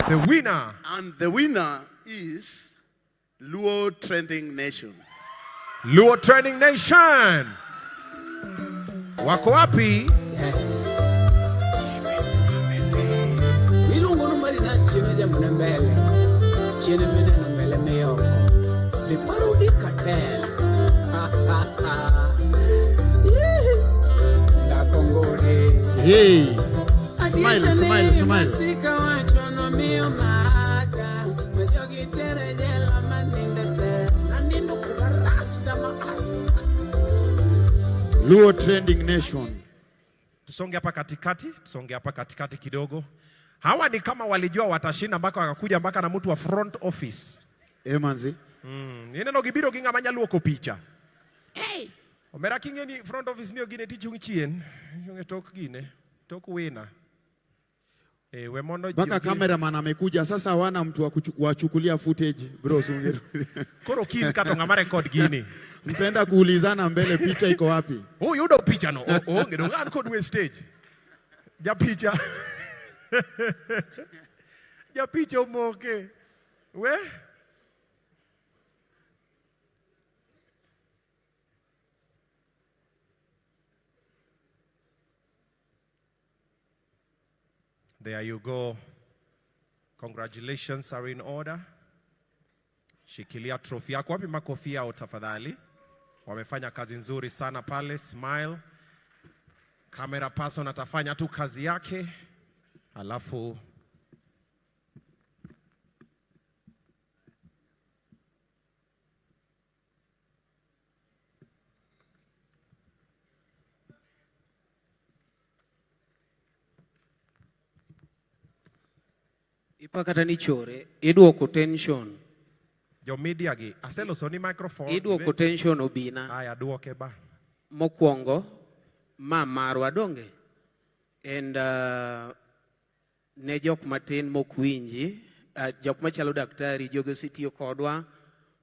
The winner. And the winner is Luo Trending Nation. Luo Trending Nation. Wako wapi? Iluongo ni Marina chien jamne mbele. Chien mineno mbele miyoko. The parody cartel. Dhako ngode. Hey. Smile, smile, smile. Masika wacho nomiyo maka. Majogi tere jela maninde se. Nanindo kuma rach dama. Luo Trending Nation. Tusonge hapa katikati, tusonge hapa katikati kidogo. Hawa ni kama walijua watashinda mpaka wakakuja mpaka na mtu wa front office. Eh, manzi. Ineno gibiro gi ng'ama nyaluoko picha. Hey. Omera king'e ni front office ni gine tichung' chien, ichung' e tok gine, tok wina. Eh, we mondo ji Mpaka cameraman amekuja sasa, hawana mtu wa wachukulia footage bro. Sungeru. Koro kin kato ng'ama record gini. Mpenda kuulizana mbele, picha iko wapi? Oh, yudo picha no. Oonge dong an kod we stage. Japicha. Japicha omoke. We? There you go. Congratulations are in order. Shikilia trophy yako. Wapi makofi yao tafadhali? Wamefanya kazi nzuri sana pale. Smile. Camera person atafanya tu kazi yake. Alafu Ipa kata ni chore, iduoko tension. Jo media gi aseloso ni microphone. Iduoko tension obina. Aya, duoke ba. Mokwongo, ma marwa donge. And ne jok matin mok winji, jok machalo daktari, jogi osetiyo kodwa,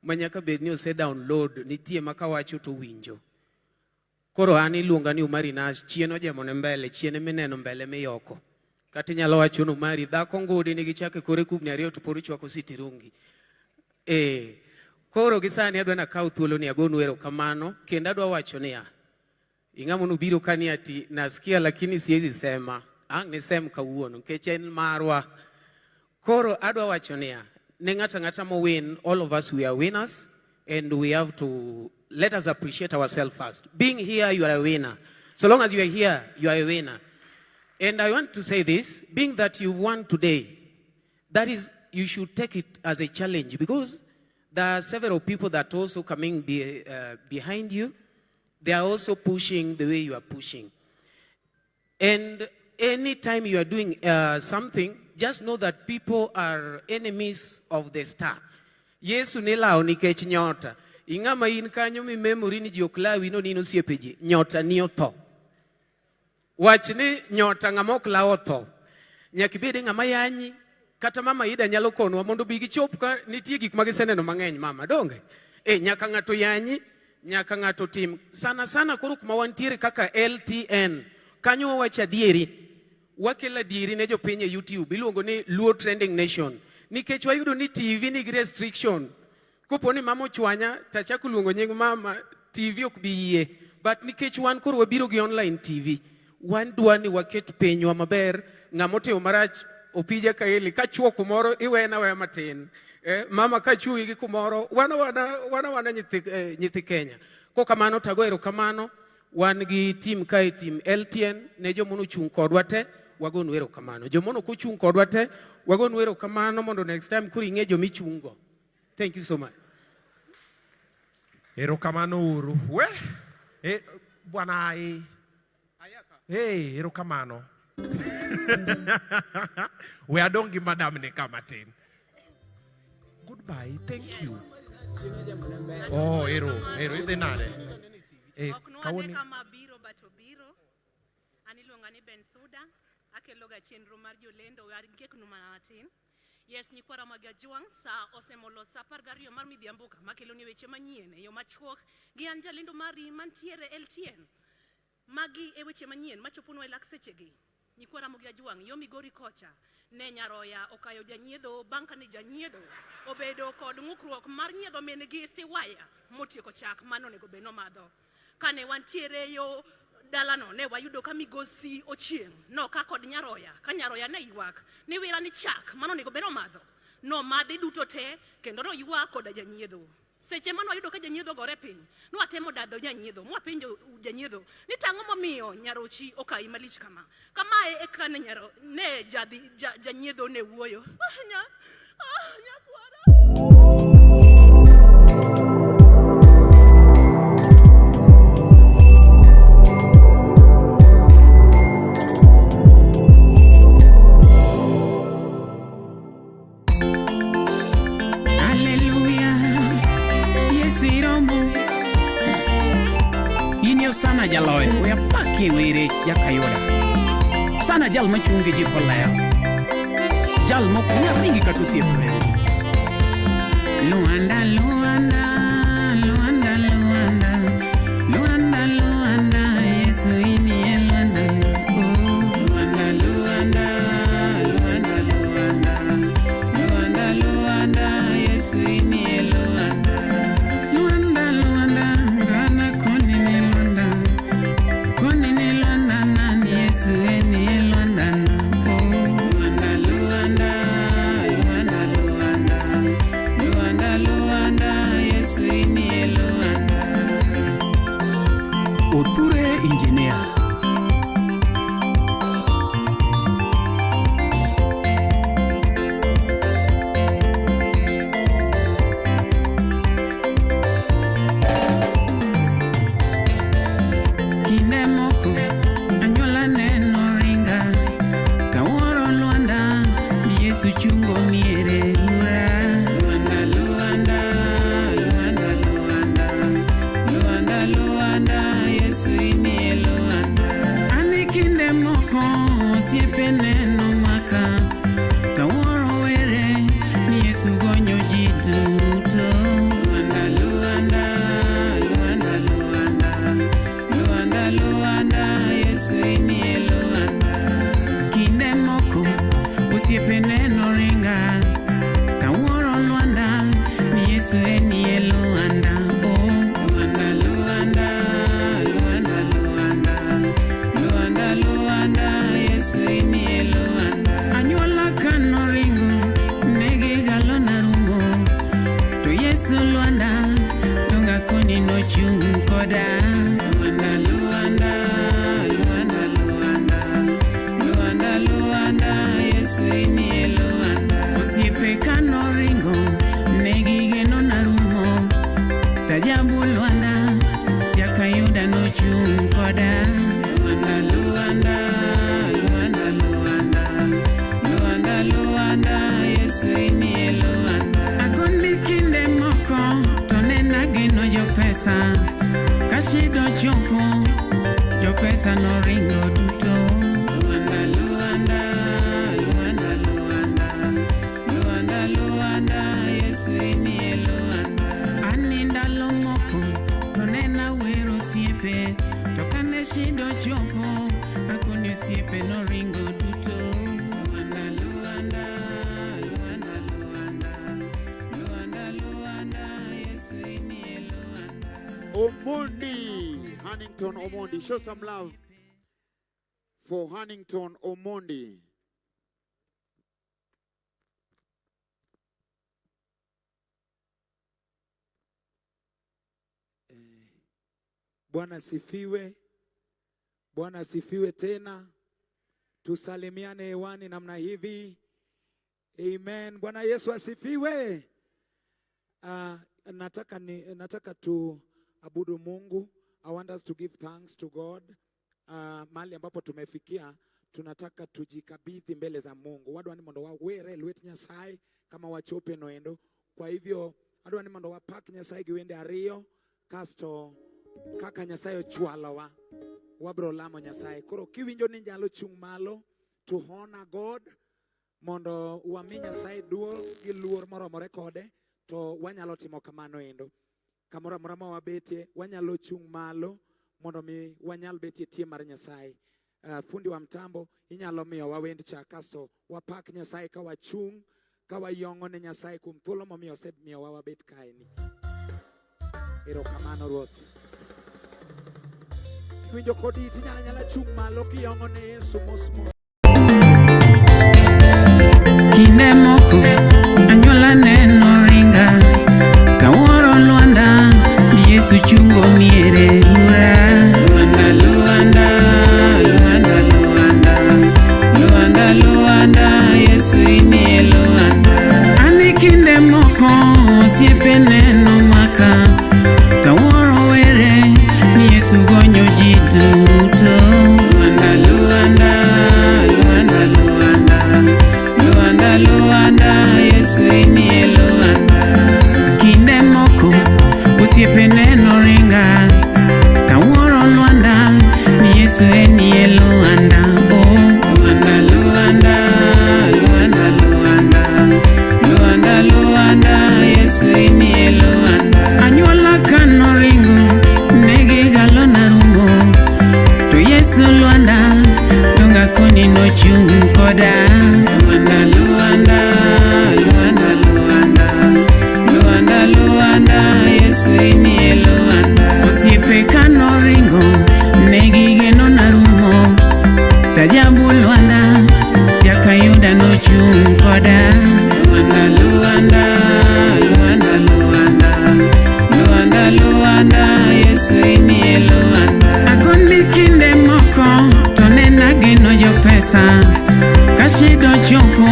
ma nyaka bed ni ose download, nitie ma kawacho to winjo. Koro an iluonga ni Umari Nash, chien ojemone mbele, chien mineno mbele miyoko. Kata inyalo wacho ni Umari, dhako ngudi nigi chak e kore kubni ariyo to pod ochwako sitirungi. Koro gi sani adwa nakaw thuolo ni agonu erokamano, kendo adwa wacho niya, ing'amo nobiro ka ni ati nasikia lakini siwezi sema, ang' nisem kawuono nikech en marwa. Koro adwa wacho niya, ne ng'ato ang'ata mowin, all of us we are winners and we have to let us appreciate ourselves first. Being here, you are a winner. So long as you are here, you are a winner. And I want to say this, being that you won today, that is, you should take it as a challenge because there are several people that also coming behind you. They are also pushing the way you are pushing. And anytime you are doing something, just know that people are enemies of the star. Yesu ne lawo nikech nyota. Ing'ama in kanyo mi memory ni ji ok lawi no ni in osiepe ji. Nyota ni otho. Wach ni nyota ng'ama ok law otho. Nyaka ibed ng'ama yanyi. Kata mama Ida nyalo konwa mondo bi gichop ka nitie gik ma giseneno mang'eny mama, donge? Nyaka ng'ato yanyi, nyaka ng'ato tim. Sana sana koro kuma wantiere kaka LTN, kanyo wawacho adieri. Wakelo adieri ne jopiny e YouTube, iluongo ni Luo Trending Nation. Nikech wayudo ni TV nigi restriction. Kopo ni mama ochwanya, tachako luongo nying mama, TV ok bi yie. But nikech wan koro wabiro gi online TV, wan dwa ni waket pinywa maber, ng'ama otimo marach, opija kaeli, kachuo kumoro, iwena aweya matin. Mama kachuoyi gi kumoro, wana wana nyithi Kenya. Kokamano tago erokamano, wan gi team kae, team LTN, ne joma nochung' kodwa te, wagonu erokamano. Joma nok ochung' kodwa te, wagonu erokamano mondo next time koro ing'e joma ichung' go. Thank you so much. Erokamano uru. We? Bwana e. Hey, erokamano. We adong' gi madam ni kama tin. Goodbye, thank you. Oh, ero, ero, idhi nade? Ok nwane Kawuono kama biro but obiro. An iluonga ni Ben Suda. Akelo ga chenro mar jolendo, angeknu mana matin. Yes, nyikwa Ramogi Ajwang', sa osemolo sa apar gariyo mar midhiambo kama kelo ni weche manyien e yo machuok gi an jalendo mari mantiere LTN. Magi e weche manyien machoponwa e lak sechegi. Nyikwa Ramogi Ajwang' yo Migori kocha ne nyaroya okayo janyiedho bang' kane janyiedho obedo kod ng'ukruok mar nyiedho min gi siwaya motieko chak mane onego bed nomadho. Kane wantiere yo dalano ne wayudo ka migosi Ochieng' noka kod nyaroya ka nyaroya ne ywak ni wira ni chak mane onego bed nomadho nomadhi duto te kendo noywak koda janyiedho. Seche mane wayudo ka janyiedho gore piny, nwatemo dadho janyiedho, mwapenjo janyiedho ni tang'o momiyo nyarochi okayi malich kama. Kamae e kane nyaro, ne jadhi, ja, janyiedho ne wuoyo. Ah, nya, ah, nyakwara. Haleluya, Yesu iromo. In yo sana jaloyo, we apakie were jakayuda. Sana jal machung' gi ji kolewo. Jal mok nyal ringi kata osiepe orewo. Luanda, Luanda, Luanda, Luanda, Luanda, Luanda, Yesu inie Luanda. Oh, Luanda, Luanda, Luanda, Luanda, Luanda, Luanda, Yesu inie Luanda. Luanda, Luanda, Ghana koni ni Luanda, koni ni Luanda, nani Yesu enie Luanda. Oh, Luanda, Luanda, Luanda, Luanda. Luanda, Luanda, Yesu inie Luanda. Othure Engineer. Kinde moko anyuola neno ringa tawuoro Luanda ni Yesu chungo miere lura. Luanda, Luanda, Luanda, Luanda, Luanda, Luanda, Yesu inie Luanda. Ani kinde moko osiepe neno maka tawuoro were ni Yesu gonyo ji duto. Luanda, Luanda, Luanda, Luanda, Luanda, Luanda, Yesu inie Luanda. Kinde moko osiepe neno ringa tawuoro Luanda ni Yesu enie Luanda. Oh, Luanda, Luanda, Luanda, Luanda, Luanda, Luanda, Yesu inie Luanda. Anyuola kanoringo negi galona rumo to Yesu Luanda donga koni nochung' koda. Luanda, Luanda, Luanda, Luanda, Luanda, Luanda, Yesu inie Luanda. Osiepe kanoringo negi geno narumo tajabu Luanda jakayuda nochung' koda. Luanda, Luanda, Luanda, Luanda, Luanda, Luanda, Yesu inie Luanda. Agondi kinde moko to ne ageno jopesa ka shida ochopo jopesa noringo duto. Luanda, Luanda, Luanda, Luanda, Luanda, Luanda, Yesu inie Luanda. Ani ndalo moko to ne nawero osiepe to kane shida ochopo akoni osiepe noringo duto. Luanda, Luanda, Luanda, Luanda, Luanda, Luanda, Yesu inie Luanda. Omondi, Hannington Omondi. Show some love for Hannington Omondi. Bwana sifiwe. Bwana sifiwe tena. Tusalimiane hewani namna hivi. Amen. Bwana Yesu asifiwe. Nataka tuabudu Mungu. I want us to give thanks to God. Mahali ambapo tumefikia tunataka tujikabidhi mbele za Mungu. Wadwa ni mondo wawere lwet Nyasaye kama wachope noendo. Kwa hivyo adwa ni mondo wapak Nyasaye gi wende ariyo kasto kaka Nyasaye ochwalowa wabro lamo Nyasaye. Koro kiwinjo ni nyalo chung' malo to honor God mondo wami Nyasaye duong' gi luor moromore kode to wanyalo timo kamano endo. Kamoro amora ma wabetie wanyalo chung' malo mondo mi wanyal betie tie mar Nyasaye. Fundi wa mtambo inyalo miyo wawend cha kasto wapak Nyasaye ka wachung' ka wayong'o ne Nyasaye kuom thuolo momiyo osemiyowa wabet kaeni. Erokamano Ruoth. Kiwinjo kod it inyalo anyala chung' malo kiyong'o ne Yesu mos mos. Kinde moko anyuola neno ringa tawuoro Lwanda ni Yesu chungo miere ura. Luanda, Luanda, Luanda, Luanda, Luanda, Luanda, Yesu inie Luanda. Ani kinde moko osiepe neno maka tawuoro were ni Yesu gonyo ji duto. Luanda, Luanda, Luanda, Luanda, Luanda, Luanda, Yesu inie Luanda. Kinde moko osiepe neno ringa tawuoro Luanda ni Yesu enie Luanda. Oh, Luanda, Luanda, Luanda, Luanda, Luanda, Luanda, Yesu inie Luanda. Anyuola kanoringo negigalo narumo to Yesu Luanda donga koni nochung' koda. Luanda, Luanda, Luanda, Luanda, Luanda, Luanda, Yesu inie Luanda. Osiepe kanoringo negigeno narumo tajabu Luanda jakayuda nochung' koda. Luanda, Luanda, Luanda, Luanda, Luanda, Luanda, Yesu inie Luanda. Agondi kinde moko to nena geno jopesa ka shida ochopo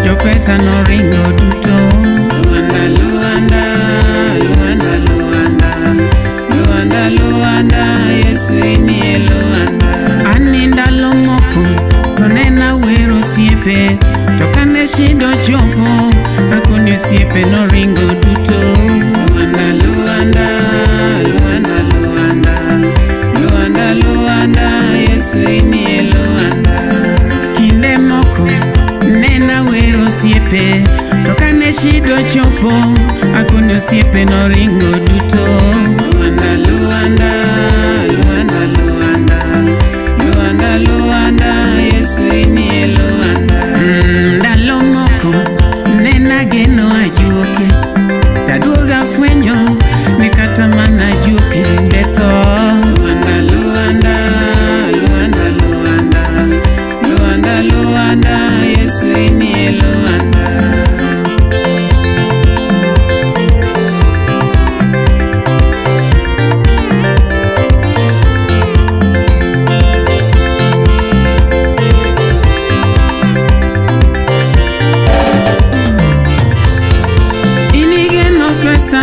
jopesa noringo duto. Luanda, Luanda, Luanda, Luanda, Luanda, Luanda, Yesu inie Luanda. Ani ndalo moko to nena wero osiepe to kane shida ochopo akoni osiepe noringo duto. Luanda, Luanda, Luanda, Luanda, Luanda, Luanda, Yesu inie Luanda. Kinde moko nena wero osiepe to kane shida ochopo akoni osiepe noringo duto. Luanda, Luanda, Luanda, Luanda, Luanda, Luanda, Yesu inie Luanda. Ndalo moko nena geno ajuoke taduoga fwenyo ni kata mana ajuoke be tho. Luanda, Luanda, Luanda, Luanda, Luanda, Luanda, Yesu inie Luanda. Inigeno pesa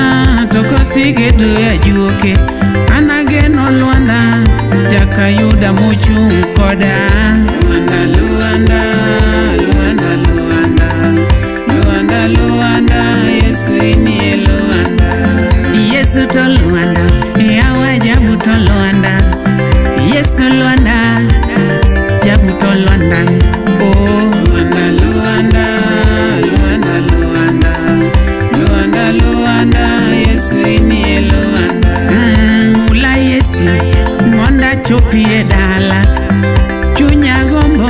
to kosigedo e ajuoke an ageno Lwanda jakayuda mochung' koda. Luanda, Luanda, Luanda, Luanda, Luanda, Luanda, Yesu inie Luanda. Yesu to Luanda, yawa jabu to Luanda. Yesu Luanda, jabu to Luanda. Oh, Luanda, Luanda, Luanda, Luanda, Luanda, Luanda, Yesu inie Luanda. Mula Yesu, monda chopi e dala. Chunya gombo,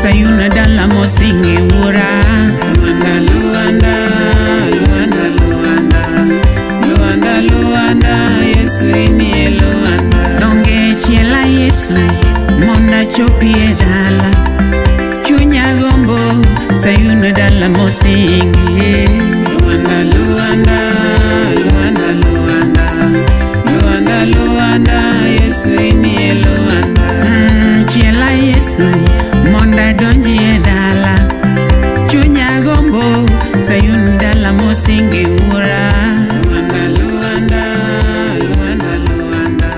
Sayun dala mosingi wuora. Luanda, Luanda, Luanda, Luanda, Luanda, Luanda, Yesu inie Luanda. Donge chiela Yesu, monda chopi e dala. Chunya gombo, Sayun dala mosingi. Luanda, Luanda, Luanda, Luanda, Luanda, Luanda, Yesu inie Luanda. Chiela Yesu, monda donji e dala. Chunya gombo, Sayun dala mosingi wuora. Luanda, Luanda, Luanda, Luanda,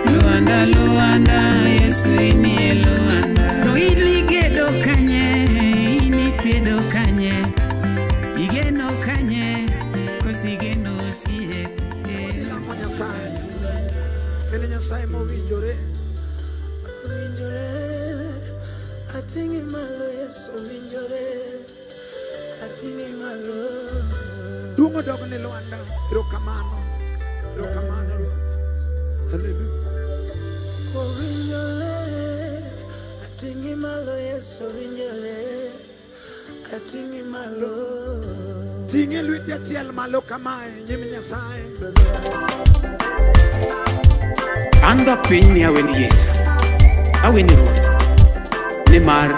Luanda, Luanda, Yesu inie Luanda. To iligedo kanye, initedo kanye, igeno kanye, kosigeno osiep. Lamo Nyasaye. En Nyasaye mowinjore. Owinjore, ating'i malo Yesu owinjore, ating'i malo. Duong' odog ne Lwanda. Erokamano. Erokamano Ruoth. Hallelujah. Owinjore. Ating'i malo Yesu winjore. Ating'i malo. Ting'e lweti achiel malo kamae nyim Nyasaye. An ga piny ni aweni Yesu, aweni Ruoth, nimar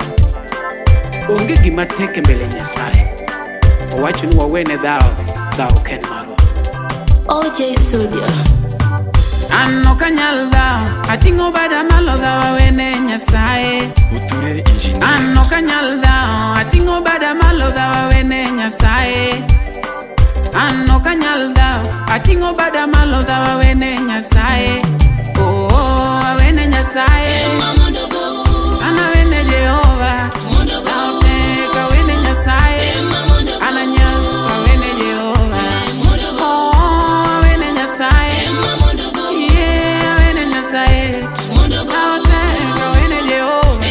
onge gima tek e mbele Nyasaye. Owacho ni wawene dhawo, dhawo ok en marwa. OJ Studio. An ok anyal dhawo, ating'o bada malo dhawo awene Nyasaye. Uture engineer. An ok anyal dhawo, ating'o bada malo dhawo awene Nyasaye. An ok anyal dhawo, ating'o bada malo dhawo awene Nyasaye. Oh, awene Nyasaye. An awene Jehova. Dhawo tek awene Nyasaye. An anyal awene Jehova. Oh, awene Nyasaye. Yeah, awene Nyasaye. Dhawo tek awene Jehova.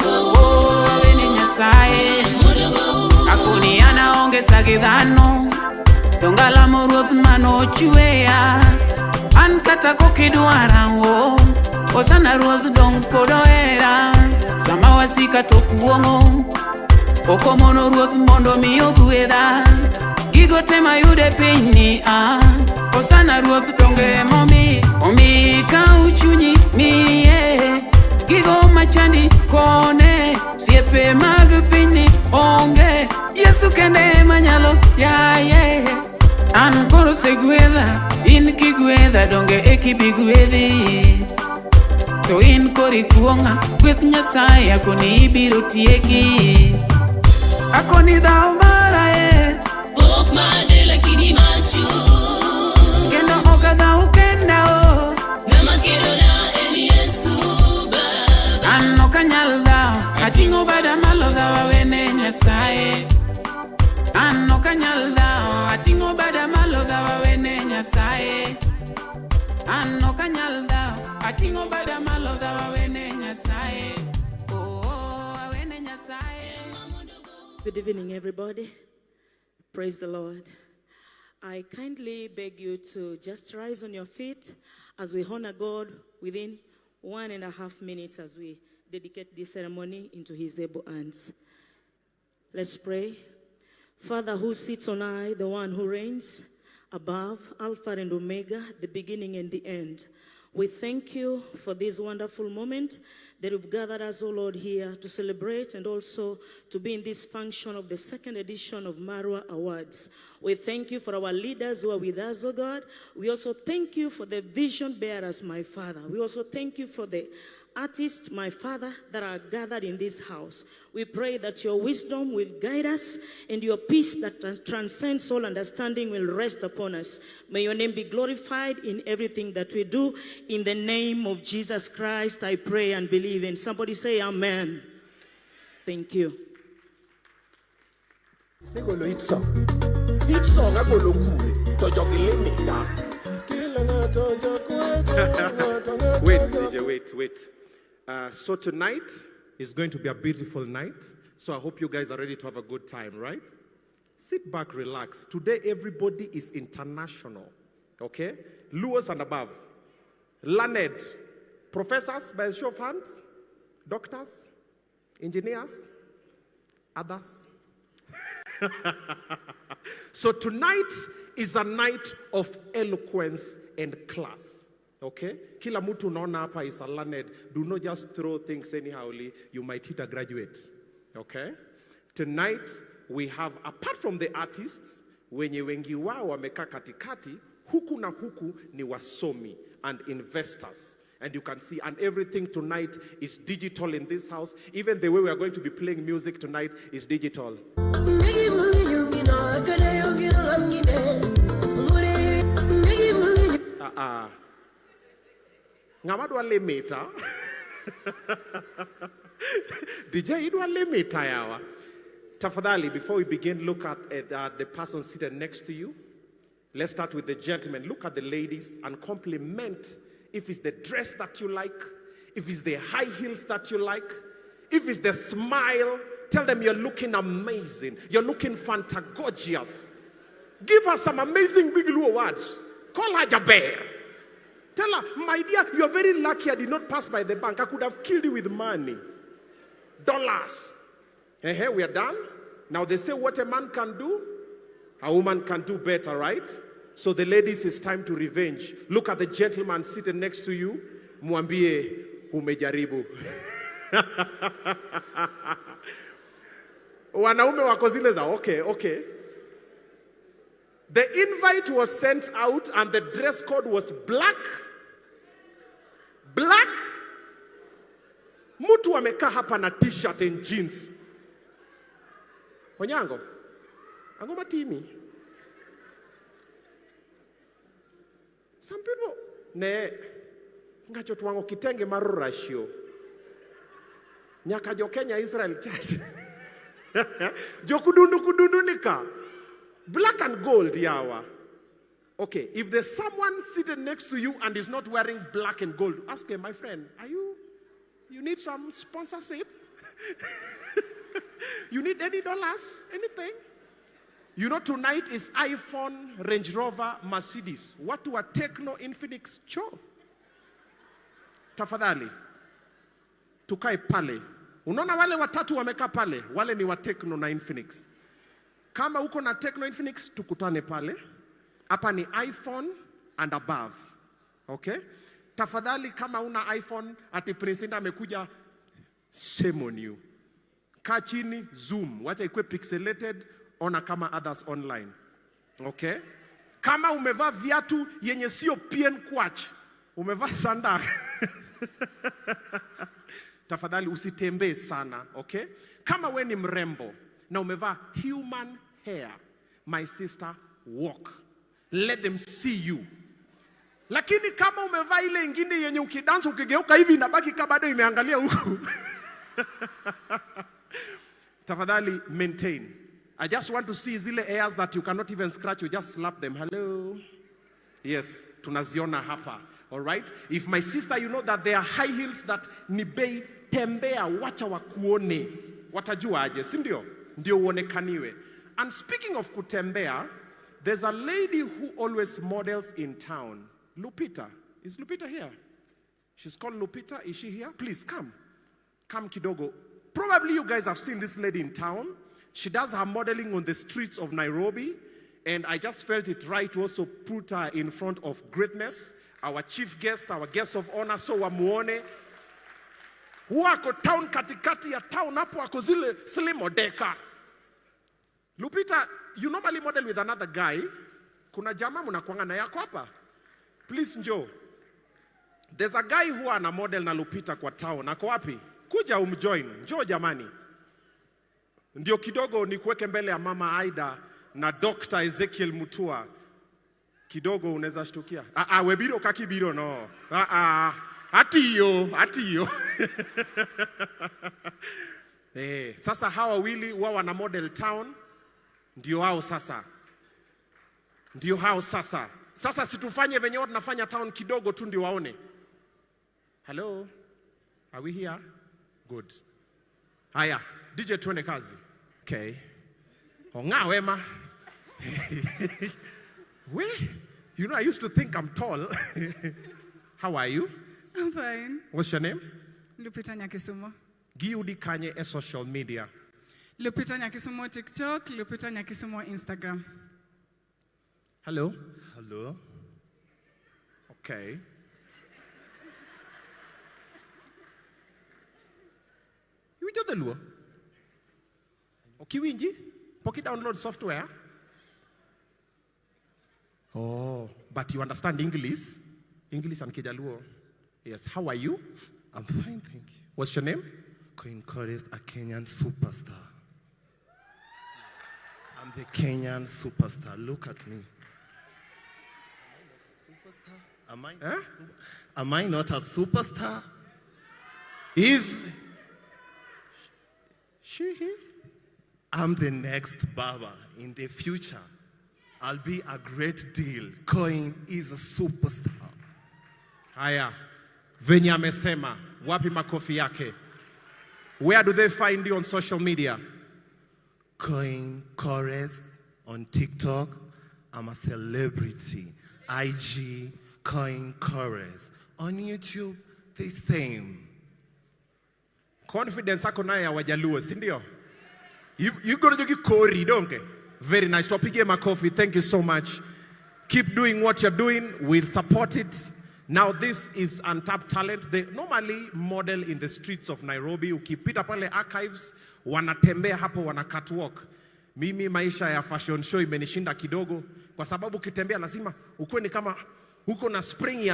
Oh, awene Nyasaye. Akoni an aonge sa gi dhano Dongalamo ruoth manochweya An kata kokidwara wo Osana ruoth dong pod ohera Sama wasika to kuong'o Ok omono ruoth mondo mi ogwedha Gigo te mayudo e pinyni a Osana ruoth donge momi Omi kaw chunyi miye Gigo machandi kone Osiepe mag pinyni onge Yesu kende ema nyalo yaye An koro osegwedha In kigwedha donge eki gwedhi To in koro ikuong'a Gweth Nyasaye akoni ibiro tieki Akoni dhawo mara e Ok made lakini machu. Kendo ok adhaw kenda o Ng'ama kelona en Yesu Baba. An ok anyal dhawo Ating'o bada malo dhawo awene Nyasaye An ok anyal dhawo Ating'o bada malo dhawo awene Nyasaye An ok anyal dhawo Ating'o bada malo dhawo awene Nyasaye Oh, awene Nyasaye. Good evening, everybody. Praise the Lord. I kindly beg you to just rise on your feet as we honor God within 1.5 minutes as we dedicate this ceremony into His able hands. Let's pray. Father who sits on high, the one who reigns above, Alpha and Omega, the beginning and the end. We thank you for this wonderful moment that you've gathered us, O Lord, here to celebrate and also to be in this function of the second edition of Marwa Awards. We thank you for our leaders who are with us, O God. We also thank you for the vision bearers, my Father. We also thank you for the artists, my Father, that are gathered in this house. We pray that your wisdom will guide us and your peace that transcends all understanding will rest upon us. May your name be glorified in everything that we do. In the name of Jesus Christ, I pray and believe. And somebody say, "Amen." Thank you. Isegolo hit song. Hit song agolo kure to jogi limita. Wait, DJ, wait, wait. So tonight is going to be a beautiful night. So I hope you guys are ready to have a good time, right? Sit back, relax. Today, everybody is international, okay? Luos and above. Learned. Professors, by a show of hands. Doctors, engineers, others. So tonight is a night of eloquence and class. Okay? Kila mtu unaona hapa is a learned. Do not just throw things anyhowly. You might hit a graduate. Okay? Tonight we have, apart from the artists, wenye wengi wao wamekaa katikati, huku na huku ni wasomi and investors. And you can see, and everything tonight is digital in this house. Even the way we are going to be playing music tonight is digital. Ah, ah. Ng'ama dwa limita? DJ idwa limita yawa. Tafadhali, before we begin, look at the person seated next to you. Let's start with the gentlemen. Look at the ladies and compliment if it's the dress that you like, if it's the high heels that you like, if it's the smile, tell them you're looking amazing. You're looking fantagorgeous. Give her some amazing big Luo words. Call her Jaber. Tell her, "My dear, you're very lucky I did not pass by the bank. I could have killed you with money." Dollars. Hey, we are done. Now they say what a man can do, a woman can do better, right? So the ladies, it's time to revenge. Look at the gentleman sitting next to you. Mwambie umejaribu. Wanaume wako zile za okay. The invite was sent out and the dress code was black. Black. Mtu amekaa hapa na T-shirt and jeans. Onyango, ang'o matimi? Some people ne ng'acho twang'o kitenge mar rorasio. Nyaka jo Kenya Israel Church. Jokudundu kudundu nika. Black and gold yawa. Okay, if there's someone sitting next to you and is not wearing black and gold, ask him, my friend, are you, you need some sponsorship? You need any dollars? Anything? You know, tonight is iPhone, Range Rover, Mercedes. Watu wa Tecno, Infinix, cho. Tafadhali, tukae pale. Unaona wale watatu wamekaa pale, wale ni wa Tecno na Infinix. Kama uko na Tecno Infinix, tukutane pale. Hapa ni iPhone and above. Okay? Tafadhali kama una iPhone, ati Prince Indah amekuja, shame on you. Kaa chini, zoom, wacha ikuwe pixelated, ona kama others online. Okay? Kama umevaa viatu yenye sio pien kwach, umevaa sanda. Tafadhali usitembee sana, okay? Kama we ni mrembo na umevaa human hair, my sister, walk. Let them see you. Lakini kama umevaa ile ingine yenye ukidansa ukigeuka hivi inabaki kama bado imeangalia huku. Tafadhali maintain. I just want to see zile hairs that you cannot even scratch, you just slap them. Hello. Yes, tunaziona hapa. All right? If my sister, you know that there are high heels that ni bei, tembea, wacha wakuone. Watajua aje, si ndio? Ndio uonekaniwe. And speaking of kutembea, there's a lady who always models in town. Lupita. Is Lupita here? She's called Lupita. Is she here? Please come. Come kidogo. Probably you guys have seen this lady in town. She does her modeling on the streets of Nairobi. And I just felt it right to also put her in front of greatness, our chief guest, our guest of honor, so wamuone. Huwa ako town, katikati ya town hapo ako zile Slim Odeka. Lupita, you normally model with another guy. Kuna jamaa mnakuanga na yako hapa. Please njoo. There's a guy who ana model na Lupita kwa town. Ako wapi? Kuja umjoin. Njoo jamani. Ndio kidogo nikuweke mbele ya Mama Aida na Dr. Ezekiel Mutua. Kidogo unaweza shtukia. Ah ah, webiro kakibiro no. Ah ah. Atiyo, atiyo. Eh, sasa hawa wawili wao wana model town. Ndio hao sasa. Ndio hao sasa. Sasa situfanye venye wao tunafanya town kidogo tu ndio waone. Hello? Are we here? Good. Haya, DJ tuende kazi. Okay. Onga wema. We, you know I used to think I'm tall. How are you? I'm fine. What's your name? Lupita Nyakisumo. Giudi Kanye e social media. Lupita Nyakisumo TikTok, Lupita Nyakisumo Instagram. Hello. Hello. Okay. Iwinjo dholuo? Ok iwinji? Pok i download software? Oh, but you understand English? English and Kijaluo. Yes. How are you? I'm fine, thank you. What's your name? Queen Chorist, a Kenyan superstar. Yes. I'm the Kenyan superstar. Look at me. Am I not a superstar? Am I not a superstar? Is she he? I'm the next Baba. In the future, I'll be a great deal. Coin is a superstar. Haya, venye amesema, wapi makofi yake? Where do they find you on social media? Coin Chorus on TikTok. I'm a celebrity. IG, Coin Chorus. On YouTube, the same. Confidence ako naye ya Wajaluo, si ndio? You gonna do kori, don't? Very nice. Tupige makofi. Thank you so much. Keep doing what you're doing. We'll support it. Now, this is untapped talent. They normally model in the streets of Nairobi. Ukipita pale Archives, wanatembea hapo, wana catwalk. Mimi maisha ya fashion show imenishinda kidogo, kwa sababu ukitembea lazima ukuwe ni kama uko na spring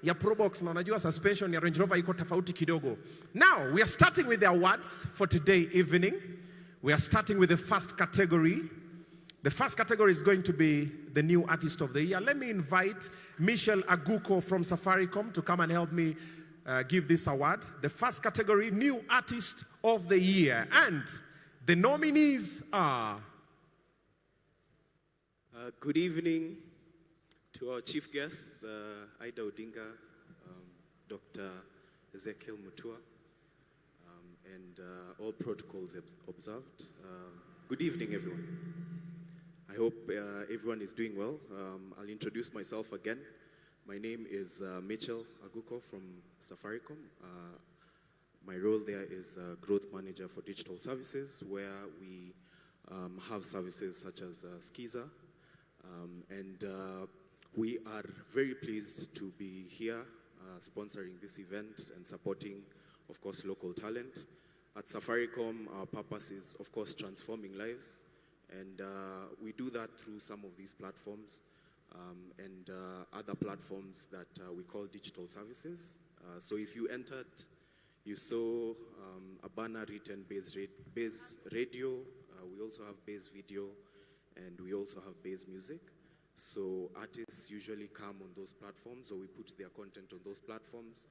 ya Probox, na unajua suspension ya Range Rover iko tofauti kidogo. Now, we are starting with the awards for today evening. We are starting with the first category. The first category is going to be the new artist of the year. Let me invite Michelle Aguko from Safaricom to come and help me give this award. The first category, new artist of the year. And the nominees are. Good evening to our chief guests, Ida Odinga, Dr. Ezekiel Mutua, and all protocols observed. Good evening, everyone. I hope everyone is doing well. I'll introduce myself again. My name is Mitchell Aguko from Safaricom. My role there is growth manager for digital services, where we have services such as Skiza. And we are very pleased to be here sponsoring this event and supporting, of course, local talent. At Safaricom, our purpose is, of course, transforming lives. And we do that through some of these platforms and other platforms that we call digital services. So if you entered, you saw a banner written Base Radio. We also have Base Video, and we also have Base Music. So artists usually come on those platforms, or we put their content on those platforms,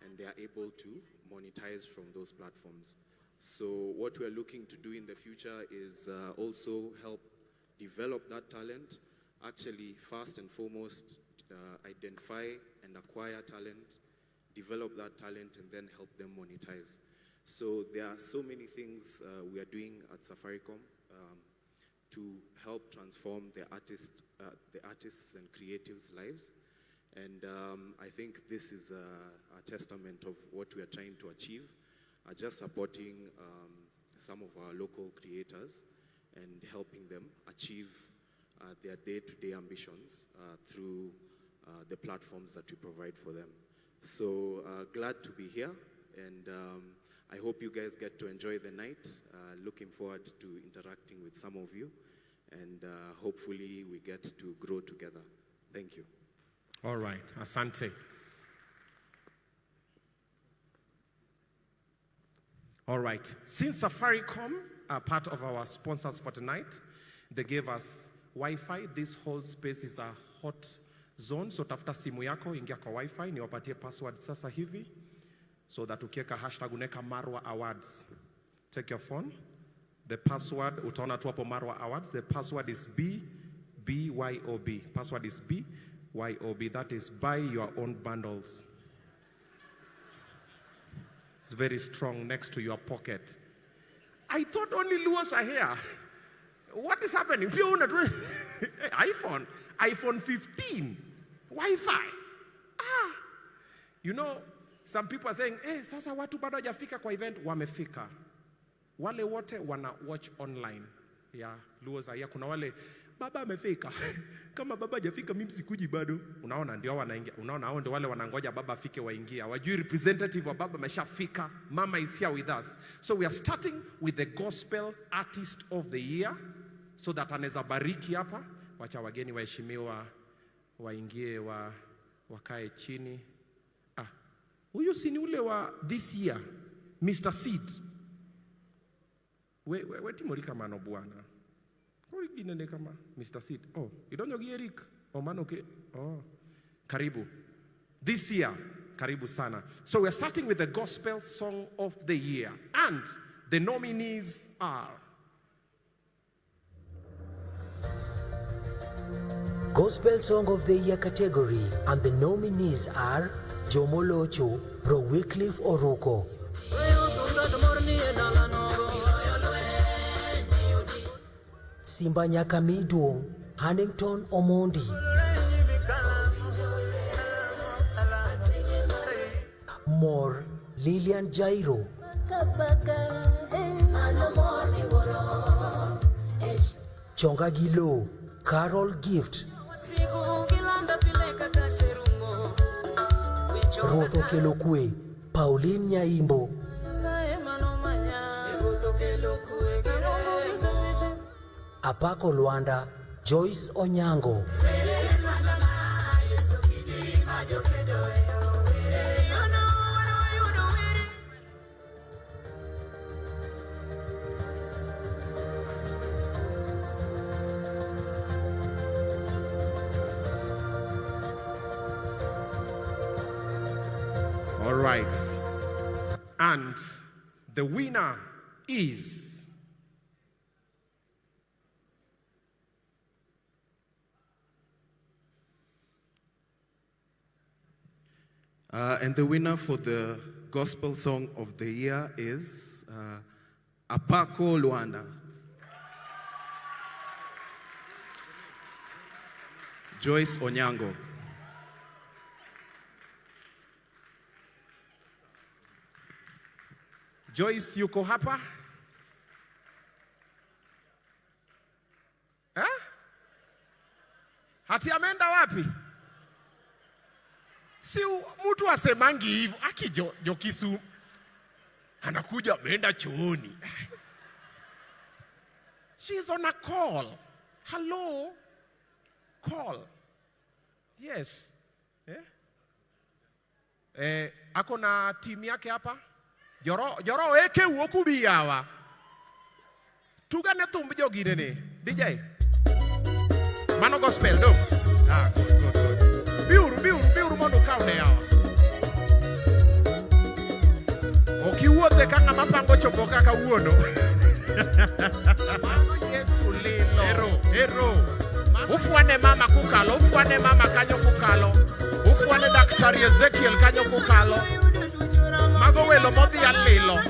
and they are able to monetize from those platforms. So what we're looking to do in the future is also help develop that talent, actually first and foremost, identify and acquire talent, develop that talent, and then help them monetize. So there are so many things we are doing at Safaricom to help transform the artists and creatives' lives. And I think this is a testament of what we are trying to achieve, just supporting some of our local creators and helping them achieve their day-to-day ambitions through the platforms that we provide for them. So glad to be here, and I hope you guys get to enjoy the night. Looking forward to interacting with some of you, and hopefully we get to grow together. Thank you. All right, asante. All right, since Safaricom are part of our sponsors for tonight, they gave us Wi-Fi. This whole space is a hot zone, so tafuta simu yako, ingia kwa Wi-Fi, niwapatie password sasa hivi, so that ukiweka hashtag unaweka Marwa Awards. Take your phone. The password, utaona tu hapo Marwa Awards. The password is B B Y O B. Password is B Y O B. That is buy your own bundles. It's very strong next to your pocket. I thought only Luos are here. What is happening? Pia una iPhone, iPhone 15, Wi-Fi. Ah. Some people are saying, "Eh, sasa watu bado hawajafika kwa event." Wamefika. Wale wote wana watch online. Yeah, Luos are here. Kuna wale baba amefika. Kama baba hajafika mimi sikuji bado. Unaona ndio wanaingia. Unaona hao ndio wale wanangoja baba afike waingie. Hawajui representative wa baba ameshafika. Mama is here with us. So we are starting with the gospel artist of the year so that anaweza bariki hapa. Wacha wageni waheshimiwa waingie wakae chini. Ah, huyu si ni ule wa this year, Mr. Seed. We timori kamano bwana. Koro ginene kama Mr. Seed. Oh, idonjo gi Eric. Oh, mano ke. Oh. Karibu. This year, karibu sana. So we are starting with the gospel song of the year. And the nominees are Gospel Song of the Year category, and the nominees are Jomo Locho, Bro Wycliffe Oruko, Simba Nyakamiduong, Hannington Omondi, More Lilian Jairo, Chonga gi Low, Carol Gift. Ruoth okelo kwe, Pauline Nyaimbo. Apako Lwanda, Joyce Onyango. All right. And the winner is And the winner for the Gospel Song of the Year is Apako Luanda. Joyce Onyango. Joyce yuko hapa? Eh? Hati ameenda wapi? Si mtu asemangi hivyo, aki Jokisu anakuja ameenda chooni. She's on a call. Hello? Call. Yes. Eh? Eh, ako na timu yake hapa? Joro, joro eke wuoku biyawa. Tugane thumb jogine ni. DJ. Mano gospel do. Ah, good, good, good. Biuru, biuru, biuru mondo ukawne yawa. Ok iwuothe ka ng'ama pango chopo ka kawuono. Mano Yesu lilo. Ero, ero. Ufwane mama kukalo, ufwane mama kanyo kukalo. Ufwane Daktari Ezekiel kanyo kukalo. Mago welo modhi alilo.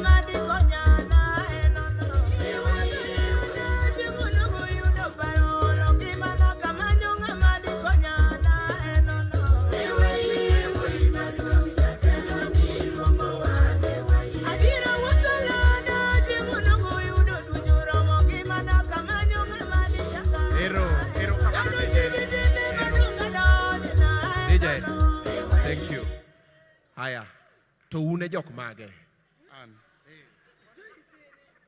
Ero, ero kamano DJ. Ero. DJ, thank you. Haya, to une jok mage? An.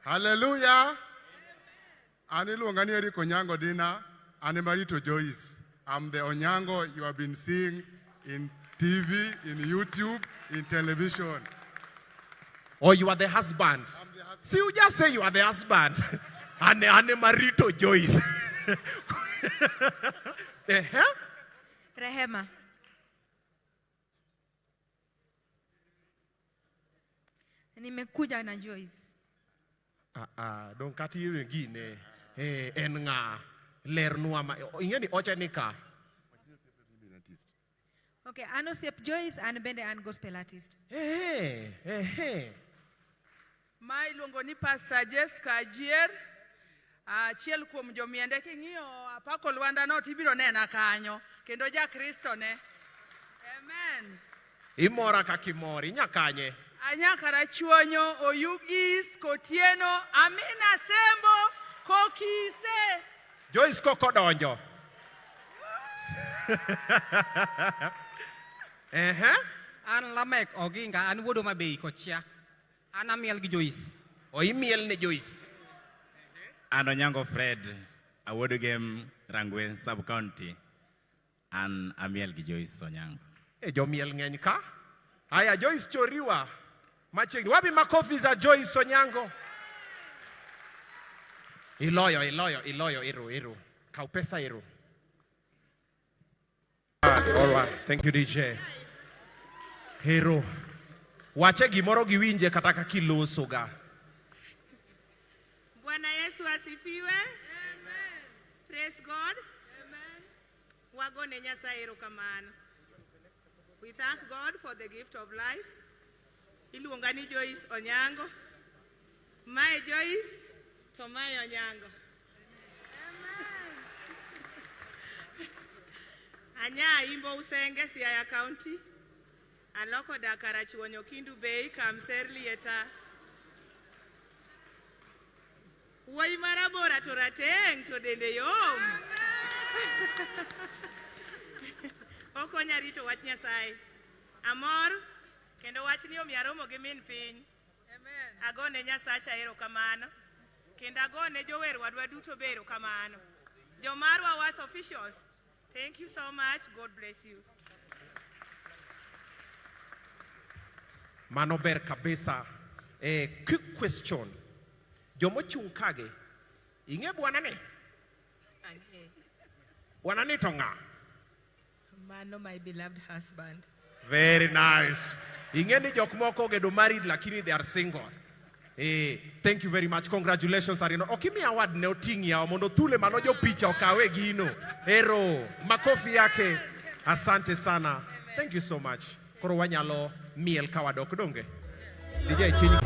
Hallelujah. An iluonga ni Eric Onyango Dina. An ema rito Joyce. I'm the Onyango you have been seeing in TV, in YouTube, in television. Or you are the husband. See, you just say you are the husband. Ane marito Joyce. Eh? Rehema. Nimekuja na Joyce. Ah, ah, don kati wengine. Eh, en ng'a lernwa ma ing'e ni oche ni ka. Okay, an osiep Joyce, an bende an gospel artist. Eh, eh, eh. Ma iluongo ni Pastor Jessica Ajier, achiel kuom jomiende king'iyo Apako Lwanda no tibiro nena kanyo, kendo ja Kristo ne. Amen. Imora kaka imor, inya kanye? Anya Karachuonyo, Oyugis, Kotieno, Amina Sembo, Kokise. Joyce koko donjo. Ehe. An Lamek Oginga, an wuod Homa Bay kochia. An amiel gi Joyce. O imiel ne Joyce. An Onyango Fred, awuod Gem Rangwe Sub County. An amiel gi Joyce Onyango. E jomiel ng'eny ka. Haya, Joyce choriwa. Machiegni. Wapi makofi za Joyce Onyango? Iloyo, iloyo, iloyo, ero, ero. Kaw pesa ero. All right. Thank you, DJ. Hero. Wache gimoro giwinje kata kaka iloso ga. Bwana Yesu asifiwe. Amen. Praise God. Amen. Wagone Nyasaye erokamano. We thank God for the gift of life. Iluonga ni Joyce Onyango. Mae Joyce to mae Onyango. Amen. Anya Imbo Usenge, Siaya County. Aloko dak Karachuonyo Kendu Bay, Kamser Lieta. Wuoyi marabora to rateng' to dende yom. Okonya rito wach Nyasaye. Amor kendo wachni omiyo aromo gi min piny. Agone Nyasacha erokamano. Kendo agone jower wadwa duto be erokamano. Jomarwa was officials. Thank you so much. God bless you. Mano ber kabisa. Quick question. Jomochung' kage, ing'e bwana ni? Ang'e. Bwana ni to ng'a? Mano my beloved husband. Very nice. Ing'e ni jok moko ogedo married lakini they are single. Thank you very much. Congratulations, Arino. Okimi award ne oting' yawa mondo thule mano jo picha okawe gino. Ero, makofi yake. Asante sana. Thank you so much. Koro wanyalo miel ka wadok donge? DJ chini.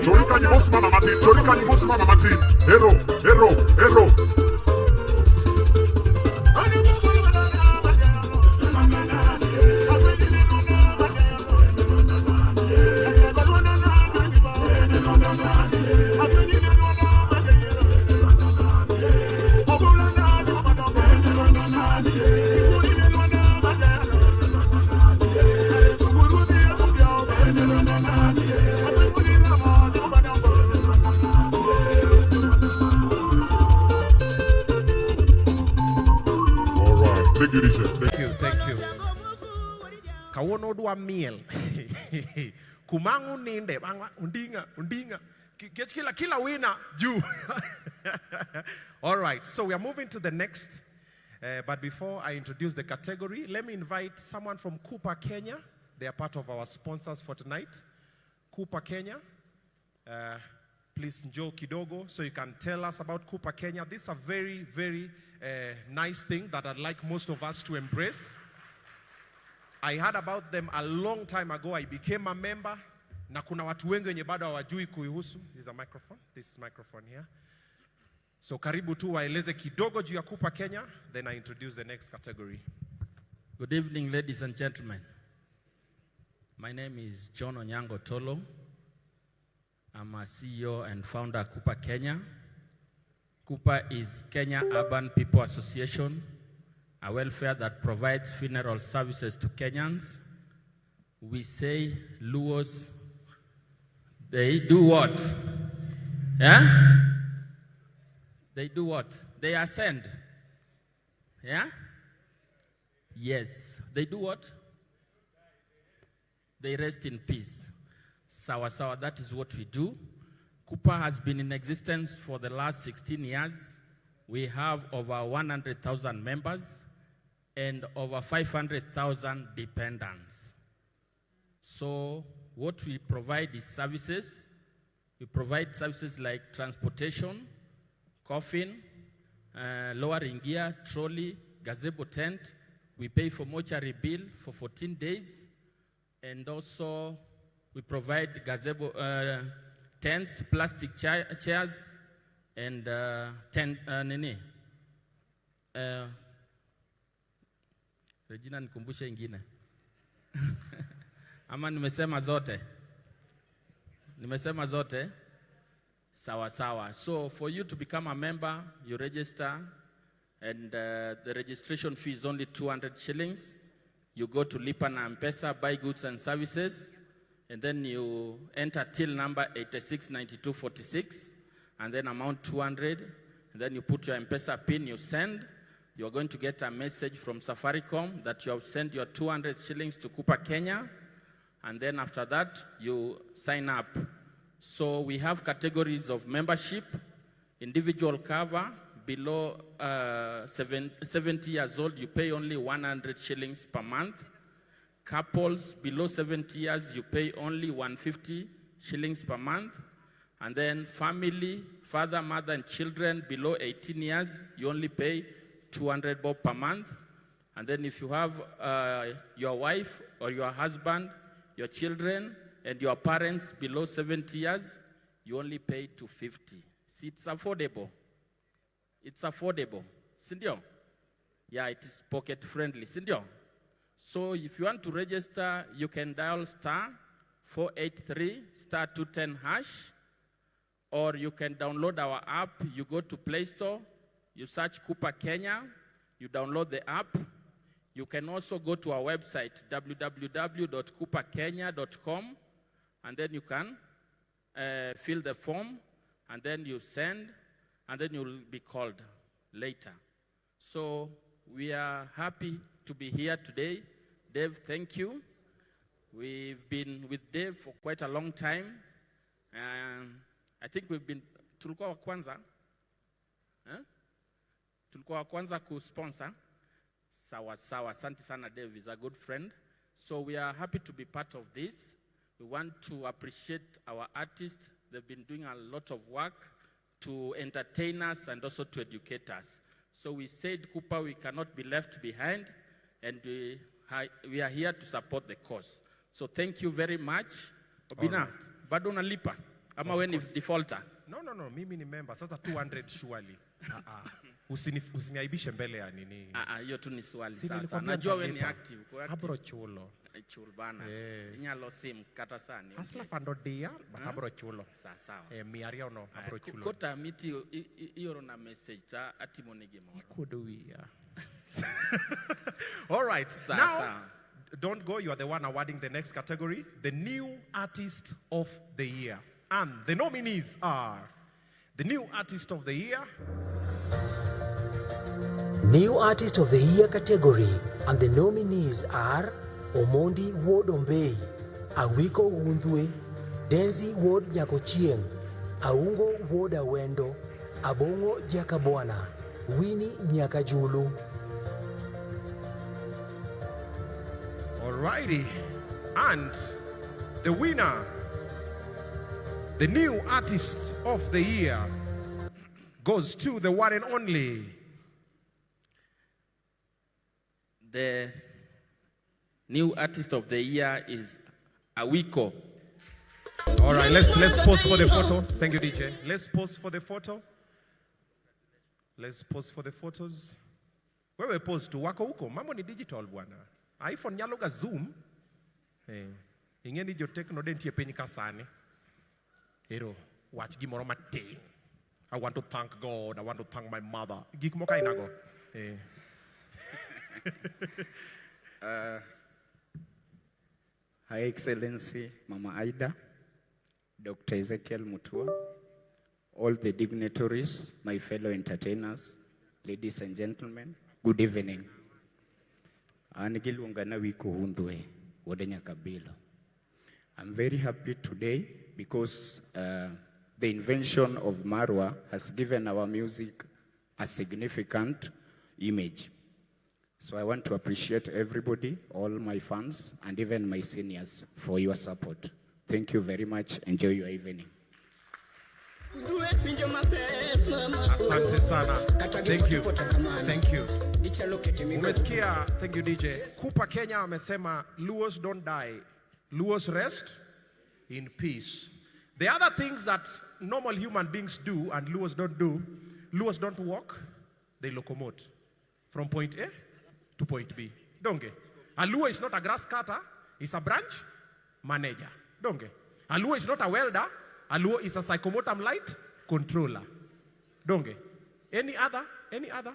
Chori kanyo mos mama matin, chori kanyo mos mama matin. Ero, ero, ero. All right, thank you, DJ. Thank you, thank you. Kawuono odwa miel. Kumang' uninde, bang' undinga, undinga. Kech kila winner juu. All right, so we are moving to the next. But before I introduce the category, let me invite someone from Cooper, Kenya. They are part of our sponsors for tonight. Cooper, Kenya. Please, njoo kidogo, so you can tell us about Cooper, Kenya. This is a very, very nice thing that I'd like most of us to embrace. I heard about them a long time ago. I became a member. Na kuna watu wengi wenye bado hawajui kuihusu. This is a microphone. This microphone here. So karibu tu waeleze kidogo juu ya Cooper Kenya, then I introduce the next category. Good evening, ladies and gentlemen. My name is John Onyango Tolo. I'm a CEO and founder of Cooper Kenya. Cooper is Kenya Urban People Association, a welfare that provides funeral services to Kenyans. We say Luos, they do what? Yeah? They do what? They ascend. Yeah? Yes. They do what? They rest in peace. Sawa sawa, that is what we do. Cooper has been in existence for the last 16 years. We have over 100,000 members and over 500,000 dependents. So what we provide is services. We provide services like transportation, coffin, lowering gear, trolley, gazebo tent. We pay for mortuary bill for 14 days. And also we provide gazebo tents, plastic chairs, and tent, nini. Regina, nikumbushe ingine. Ama nimesema zote? Nimesema zote? Sawa sawa. So for you to become a member, you register, and the registration fee is only 200 shillings. You go to Lipa na M-Pesa, buy goods and services, and then you enter till number 869246, and then amount 200, and then you put your M-Pesa PIN, you send. You are going to get a message from Safaricom that you have sent your 200 shillings to Cooper Kenya, and then after that, you sign up. So we have categories of membership: individual cover, below 70 years old, you pay only 100 shillings per month. Couples below 70 years, you pay only 150 shillings per month. And then family, father, mother, and children below 18 years, you only pay 200 bob per month. And then if you have your wife or your husband, your children, and your parents below 70 years, you only pay 250. See, it's affordable. It's affordable. Sindio? Yeah, it is pocket friendly. Sindio? So if you want to register, you can dial *483*210#, or you can download our app. You go to Play Store, you search Kupa Kenya, you download the app. You can also go to our website, www.kupakenya.com, and then you can fill the form, and then you send, and then you'll be called later. So we are happy to be here today. Dave, thank you. We've been with Dave for quite a long time. I think we've been, tulikuwa wa kwanza, eh? Tulikuwa wa kwanza kusponsor. Sawa sawa, asante sana. Dave is a good friend. So we are happy to be part of this. We want to appreciate our artists. They've been doing a lot of work to entertain us and also to educate us. So we said, Kupa, we cannot be left behind, and we are here to support the cause. So thank you very much. Obina, All right. bado unalipa? Ama Of we ni course. Defaulter? No, mimi ni member. Sasa 200 surely. Ah, ah. Usiniaibishe mbele ya nini. Ah, ah, hiyo tu ni swali Si sasa. nilikwambia Najua we ni nitalipa. Active. Uko active. Abro chulo. Eh, chul bana. Eh. Inyalo sim kata sani. Hustler Fund odia, but Huh? abro chulo. Sawa sawa. Eh, mia ariyo no, abro chulo. Kota miti ioro na message ta atimo ni gimoro. Ikuodo wiya. All right. Sawa, Now, sawa. Don't go. You are the one awarding the next category, the new artist of the year. And the nominees are the new artist of the year. New Artist of the Year category, and the nominees are Omondi Wuod Ombei, Awiko Undhwe, Denzi Wuod Nyakochieng, Aungo Wuod Awendo, Abongo Jakabwana, Winnie Nyakajulu. All righty. And the winner, the new artist of the year, goes to the one and only. The new artist of the year is Awiko. All right, let's pose for the photo. Thank you, DJ. Let's pose for the photo. Let's pose for the photos. Wewe pose tu wako huko. Mambo ni digital bwana. iPhone nyalo ga zoom. Eh. Ing'e ni jo techno de nitie piny ka sani. Ero, wach gimoro matin. I want to thank God. I want to thank my mother. Gik moko ainago. Eh. Her Excellency Mama Ida, Dr. Ezekiel Mutua, all the dignitaries, my fellow entertainers, ladies and gentlemen, good evening. An giluonga na Wiko Hundhwe, wuod Nyakabilo. I'm very happy today because the invention of Marwa has given our music a significant image. So I want to appreciate everybody, all my fans, and even my seniors for your support. Thank you very much. Enjoy your evening. Asante sana. Thank you. Thank you. Umesikia, thank you DJ. Kupa Kenya amesema Luos don't die. Luos rest in peace. The other things that normal human beings do and Luos don't do, Luos don't walk, they locomote from point A to point B. Donge. A Luo is not a grass cutter, it's a branch manager. Donge. A Luo is not a welder, a Luo is a psychomotor light controller. Donge. Any other? Any other?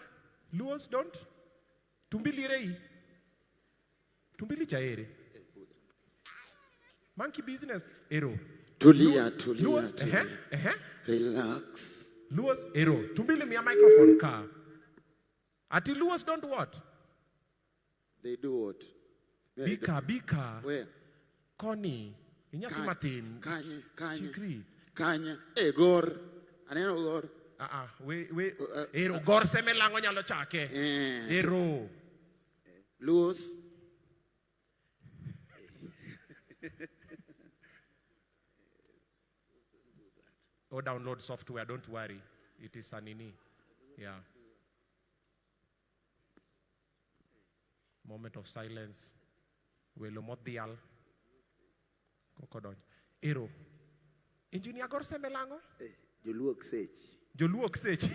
Luos don't? Tumbili rei. Tumbili chaere. Monkey business. Ero. Tulia, tulia, Luos, tulia. ehe, ehe. Relax. Luos, ero. Tumbili mia microphone ka. Ati Luos don't what? They do what? Where Bika, bika. Where? Koni. Inyasi matin. Kanye, Kanye. Chikri. Kanye. Eh, Gor. Aneno Gor. Ah, ah, we. Ero, Gor seme lango nyalo chake. Ero. Luos. Or download software, don't worry. It is a nini. Yeah. Moment of silence. Welo modhial. Kokodonjo. Ero. Engineer Gor Semelango? Joluo ok sech. Joluo ok sech.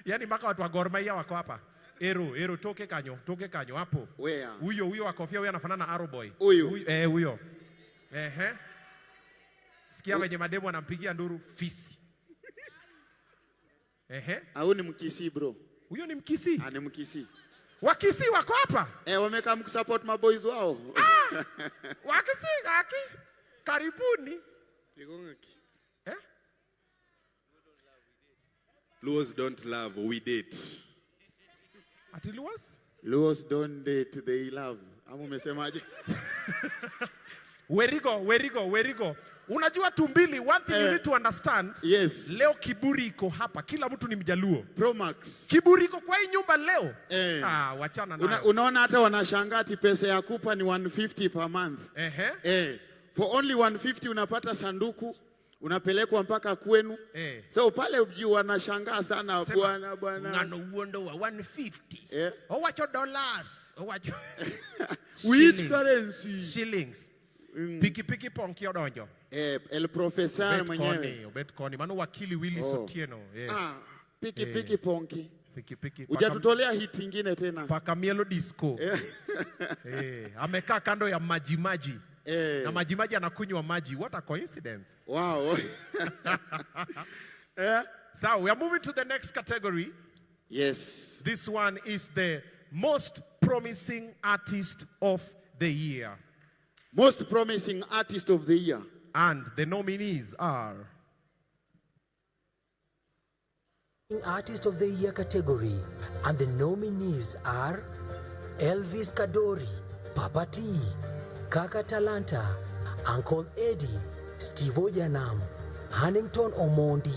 Yaani mpaka watu wa Gor Mahia wako hapa. Ero, ero toke kanyo hapo. Where? Huyo huyo wa kofia huyo anafanana na Arrow Boy. Huyu. Eh, huyo. Ehe. Sikia wenye mademu anampigia nduru fisi. Ehe. Au ni Mkisii bro? Huyo ni Mkisii. Ah, ni Mkisii. Wakisii wako hapa? Eh, wamekaa mkusupport maboys wao. Ah! Wakisii kaki. Karibuni. Eh? Luos don't love, we date. Ati Luos? Luos don't date, they love. Ama umesemaje? Werigo, werigo, werigo. Unajua tumbili, one thing you need to understand. Yes. Leo kiburi iko hapa. Kila mtu ni Mjaluo. Pro Max. Kiburi iko kwa hii nyumba leo. Ah, wachana nayo. Unaona hata wanashangaa ati pesa ya kupa ni 150 per month. Ehe. For only 150 unapata sanduku, unapelekwa mpaka kwenu. So pale juu wanashangaa sana. Sema, bwana, bwana. Ngano uondo wa 150. Owacho dollars. Owacho. Which Shillings. currency? Shillings. Piki piki ponki odonjo. El professor Obet mwenyewe. Koni, obet koni. Mano wakili Willis Otieno. Yes. Ah, piki piki ponki. Piki piki. Hujatutolea hit ingine tena. Paka mielo disco. Amekaa kando ya maji maji. Na maji maji anakunywa maji. What a coincidence. Wow. So we are moving to the next category. Yes. This one is the most promising artist of the year. Most promising artist of the year. And the nominees are Artist of the Year category, and the nominees are Elvis Kadori, Papa T, Kaka Talanta, Uncle Eddie, Steve Ojanam, Hannington Omondi.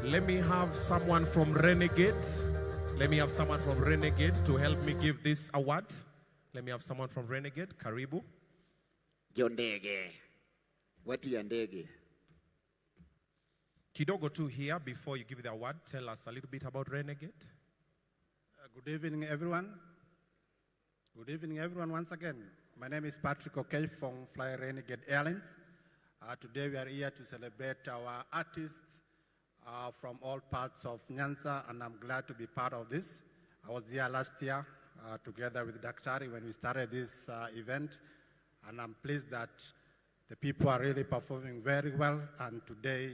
Let me have someone from Renegade. Let me have someone from Renegade to help me give this award. Let me have someone from Renegade. Karibu. Jondege. Watu ya ndege. Kidogo tu here before you give the award, tell us a little bit about Renegade. Good evening, everyone. Good evening, everyone, once again. My name is Patrick Okey from Fly Renegade Airlines. Today we are here to celebrate our artists from all parts of Nyanza, and I'm glad to be part of this. I was here last year together with Daktari when we started this event, and I'm pleased that the people are really performing very well, and today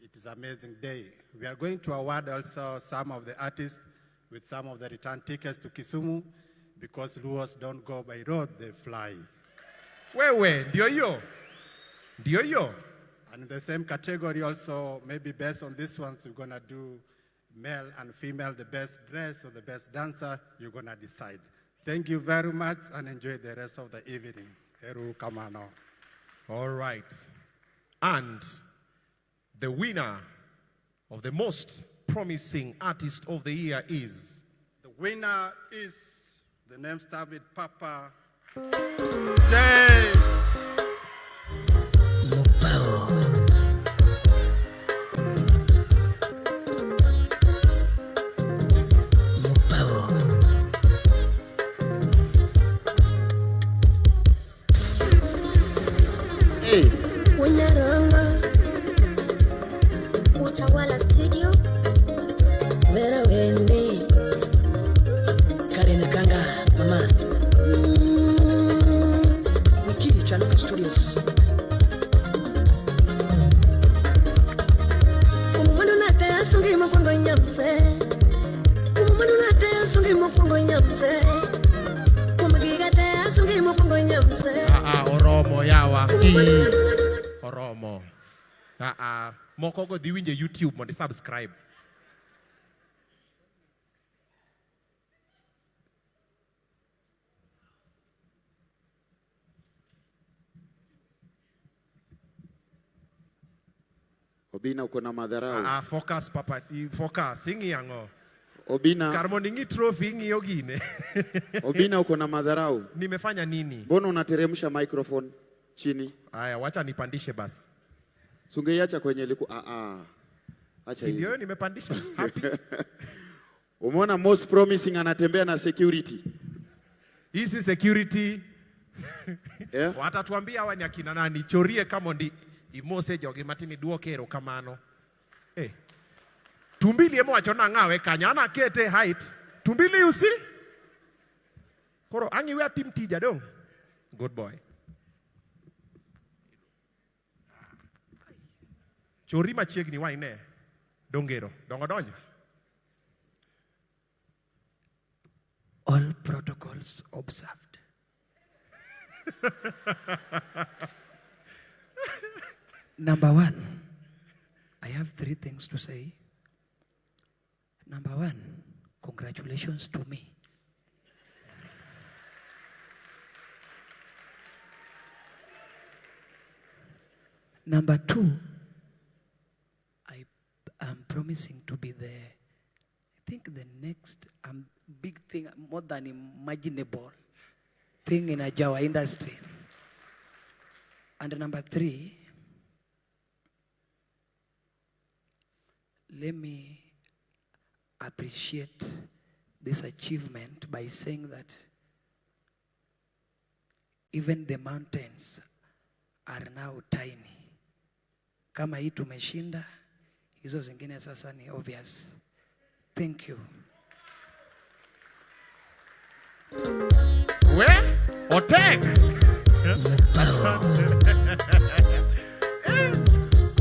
it is an amazing day. We are going to award also some of the artists with some of the return tickets to Kisumu, because Luos don't go by road, they fly. Wewe, ndio hiyo. Ndio hiyo. And in the same category also, maybe based on this ones, we're going to do male and female, the best dress or the best dancer, you're going to decide. Thank you very much and enjoy the rest of the evening. Eru kamano. All right. And the winner of the most promising artist of the year is? The winner is, the name starts with Papa J. Utawala Studio. Mera wende. Karen Kanga, mama. Wikili Chanuka Studios. Umumano nate asungi mokwongo nyamse. Umumano nate asungi mokwongo nyamse. Kumagiga te asungi mokwongo nyamse. Ah, ah, oromo yawa. Oromo. Ah, ah. Moko go dhi winje YouTube mondo subscribe. Obina uko na madharau. Ah, ah, focus papa, focus. Ingi yango. Obina. Kar mondo ing'i trophy ing'iyo gine. Obina, uko na madharau. Nimefanya nini? Mbona unateremsha microphone chini? Aya, wacha nipandishe basi. Sungeiacha kwenye iliku. Ah, ah. Acha Si ndio hizo. hiyo nimepandisha? Happy. Umeona most promising anatembea na security. Hii si security. Yeah. Watatuambia hawa ni akina nani. Chorie kama ndi imose jogi matini duoke erokamano. Eh. Tumbili ema wacho nang'awe kanyo. An akete height. Tumbili you see? Koro ang' iwe atim tija dong. Good boy. Chori machiegni waine. Dongero. Dongo donjo. All protocols observed. Number one, I have three things to say. Number one, congratulations to me. Number two, I am promising to be the, I think the next big thing, more than imaginable thing in Ajawa industry. And number three, let me appreciate this achievement by saying that even the mountains are now tiny. Kama hii tumeshinda, hizo zingine sasa ni obvious. Thank you. We? Otek! Eh,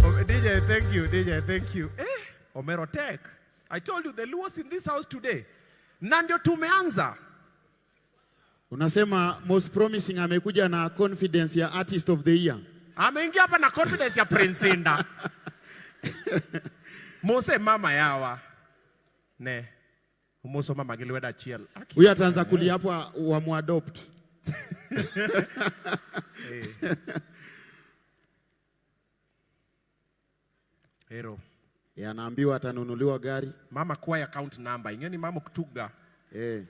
oh, DJ, thank you. DJ, thank you. Omero Tek. I told you the Luos in this house today. Na ndio tumeanza. Unasema most promising amekuja na confidence ya artist of the year. Ameingia hapa na confidence ya Prince Indah. Mose mama yawa. Ne. Umoso mama gi lwedo achiel. Aki. Huyu ataanza kulia hapo wa muadopt. Eh. Hero. Eh, anaambiwa atanunuliwa gari. Mama kwa account number. Ingeni mama kutuga. Eh.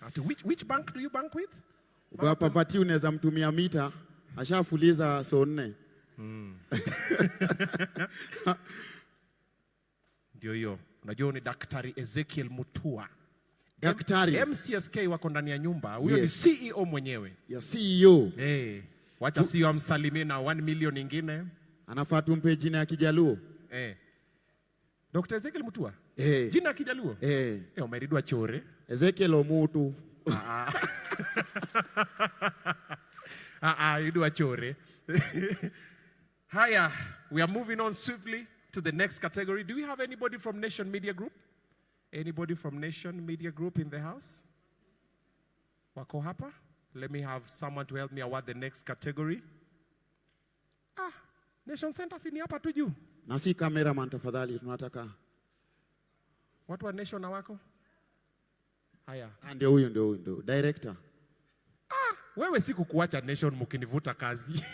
Ati which bank do you bank with? Baba Papati unaweza mtumia mita, ashafuliza so 4. Ndio hiyo. Unajua ni Daktari Ezekiel Mutua. Daktari. MCSK wako ndani ya nyumba. Huyo Yes. ni CEO mwenyewe. Ya CEO. Eh. Wacha CEO amsalimie na 1 million ingine. Anafaa tumpe jina ya Kijaluo. Eh. Dr. Ezekiel Mutua? Eh. Jina ya Kijaluo? Eh. Eh, umeridwa chore. Ezekiel Omutu. Ah, ah, idwa chore. Haya, we are moving on swiftly to the next category. Do we have anybody from Nation Media Group? Anybody from Nation Media Group in the house? Wako hapa? Let me have someone to help me award the next category. Ah, Nation Center si ni hapa tu juu. Na si cameraman tafadhali, tunataka. Watu wa Nation na wako? Haya. Ah, ndio huyu, ndio huyu, ndio director. Ah, wewe si kukuacha Nation mkinivuta kazi.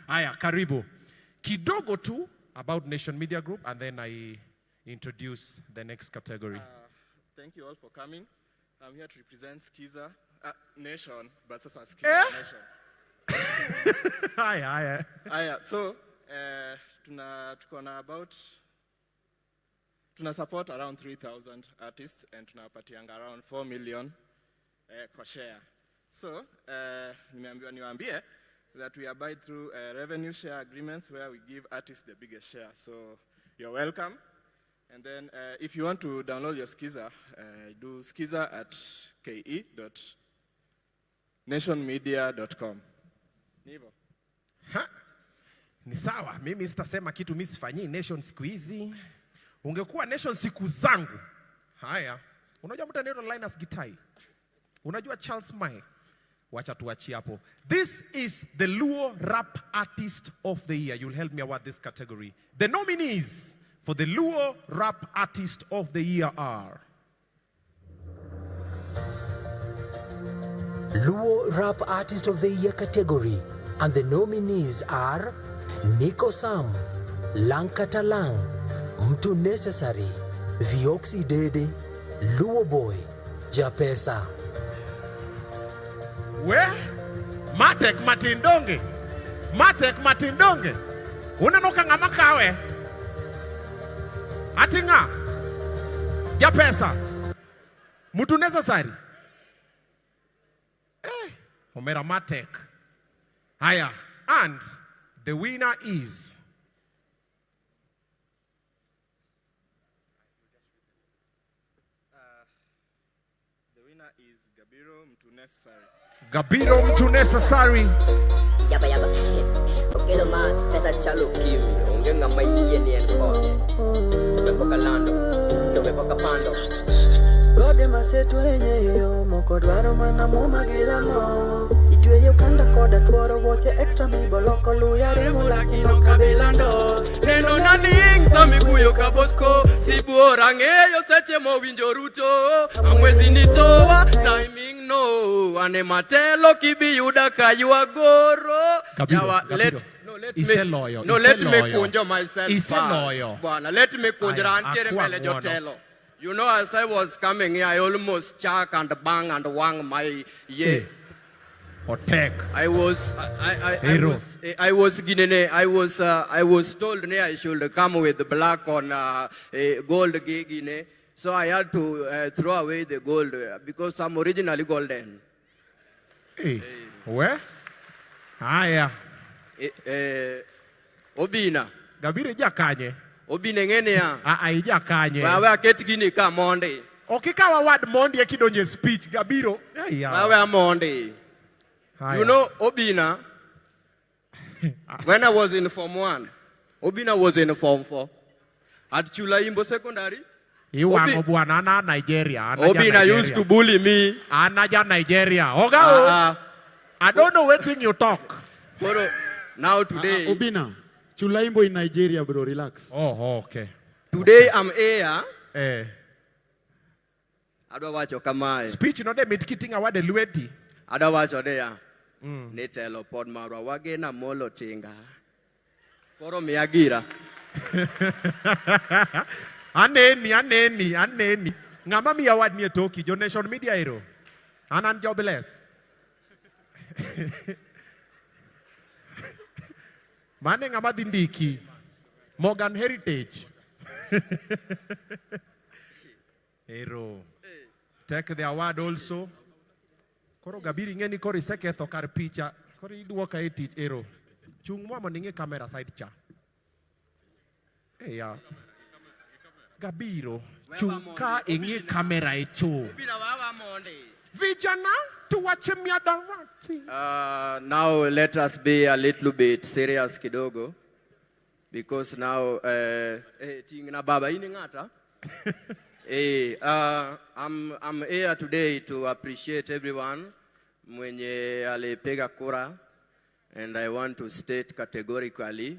Haya, karibu. Kidogo tu about Nation Media Group and then I introduce the next category. Thank you all for coming. I'm here to represent Skiza Nation, but sasa Skiza Eh? Nation. Haya, haya. Haya, so tuna tuko na about tuna support around 3,000 artists and tunawapatianga around 4 million kwa share. So nimeambiwa niwaambie that we abide through revenue share agreements where we give artists the biggest share. So you're welcome. And then if you want to download your Skiza, do skiza at ke.nationmedia.com. Ni hivyo. Ha? Ni sawa, mimi sitasema kitu, mimi sifanyii Nation siku hizi. Ungekuwa Nation siku zangu. Haya, unajua mtu anaitwa Linus Gitai? Unajua Charles Mai? Wacha tuachie hapo. This is the Luo Rap Artist of the Year. You'll help me award this category. The nominees for the Luo Rap Artist of the Year are Luo Rap Artist of the Year category, and the nominees are Nico Sam, Lankatalang, Mtu Necessary, Vioxy Dede, Luo Boy, Japesa. We matek matin donge, matek matin donge. Uneno ka ng'ama kawe? Ati ng'a? Japesa. Mtu necessary. Eh, omera matek. Haya, and the winner is The winner is Gabiro Mtu Necessary. Gabiro Mtu Necessary. Yaba yaba. Okelo Max, pesa chalo kiwi. Onge ng'ama yie ni en kode. Domepoka lando, domepoka pando. Gode masetwenye yo moko dwaro mana muma gi lamo Itweyo kanda koda tuoro wuoche extra miboloko luya remo lakini kabilando Neno naling samiguyo ka Bosco sibuor ang'eyo seche mowinjo ruto amwezi nitoa timing no ane matelo kibiyuda kayuagoro Gabiro, Yawa, Gabiro. let, no, let me, Iseloyo, no, let me iseloyo. kunjo myself Iseloyo. first bwana let me kunjra Aya, antiere akwa mbele ng'uono. jotelo. You know, as I was coming here, I almost chuck and bang and wang my yeah. Otek. I was I Hero. was I was ginene I was told ne I should come with black on gold gine. So I had to throw away the gold because I'm originally golden. Eh, we? Haya. Obina. Gabiro ija kanye? Obina ng'ene ya. Ah, ah, ija kanye? Wawe aket gini ka mondi. Ok ikaw award mondi eka idonjo e speech, Gabiro. Ai, yawa. Wawe amondi. Haya. You know, Obina, when I was in Form 1, Obina was in Form 4. At Chulaimbo Secondary, Iwang'o bwana, an a Nigeria. An aja Obina Nigeria. used to bully me. An aja Nigeria. Oga o. I don't know wetin you talk. Koro, now today, Obina, Chulaimbo in Nigeria, bro, relax. Oh, okay. Today I'm here. Eh. Adwa wacho kamae. Speech no de mit kiting'o award e lweti. Adwa wacho niya. Ni telo pod marwa wageno Amolo Tinga. Koro miya gira. Aneni, aneni, aneni. Ng'ama miya award ni e toki, jo Nation Media ero. An an jobless. Mane ng'ama dhi ndiki? Morgan Heritage. Ero. Take the award also. Koro Gabiri ing'e ni koro iseketho kar picha. Koro iduoka e tich ero. Chung' mwa mondo ing'i camera side cha. Eya. Gabiro, chung' ka ing'i camera e cho. Vijana, tuwache miadarati. Now let us be a little bit serious kidogo because now ting'na baba in ng'ata. I'm here today to appreciate everyone mwenye alipiga kura, and I want to state categorically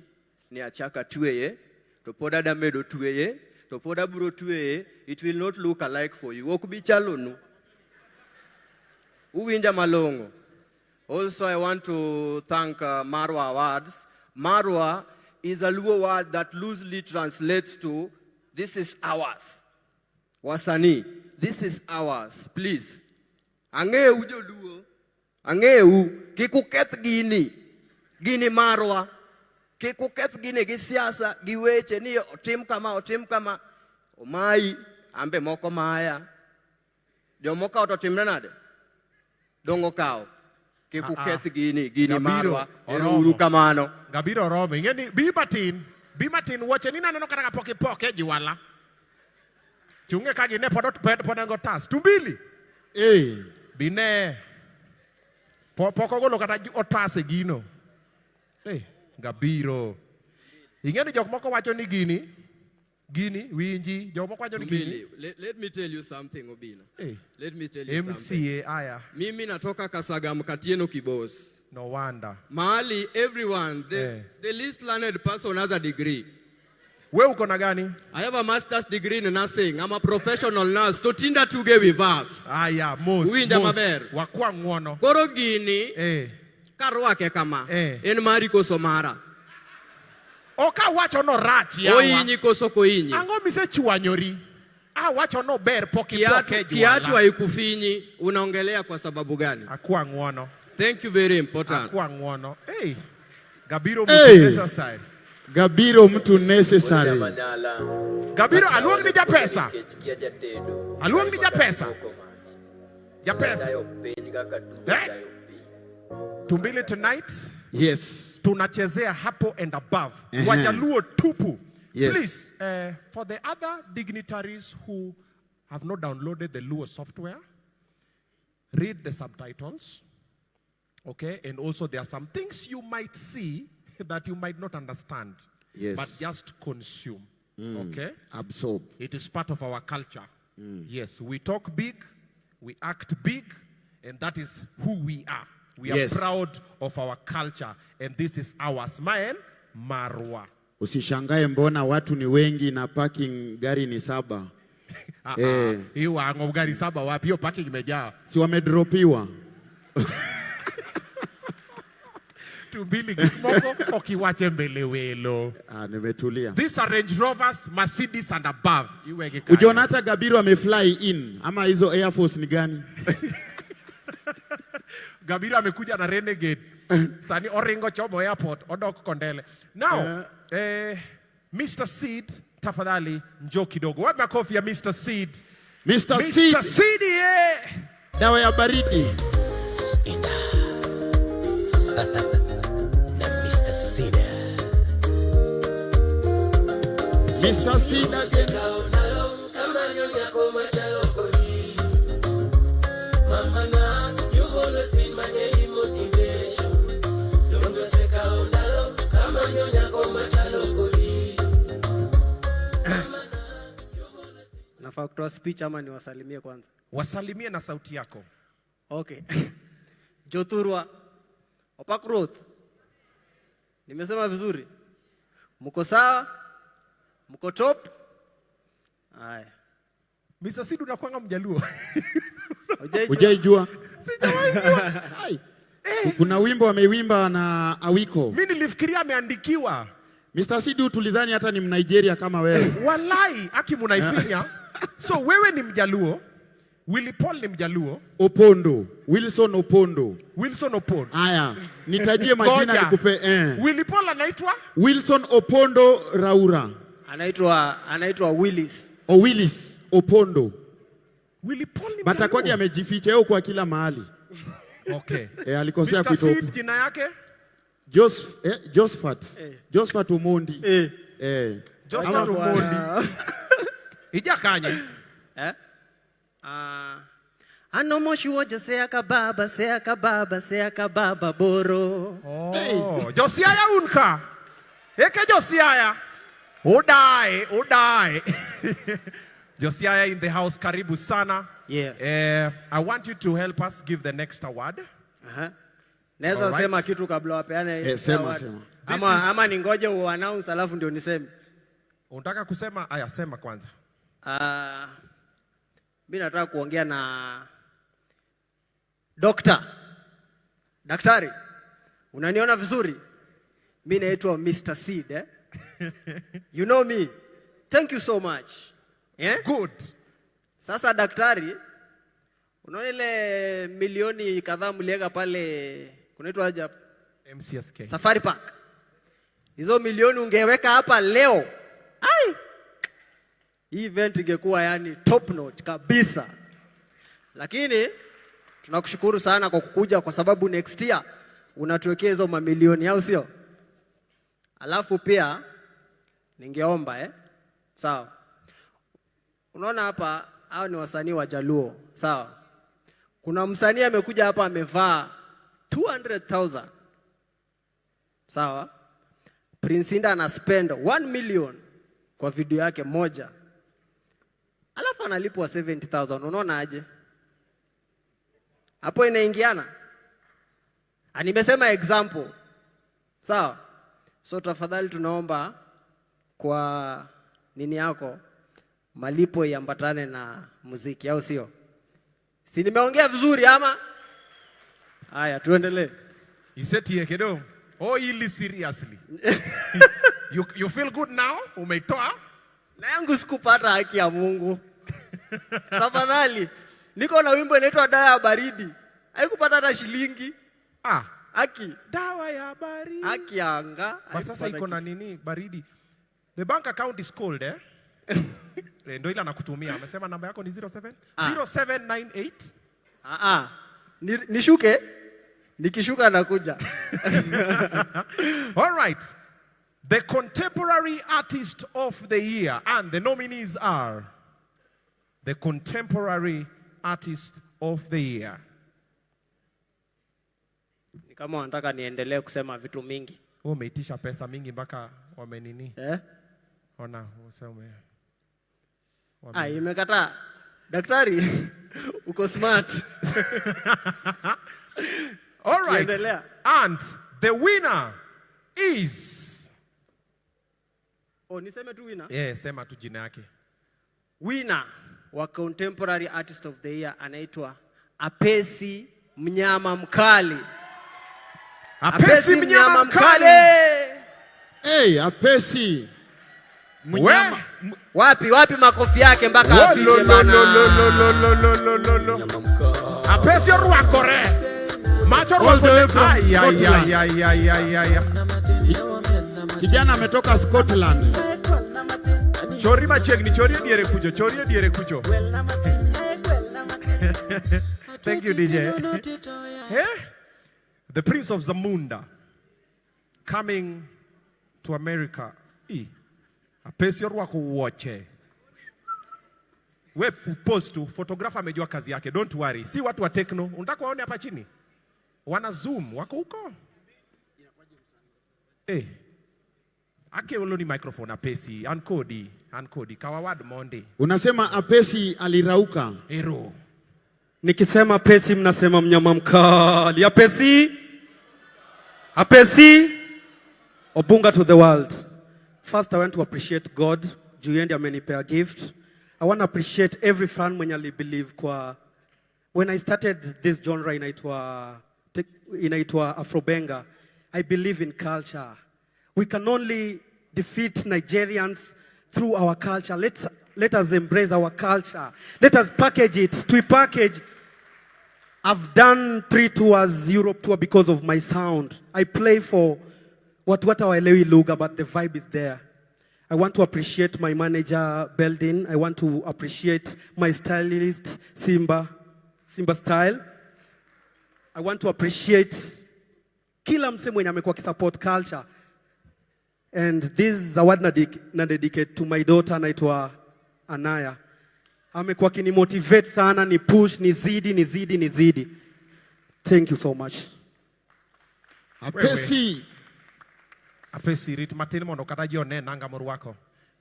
ni achaka tweye to pod ada medo tweye to pod abiro tweye. It will not look alike for you, ok bi chalonu uwinja malong'o. Also, I want to thank Marwa Awards. Marwa is a Luo word that loosely translates to "this is ours." Wasanii, this is ours, please. Ang'eu joluo, ang'eu, kik uketh gini, gini marwa. Kik uketh gini gi siasa, gi weche ni otim kama, otim kama. Omayi, ambe moko maya. Jomoko to timre nade? Dong' okawo. Kik Ah, ah. uketh gini, gini Gabiro, marwa. Ero oromo. uru kamano. Gabiro oromo. Ing'e ni bi matin, bi matin wuoche ni naneno kata kapok ipoke jiwala. Chung'e ka gine pod pod en gotas. Tumbili. Eh. Bine. Pok ogolo kata otas e gino. Eh, Gabiro. Ing'e ni jok moko wacho ni gini, gini, winji, jok moko wacho ni gini. Tumbili, let me tell you something, Obina. Eh. Let me tell you something. MCA, aya. Mimi natoka Kasagam Katieno Kibos. No wonder. Mahali everyone, Eh. the least learned person has a degree. We uko na gani? I have a master's degree in nursing. I'm a professional nurse. To tinda tuge with us. Aya, mos. Uwinja mos. maber. Wakwa ng'uono. Koro gini, Eh. karwake kama, Eh. en mari koso mara. Ok awacho no rach yawa. Ohinyi koso kohinyi. Ang'o misechwanyori? Ah, wacho no ber pok Kiatu, ipoke kiatu jwala. haikufinyi, unaongelea kwa sababu gani? Akwa ng'wono. Thank you, very important. Akwa ng'wono. Hey, Gabiro Hey. mtu necessary. Gabiro mtu necessary. Gabiro aluong ni japesa. Aluong ni japesa. Japesa. Eh? Tumbili tonight. Yes. Tunachezea hapo and above. Ehe. Wajaluo tupu. Yes. Please, for the other dignitaries who have not downloaded the Luo software, read the subtitles. Okay, and also there are some things you might see that you might not understand. Yes. But just consume. Okay? Absorb. It is part of our culture. Yes, we talk big, we act big, and that is who we are. We Yes. are proud of our culture, and this is ours. Maen Marwa. Usishangae mbona watu ni wengi na parking gari ni 7. Ah, ah, Eh. hiyo wango gari 7 wapi? Hiyo parking imejaa. Si wamedropiwa. Tumbili gik moko ok iwache mbele welo. Ah, nimetulia. These are Range Rovers, Mercedes and above. Iweke kando. Ujiona hata Gabiru amefly in ama hizo Air Force ni gani? Gabiru amekuja na Renegade. Sani oringo chomo airport, odok Kondele. Now, Mr. Seed, tafadhali njoo kidogo. Wapi makofi ya Mr. Seed? Mr. Mr. Seed. Seed, yeah. Dawa ya baridi. Na Mr. Seed. Mr. Seed again. Nafaa kutoa speech ama niwasalimie kwanza? Wasalimie na sauti yako. Okay. Jothurwa Opak Ruoth. Nimesema vizuri? Mko sawa? Mko top? Haya. Mr. Seed unakuanga Mjaluo. Hujaijua? Kuna wimbo ameiwimba na Awiko. Mimi nilifikiria ameandikiwa. Mr. Seed tulidhani hata ni Mnigeria kama wewe. Walai, aki munaifinya. So wewe ni Mjaluo, Willy Paul ni Mjaluo, Opondo, Wilson Opondo. Wilson Opondo. Haya, nitajie majina Ngoja. nikupe eh. Willy Paul anaitwa Wilson Opondo Raura. Anaitwa Willis. O Willis Opondo. Willy Paul ni Batakwagi amejificha yeye kwa kila mahali. Okay. Eh, alikosea Mr. kuitwa Seed jina yake? Josephat. Josephat Omondi. Eh. Eh. Josephat Ama- Omondi. Ija kanye. Eh? Anomoshi Josea kababa, sea kababa, sea kababa boro. Oh, Josiah unka. Eke Josiah. Udae, udae. Josiah in the house, karibu sana. Yeah. I want you to help us give the next award. Aha. Naweza Alright. sema kitu kabla wapeane Eh, sema, award. sema. Ama, This is- ama ningoje uannounce alafu ndio niseme. Unataka kusema? Aya, sema kwanza. Mi nataka kuongea na dokta. Daktari, unaniona vizuri? Mi naitwa Mr. Seed, eh? You know me. Thank you so much. Eh? Good. Sasa daktari, unaona ile milioni kadhaa mliweka pale kunaitwa aje hapo? MCSK. Safari Park. Hizo milioni ungeweka hapa leo. Ai! Hii event ingekuwa yani top notch kabisa. Lakini tunakushukuru sana kwa kukuja kwa sababu next year unatuwekea hizo mamilioni au sio? Alafu pia ningeomba sawa. Unaona hapa hao ni wasanii wa Jaluo, sawa? Kuna msanii amekuja hapa amevaa 200,000. Sawa? Prince Indah ana spend 1 million kwa video yake moja. Alafu analipwa 70,000. Unaona aje? Hapo inaingiana. Nimesema example. Sawa? So tafadhali tunaomba kwa nini yako malipo iambatane na muziki, au sio? Si nimeongea vizuri ama? Haya, tuendelee. Isetie kidogo. Oh, ili seriously. You feel good now? Umeitoa? Na yangu sikupata haki ya Mungu. Tafadhali. Niko na wimbo inaitwa Dawa ya Baridi. Haikupata hata shilingi. Ah. Aki. Dawa ya baridi. Aki anga. But sasa iko na nini baridi. The bank account is cold, eh? Eh, ndio ile anakutumia. Amesema namba yako ni 07 0798. Ah ah. Nishuke? Nikishuka nakuja. All right. The contemporary artist of the year, and the nominees are the contemporary artist of the year. Ni kama wanataka niendelee kusema vitu mingi. Wewe umeitisha pesa mingi mpaka wamenini. Eh? Ona, useme. Ah, imekataa. Daktari, uko smart. All right. Tukiendelea. And the winner is. Oh, niseme tu winner. Yeah, sema tu jina yake. Winner wa Contemporary Artist of the Year anaitwa Apesi Mnyama Mkali. Apesi Mnyama Mkali. Hey, Apesi. Mnyama. Wapi wapi makofi yake mpaka afike bana. Apesi orwakore. Macho All the way from Ay, ay, Scotland. ay, ay, ay, ay, ay, ay. Kijana ametoka Scotland. Chori machiegni, chori e diere kucho, chori e diere kucho. Thank you, DJ. Eh? The Prince of Zamunda coming to America. E. Apesi orwako wuoche. We post tu, photographer amejua kazi yake. Don't worry. Si watu wa techno. Unataka waone hapa chini? Wana zoom, wako huko. Eh. Ake ni microphone Apesi, ankodi, ankodi, kawawad mondi. Unasema Apesi alirauka. Ero. Nikisema Pesi mnasema mnyama mkali. Apesi, Apesi, Obunga to the world. First I want to appreciate God juu yeye ndiye amenipea gift. I want to appreciate every fan mwenye alibelieve kwa when I started this genre inaitwa Afrobenga. I believe in culture. We can only defeat Nigerians through our culture. Let us embrace our culture. Let us package it. To package. I've done 3 tours, Europe tour, because of my sound. I play for watu hata waelewi lugha, but the vibe is there. I want to appreciate my manager, Beldin. I want to appreciate my stylist, Simba, Simba Style. I want to appreciate kila mse mwenye amekuwa akisupport culture. And this award na dedicate to my daughter anaitwa Anaya. Amekuwa akinimotivate sana, ni push, nizidi, nizidi, nizidi. Thank you so much. Apesi. Apesi rit matin mondo kata ji one nanga morwako.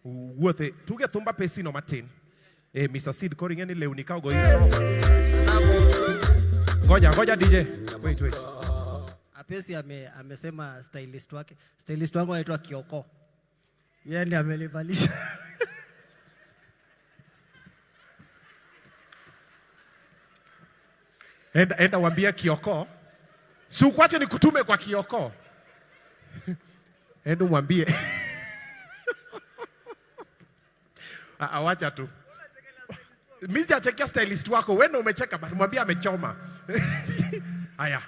Wuothe tuge thumba Apesi no matin. Eh, Mr. Seed koro ing'e ni lewni ka ogo Ngoja, ngoja DJ. Wait, wait. Apesi amesema stylist wake. Stylist wangu anaitwa Kioko. Yeye ndiye amelivalisha. Enda, enda waambie Kioko. Si ukwache nikutume kwa Kioko. Enda umwambie. Ah, wacha tu. Mimi sijachekea stylist wako, wewe ndio umecheka, but mwambie amechoma. Aya,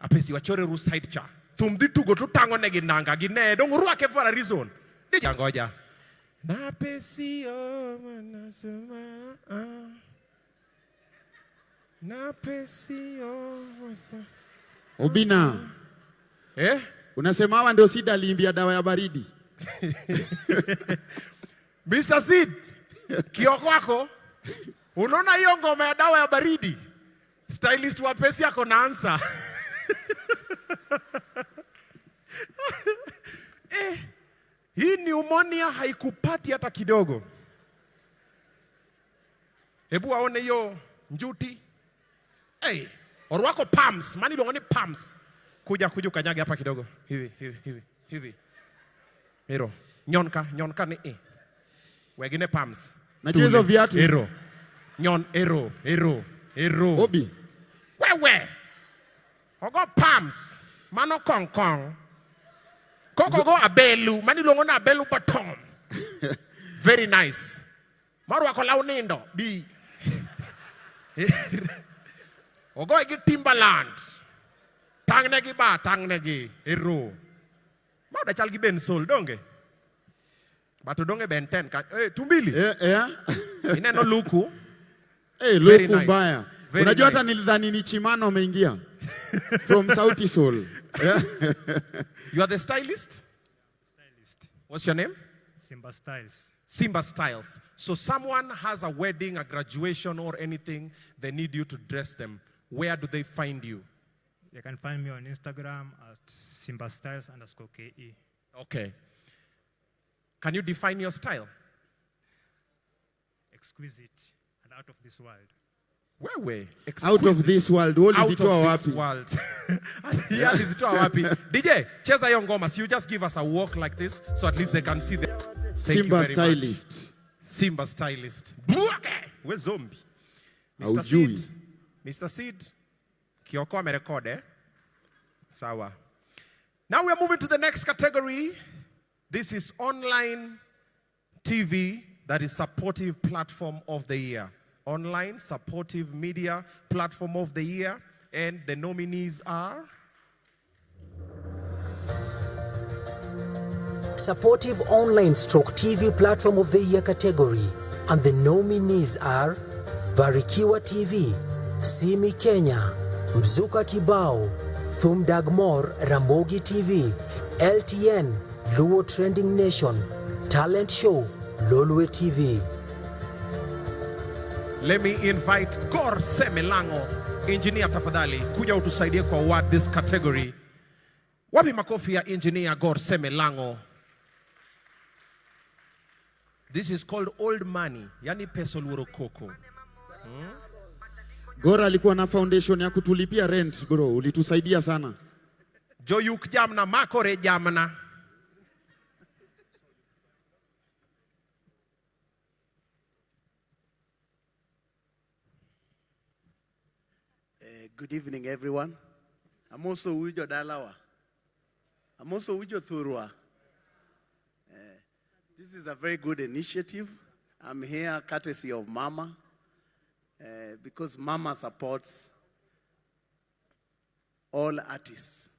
Apesi wachore ru side cha. Thum dhi tugo to tang'o negi nanga gi ne dong rwake for a reason. DJ ngoja. Na Apesi o manasema ah. Na Apesi o wasa. Obina. Eh? Unasema hawa ndio Sida aliimbia dawa ya baridi. Mr. Seed, Kioko wako, unaona hiyo ngoma ya dawa ya baridi? Stylist wa Pesi ako na answer. Hii pneumonia haikupati hata kidogo. Hebu waone hiyo njuti. Hey, orwako pumps, mani iluongo ni pumps. Kuja, kuja ukanyage hapa kidogo. Hivi, hivi, hivi, hivi. Ero, nyonka, nyonka ni e. Wegine pumps. Najua hizo Tule. viatu. Ero. Nyon, ero, ero, ero. Obi. Wewe. Ogo pumps. Mano kong kong. Koko go abelu. Mani iluongo ni abelu bottom. Very nice. Marwako law nindo. Bi. Ogoye gi Timberland. Tang'negi ba, tang'negi. Ero. Ma odachal gi Ben Sol, donge? But odonge Ben 10 ka. Eh, tumbili. Eh, eh. Ineno luku. Eh, Very luku nice. mbaya. Very Unajua hata nice. nilidhani ni Chimano ameingia from Sauti Sol. Yeah. You are the stylist? Stylist. What's your name? Simba Styles. Simba Styles. So someone has a wedding, a graduation, or anything, they need you to dress them. Where do they find you? You can find me on Instagram at Simba Styles underscore KE. Okay. Can you define your style? Exquisite and out of this world. Wewe. Out of this world. Wewe Out ulizitoa of this wapi? world. Yeah, alizitoa wapi? DJ, cheza hiyo ngoma. So you just give us a walk like this so at least they can see the Thank you Simba very Stylist. Much. Simba Stylist. Bwake! We zombie. Mr. Haujui. Seed. Mr. Seed. Kioko amerekod eh? Sawa. Now we are moving to the next category. This is online TV that is supportive platform of the year. Online supportive media platform of the year. And the nominees are Supportive Online Stroke TV Platform of the Year category, and the nominees are Barikiwa TV, Simi Kenya, Mzuka Kibao, Thumdagmor Ramogi TV, LTN, Luo Trending Nation, Talent Show, Lolwe TV. Let me invite Gor Semelango. Engineer tafadhali, kuja utusaidie kwa award this category. Wapi makofi ya engineer Gor Semelango? This is called old money, yani pesa luoro koko. Gora alikuwa na foundation ya kutulipia rent bro, ulitusaidia sana. Joyuk jamna makore jamna. Good evening, everyone. I'm also Ujo Dalawa. I'm also Ujo Thurwa. This is a very good initiative. I'm here courtesy of Mama, because Mama supports all artists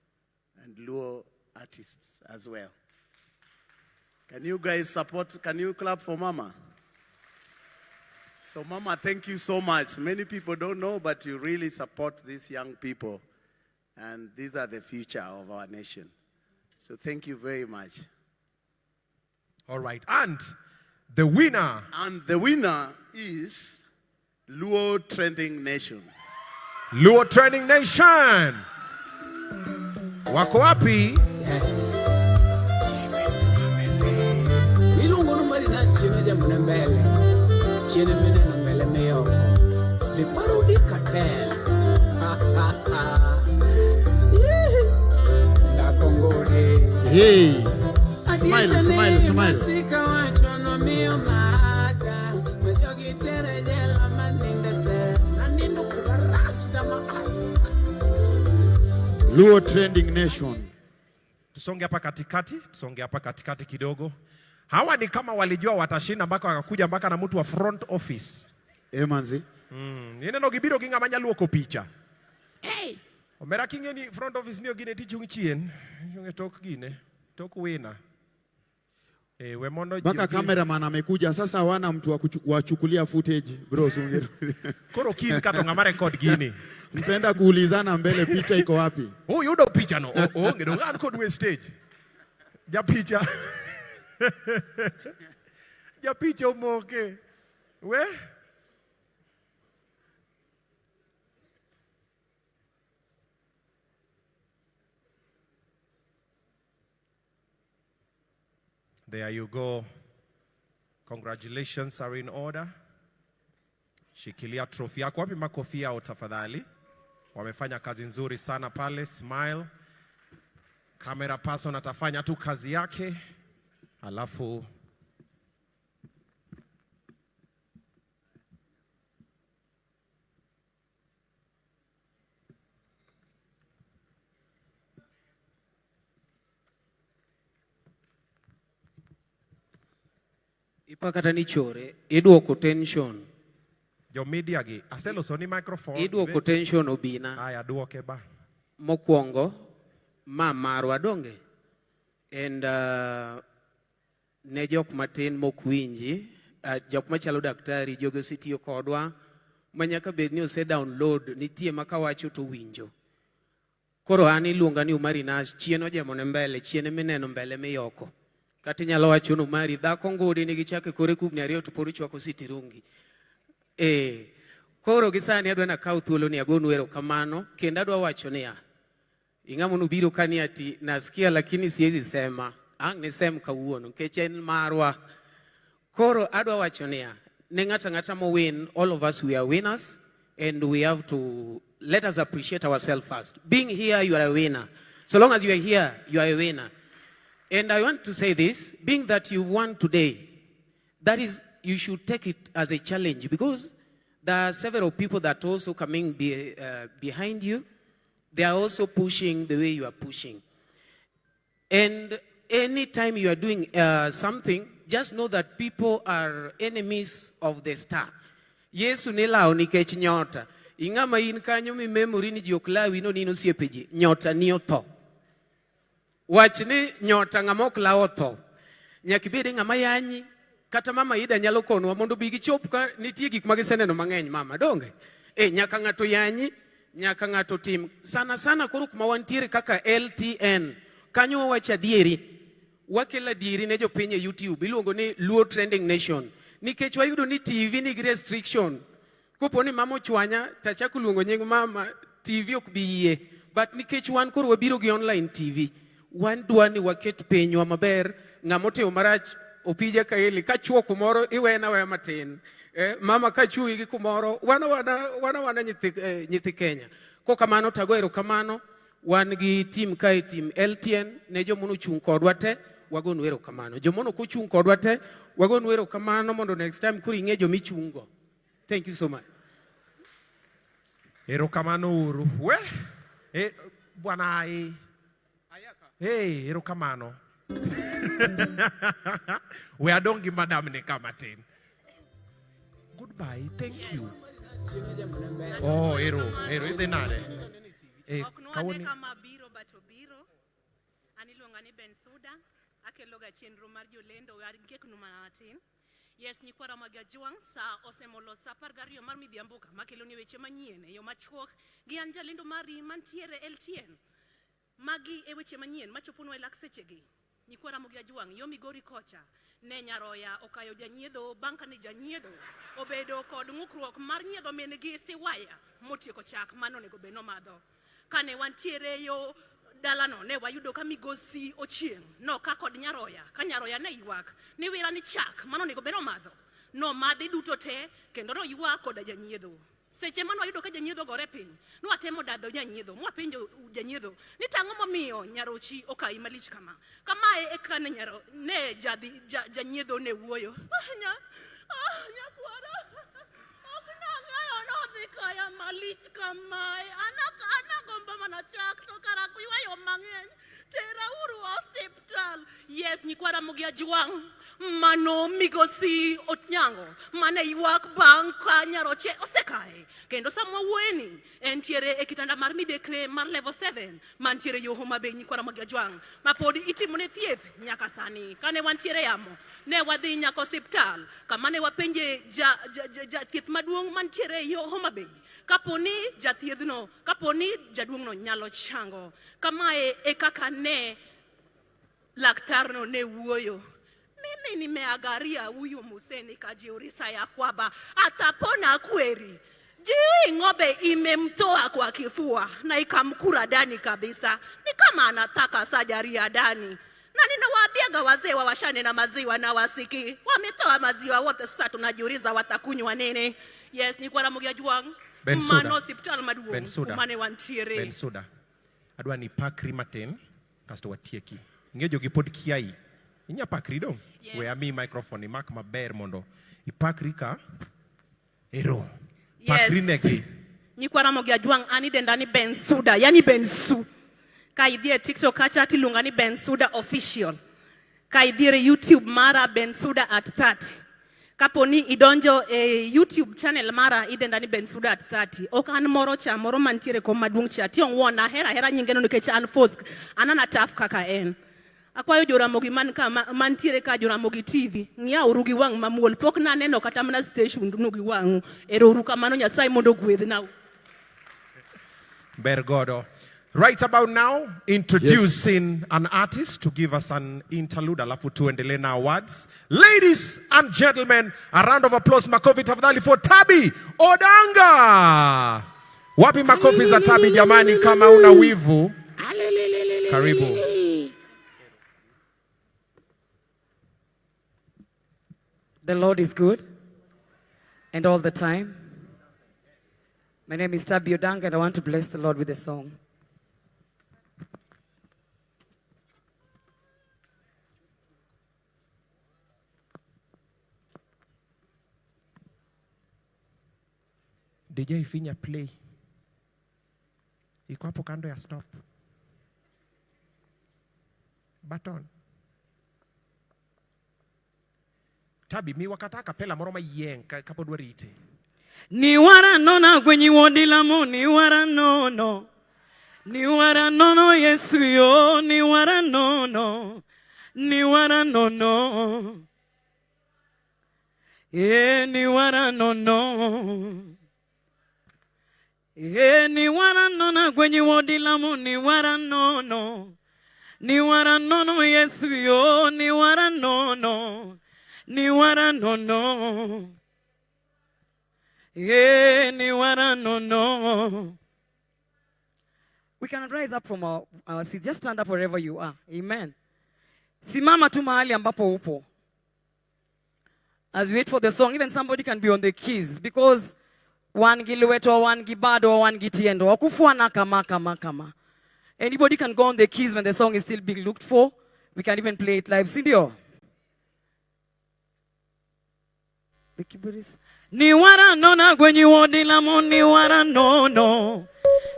and Luo artists as well. Can you guys support? Can you clap for Mama? So, Mama, thank you so much. Many people don't know, but you really support these young people. And these are the future of our nation. So, thank you very much. All right. And the winner. And the winner is Luo Trending Nation. Luo Trending Nation. Wako wapi? Iluongo ni Marina chino jamne mbele chien mineno mbele miyoko The Parody Cartel. Dakongore. Hey. Smile, smile, smile. Masika wacho nomiyo maga majogi tere jela maninde se nanindo kumarach dama. Luo Trending Nation. Tusonge hapa katikati, tusonge hapa katikati kidogo. Hawa ni kama walijua watashinda mpaka wakakuja mpaka na mtu wa front office. Eh, manzi. Ineno gibiro gi ng'ama nyaluoko picha. Hey. Omera king'e ni front office ni gine tichung' chien, ichung' e tok gine, tok wina. Eh, we mondo ji Mpaka cameraman amekuja sasa, hawana mtu wa wachukulia footage bro. Sunge. Koro kin kato ng'ama record gini. Mpenda kuulizana mbele picha iko wapi? Oh, yudo picha no. Oonge dong an kod wastage. Japicha. Japicha omoke. We? There you go. Congratulations are in order. Shikilia trophy yako. Wapi makofi yao tafadhali? Wamefanya kazi nzuri sana pale. Smile. Camera person atafanya tu kazi yake. Alafu Ipakata ni chore, iduoko tension. Jo media gi, aseloso ni microphone. Iduoko tension obina. Aya, duoke ba. Mokwongo, ma marwa donge. And ne jok matin mok winji, jok machalo daktari, jogi osetiyo kodwa, ma nyaka bed ni ose download, nitie ma kawacho to winjo. Koro an iluonga ni Umari Nash, chien ojemo ne mbele, chien mineno mbele miyoko. Kata inyalo wacho ni Umari, dhako ngudi nigi chak e kore kubni ariyo to pod ochwako sitirungi. Eh, koro gi sani adwa nakaw thuolo ni agonu erokamano, kendo adwa wacho niya, ing'amo nobiro ka ni ati nasikia lakini siwezi sema, ang' nisem kawuono nikech en marwa. Koro adwa wacho niya, ne ng'ato ang'ata mowin, all of us we are winners and we have to let us appreciate ourselves first. Being here, you are a winner. So long as you are here, you are a winner. And I want to say this, being that you won today, that is, you should take it as a challenge because there are several people that also coming behind you. They are also pushing the way you are pushing. And anytime you are doing something, just know that people are enemies of the star. Yesu ne lawo nikech nyota. Ing'ama in kanyo mi memori ni ji ok lawi no ni in osiepe ji. Nyota ni otho. Wach ni nyota ng'ama ok law otho. Nyaka ibed ng'ama yanyi. Kata mama Ida nyalo konwa mondo bi gichop ka nitie gik ma giseneno mang'eny mama donge. E, nyaka ng'ato yanyi, nyaka ng'ato tim. Sana sana koro kuma wantiere kaka LTN. Kanyo wawacho adieri. Wakelo adieri ne jopiny e YouTube. Iluongo ni Luo Trending Nation. Nikech wayudo ni TV nigi restriction. Kopo ni mama ochwanya, tachako luongo nying mama, TV ok bi yie. But nikech wan koro wabiro gi online TV, wan dwa ni waket pinywa maber, ng'ama otimo marach opija kaeli, kachuo kumoro iwena aweya matin. Eh, mama kachuoyi gi kumoro, wan wana nyithi Kenya. Kokamano tago erokamano, wan gi team kae, team LTN, ne joma nochung' kodwa te, wagonu erokamano. Joma nok ochung' kodwa te, wagonu erokamano mondo next time koro ing'e joma ichung' go. Thank you so much. Erokamano uru. We, bwana ai. Hey, erokamano. We adong' gi madam ni ka matin. Goodbye, thank you. Oh, ero, ero, idhi nade? Eh, Ok nwane kawuono kama biro but obiro. An iluonga ni Ben Suda. Akeloga chenro mar jolendo angeknu mana matin. Yes, nyikwa Ramogi Ajwang', sa osemolo sa 12 mar midhiambo kama kelo ni weche manyien e yo machuok gi an jalendo mari mantiere LTN. Magi e weche manyien machoponwa e lak sechegi. Nyikwa Ramogi Ajwang', yo Migori kocha ne nyaroya okayo janyiedho bang' kane janyiedho obedo kod ng'ukruok mar nyiedho min gi siwaya motieko chak mane onego bed nomadho. Kane wantiere yo dalano ne wayudo ka migosi Ochieng' noka kod nyaroya ka nyaroya ne ywak ni wira ni chak mane onego bed nomadho nomadhi duto te kendo noywak koda janyiedho. Seche mane wayudo ka janyiedho gore piny, nwatemo dadho janyiedho, mwapenjo janyiedho ni tang'o momiyo nyarochi okayi malich kama. Kamae e kaka ne nyaro, ne jadhi, ja, janyiedho ne wuoyo. Ah, nya, ah, nyakwara, ok nang'eyo nodhi kaya malich kamae. Anagombo mana chak to kara ywayo mang'eny. Tera uru osiptal. Yes, nyikwa Ramogi Ajwang', mano migosi Onyango mane ywak bang' ka nyaroche osekaye. Kendo sama wawuoyeni, entiere e kitanda mar midekre mar level 7 mantiere yo Homa Bay nyikwa Ramogi Ajwang' ma pod itimone thieth nyaka sani. Kane wantiere yamo, ne wadhi nyaka osiptal kama ne wapenje ja thieth maduong' mantiere yo Homa Bay kapo ni jathiedhno, kapo ni jaduong'no nyalo chango. Kamae e kaka ne laktarno ne wuoyo. Mimi nimeangalia huyu mzee nikajiuliza ya kwamba atapona kweli. Jii ng'ombe imemtoa kwa kifua na ikamkura ndani kabisa, ni kama anataka sajari ya ndani. Na ninawaambiaga wazee wawashane na maziwa na wasiki. Wametoa maziwa wote, sasa tunajiuliza watakunywa nini? Yes, ni kwa Ramogi Ajwang'. Ben Suda. Mano osiptal maduong' Ben Suda. kuma ne wantiere. Ben Suda. Adwa ni pakri matin kasto watieki. Ing'e jogi pod kiai. Inya pakri dong? Yes. We ami microphone imak maber mondo ipakri ka. Ero. Yes. Pakri negi. Nyikwa Ramogi Ajwang' an idenda ni Ben Suda, yani Ben Su. Ka idhi e TikTok kacha tiluonga ni Ben Suda Official. Ka idhi e YouTube mara Ben Suda at 30. Kapo ni idonjo e YouTube channel mara idenda ni Bensuda at 30. Ok an moro cha, moro mantiere kom maduong' cha. Tiong' wuon ahero ahera nyingeno nikech an Fosk. An ana taf kaka en. Akwayo Joramogi man ka mantiere ka Joramogi TV, ng'iyauru gi wang' mamuol. Pok naneno kata mana station nu gi wang'u. Ero uru kamano Nyasaye mondo ogwedhnau. Bergodo. Right about now, introducing an artist to give us an interlude, alafu tuendelee na awards. Ladies and gentlemen, a round of applause, makofi tafadhali for Tabi Odanga. Wapi makofi za Tabi jamani, kama una wivu? Karibu. The Lord is good and all the time. My name is Tabi Odanga and I want to bless the Lord with a song. DJ finya play. Iko hapo kando ya stop. Button. Tabi, mi wakata kapela moro mayieng kapod warite. Ni wara nona gwenyi wodilamo ni wara nono. Ni wara nono Yesu yo ni wara nono. Ni wara nono. E ni wara nono. E ni wara nona gwenyi wodilamo ni wara nono. Ni wara nono Yesu yo ni wara nono. Ni wara nono. E ni wara nono. We can rise up from our seat. Just stand up wherever you are. Amen. Simama tu mahali ambapo upo. As we wait for the song, even somebody can be on the keys because one gi lweto, one gi bado, one gi tiendo. Wakufuana kama kama kama. Anybody can go on the keys when the song is still being looked for. We can even play it live. Sindio? The keyboard is... Ni wara nona gwenyi wodilamo ni wara nono.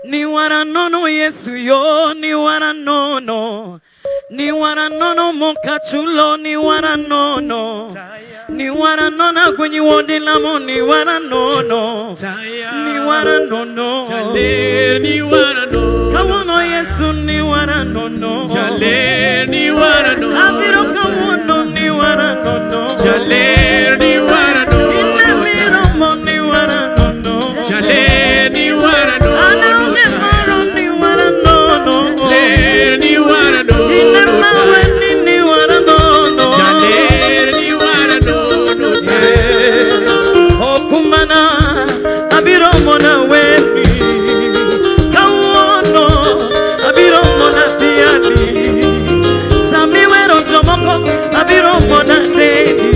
Ni wara nono Yesu yo ni wara nono. Ni wara nono mokachulo ni wara nono. Ni wara nona gwenyi wodilamo ni wara nono. Ni wara nono. Jaler ni wara nono. Kawono Yesu ni wara nono. Jaler ni wara nono. Abiro kawono ni wara nono. Jaler ni wara nono. Inamiromo ni wara nono. Jaler ni wara nono. Anaonge moro ni wara nono. Ler ni wara nono. Inamaweni ni wara nono. Jaler ni wara nono. Okumana abiro mona weni. Kawono abiro mona piani. Samiwero jomoko abiro mona deni.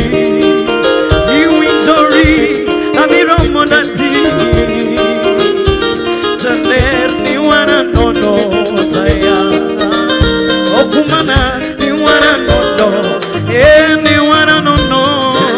Iwinjori abiro mona tini. Jaler ni wara nono taya. Okumana ni wara nono. Eh ni wara nono.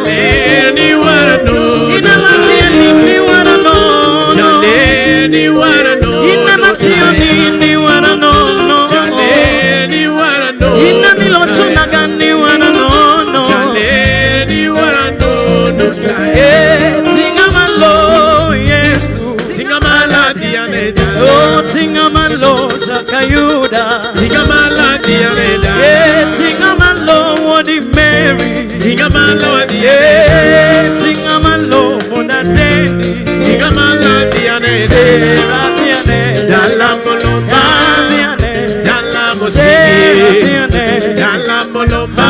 Jaler ni wara nono. Inalalieni ni wara nono. Jaler ni wara nono. Inamationi ni wara nono. Jaler ni wara nono. Inamilochonaga ni wara nono. Jaler ni wara nono. Eh tingamalo Yesu. Tingamala dianeda. Oh tingamalo Jakayuda. Tingamala dianeda. Eh tingamalo Wodi Mary. Tingamalo dianeda. Eh tingamalo Monadeni. Tingamala dianeda. Sera dianeda. Dala molomba. Dianeda. Dala Sera mosiki. dianeda. Dala molomba.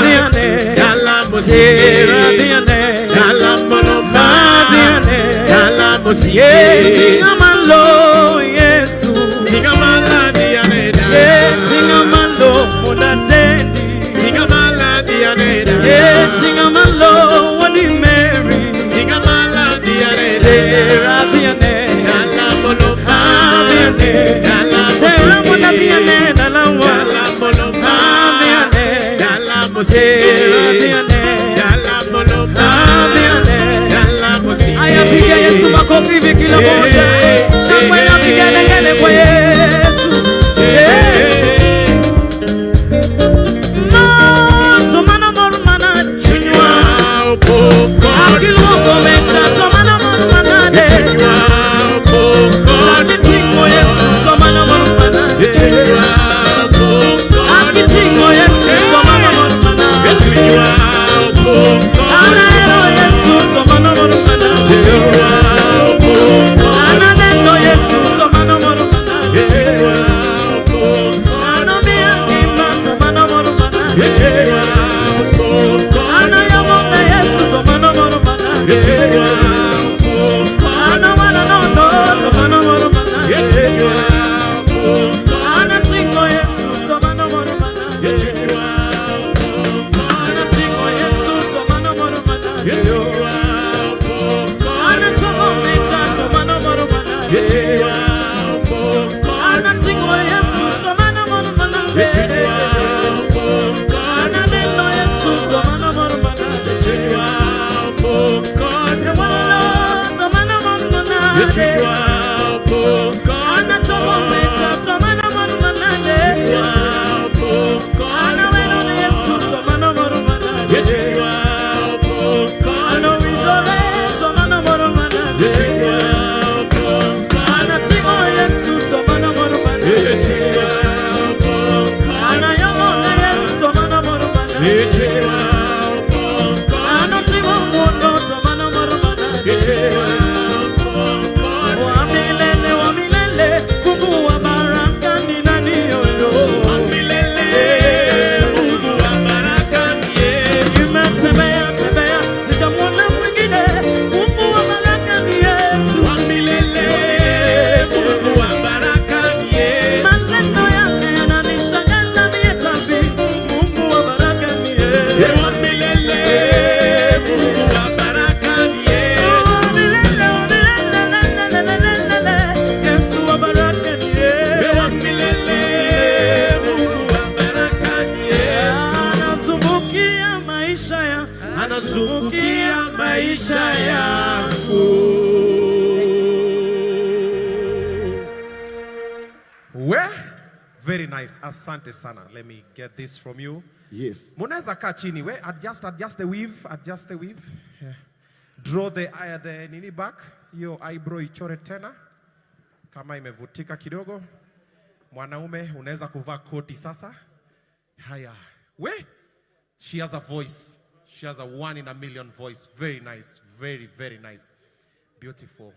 Dianeda. Dala Sera mosiki. dianeda. Dala molomba. Dianeda. Dala mosiki. Eh tingamalo Yesu. Tingamala dianeda. Eh tingamalo Monadeni. Tingamala dianeda. Eh tingamalo Wodi Mary. Tingamala dianeda. Sera dianeda. Dala molomba. Dianeda. Dala Sera mona mosiki. dianeda la wa. Dala molomba. Dianeda. Dala Sera mosiki. dianeda. Dala molomba. Dianeda. Dala mosiki. Aya, piga Yesu makofi hivi kila moja. Ananeno Yesu to mano mor manade. Newalalo to mano mor manade. Anachomo mecha to mano mor manade. Anawero ne Yesu to mano mor manade. Anowinjore to mano mor manade. Anatimo Yesu to mano mor manade. Anayomo ne Yesu to mano mor manade. Anotimo ng'wono to mano mor manade. Wa milele, wa milele, Mungu wa baraka ni nani yoyo? Wa milele, Mungu wa baraka ni Yesu. Nimetembea tembea, sijamwona mwingine. Mungu wa baraka ni Yesu. Wa milele, Mungu wa baraka ni Yesu. Maneno yake yananishangaza mie tabi. Mungu wa baraka ni Yesu. Wa milele, Mungu wa baraka ni Yesu. Wa milele, wa milele, le, le, le, le, le, le. Yesu wa baraka ni Yesu. Wa milele, Mungu wa baraka ni Yesu. Anazungukia maisha ya anazungukia maisha yangu. We very nice. Asante sana. Let me get this from you. Yes. Munaweza kaa chini. We adjust, adjust the weave, adjust the weave. Yeah. Draw the nini back. Hiyo eyebrow ichore tena. Kama imevutika kidogo. Mwanaume unaweza kuvaa koti sasa. Haya. We she has a voice. She has a one in a million voice. Very nice. Very, very nice. Beautiful.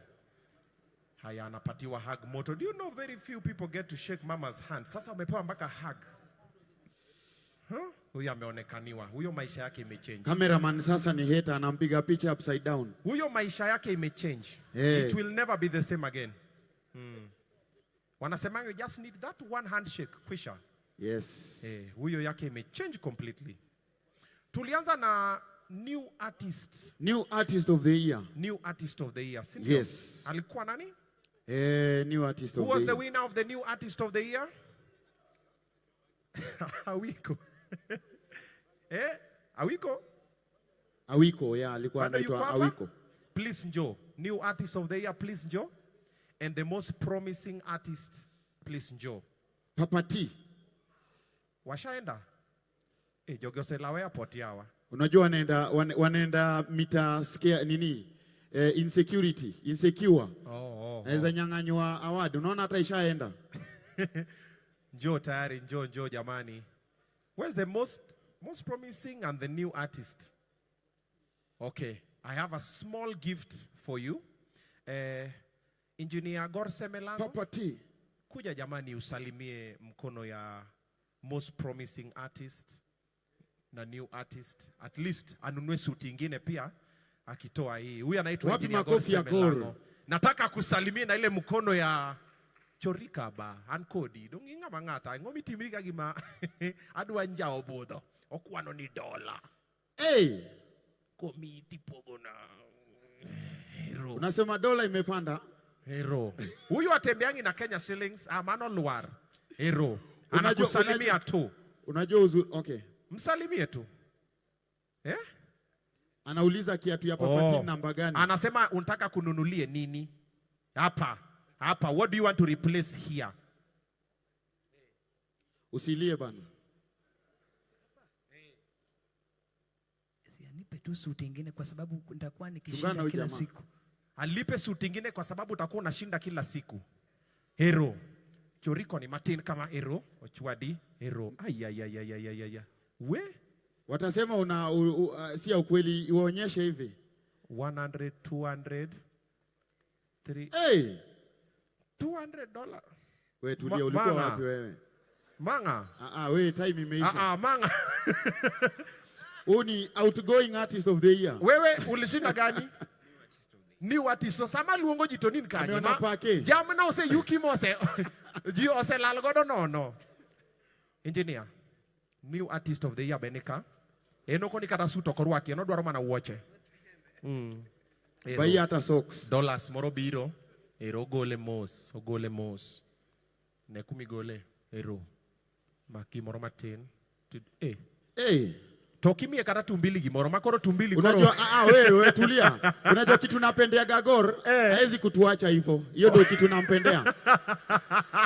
Haya, anapatiwa hug moto. Do you know very few people get to shake mama's hand? Sasa umepewa mpaka hug. Huh? Huyo ameonekaniwa. Huyo maisha yake imechange. Cameraman sasa ni hater, anampiga picha upside down. Huyo maisha yake imechange. Eh. It will never be the same again. Wanasema you just need that one handshake kwisha. Yes. Eh, huyo yake imechange completely. Tulianza na new artist. New artist of the year. New artist of the year, si ndio? Yes. Alikuwa nani? Eh, new artist Who of was the the year. winner of the new artist of the year? Awiko. Eh? Awiko? Awiko, yeah, alikuwa Bado yuko anaitwa hapa? Awiko. Please njoo. New artist of the year, please njoo. And the most promising artist, please njoo. Papa T. Washaenda? Eh, jogi oselawo airport yawa. Unajua wanaenda mita scare nini? Eh, insecurity, insecure. Oh. Naweza nyang'anywa award. Unaona hata ishaenda. Njoo tayari, njoo, njoo jamani. Where's the most promising and the new artist? Okay, I have a small gift for you. Eh, Engineer Gorse Melango. Papa T. Kuja jamani usalimie mkono ya most promising artist na new artist. At least anunue suti ingine pia akitoa hii. Huyu anaitwa Wapi Engineer makofi ya Gorse Melango. Gor? Nataka kusalimie na ile mkono ya chorika ba an kodi dong ing'ama ng'ata ang'o mitimri ka gima adwa njawo budho okwano ni dola. Hey! Komiti pogo na hero. Unasema dola imepanda? Hero. Huyu atembeangi na Kenya shillings amano lwar. Hero. Anakusalimia tu. Unajua uzuri, okay. Msalimie tu. Eh? Anauliza kiatu ya Papa Oh. T namba gani? Anasema unataka kununulie nini? Hapa. Hapa. What do you want to replace here? Usilie bana. Nipe tu suti ingine kwa sababu nitakuwa Chungana nikishinda huyu kila jamaa. siku. Alipe suti ingine kwa sababu utakuwa unashinda kila siku. Hero. Choriko ni matin kama hero. Ochwadi hero. Ay, ay, ay, ay, ay, ay, ay. We? Watasema una, si ya ukweli, iwaonyeshe hivi. 100, 200, 3. Hey! $200. We tulia, ulikuwa Manga. wapi wewe? Manga. We time imeisha. Manga. Huu ni outgoing artist of the year. Wewe ulishinda gani? New artist. So sama luongo ji to nin kanye? Ameona pake. Jamna ose yuki mose. Ji ose lal godo nono. Engineer. New artist of the year benika. En ok ni kata suit ok orwaki, en odwaro mana wuoche. Ero. Bai hata socks. Dollars moro biro. Ero ogole mos, ogole mos. Ne kumigole. Ero. Mak gimoro matin. Eh. Hey. To ok imiye kata tumbili gimoro, ma koro tumbili koro. Unajua, ah, ah, wewe tulia. Unajua kitu napendea Gagor, hawezi kutuacha hivyo. Hiyo ndio kitu nampendea.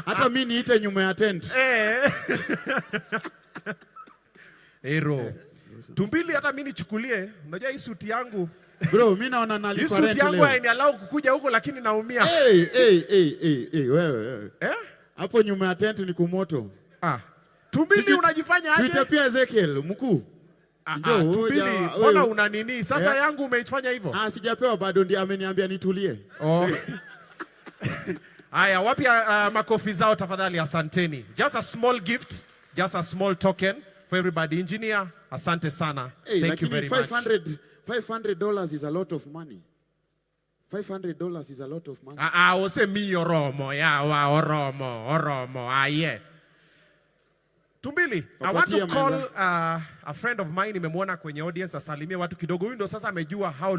Hata mi niite nyuma ya tent. Eh. Ero. Tumbili hata mi nichukulie. Unajua hii suti yangu. Bro, mi naona Hii nalipa suti rent yangu leo. hainiallow kukuja huko lakini naumia. Hey, hey, hey, hey, hey, wewe, wewe. Eh? Hapo nyuma ya tent ni kumoto. Ah. Tumbili unajifanya aje? Tuite pia Ezekiel mkuu. Ah, Njoo, ah, Tumbili, wewe. mbona una nini? Sasa Eh? yangu umeifanya hivyo? Ah, sijapewa bado, ndiye ameniambia nitulie. Oh. Haya, wapi makofi zao tafadhali, asanteni. Just a small gift, just a small token for everybody. Engineer, asante sana. Hey, Thank you lakini very much. $500 is a lot of money. $500 is a lot of money. Ah, ah, ose mi oromo, ya wa oromo, oromo, aye. Tumbili, I want to Wapatie call meza. a friend of mine, nimemwona kwenye audience, asalimie watu kidogo. Huyu ndo sasa amejua how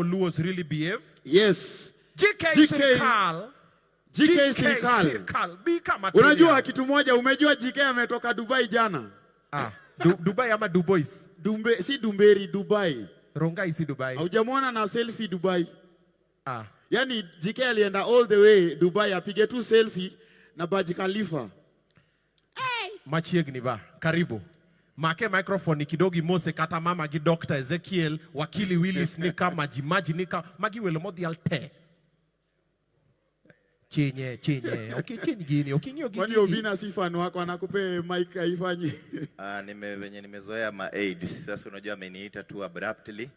Luos really behave. Yes. GK GK Sirkal. GK Sirkal. Sirkal. Bika material. Unajua kitu moja, umejua GK ametoka Dubai jana. Ah, Dubai ama Dubois? Dumbe, si Dumberi, Dubai. Rongai si Dubai. Haujamwona na selfie Dubai. Ah. Yaani GK alienda all the way Dubai apige tu selfie na Burj Khalifa. Machiegni ba, karibu. Make microphone kidogo imose kata mama gi Dr. Ezekiel, Wakili Willis nika, maji maji nika, magi welo modhial te. Chinye, chinye. Okay, chinye gini, oking'iyo gi Kwani gini. Obina si fan wako anakupe mic haifanyi? Ah, venye nimezoea ma aides. Sasa unajua ameniita tu abruptly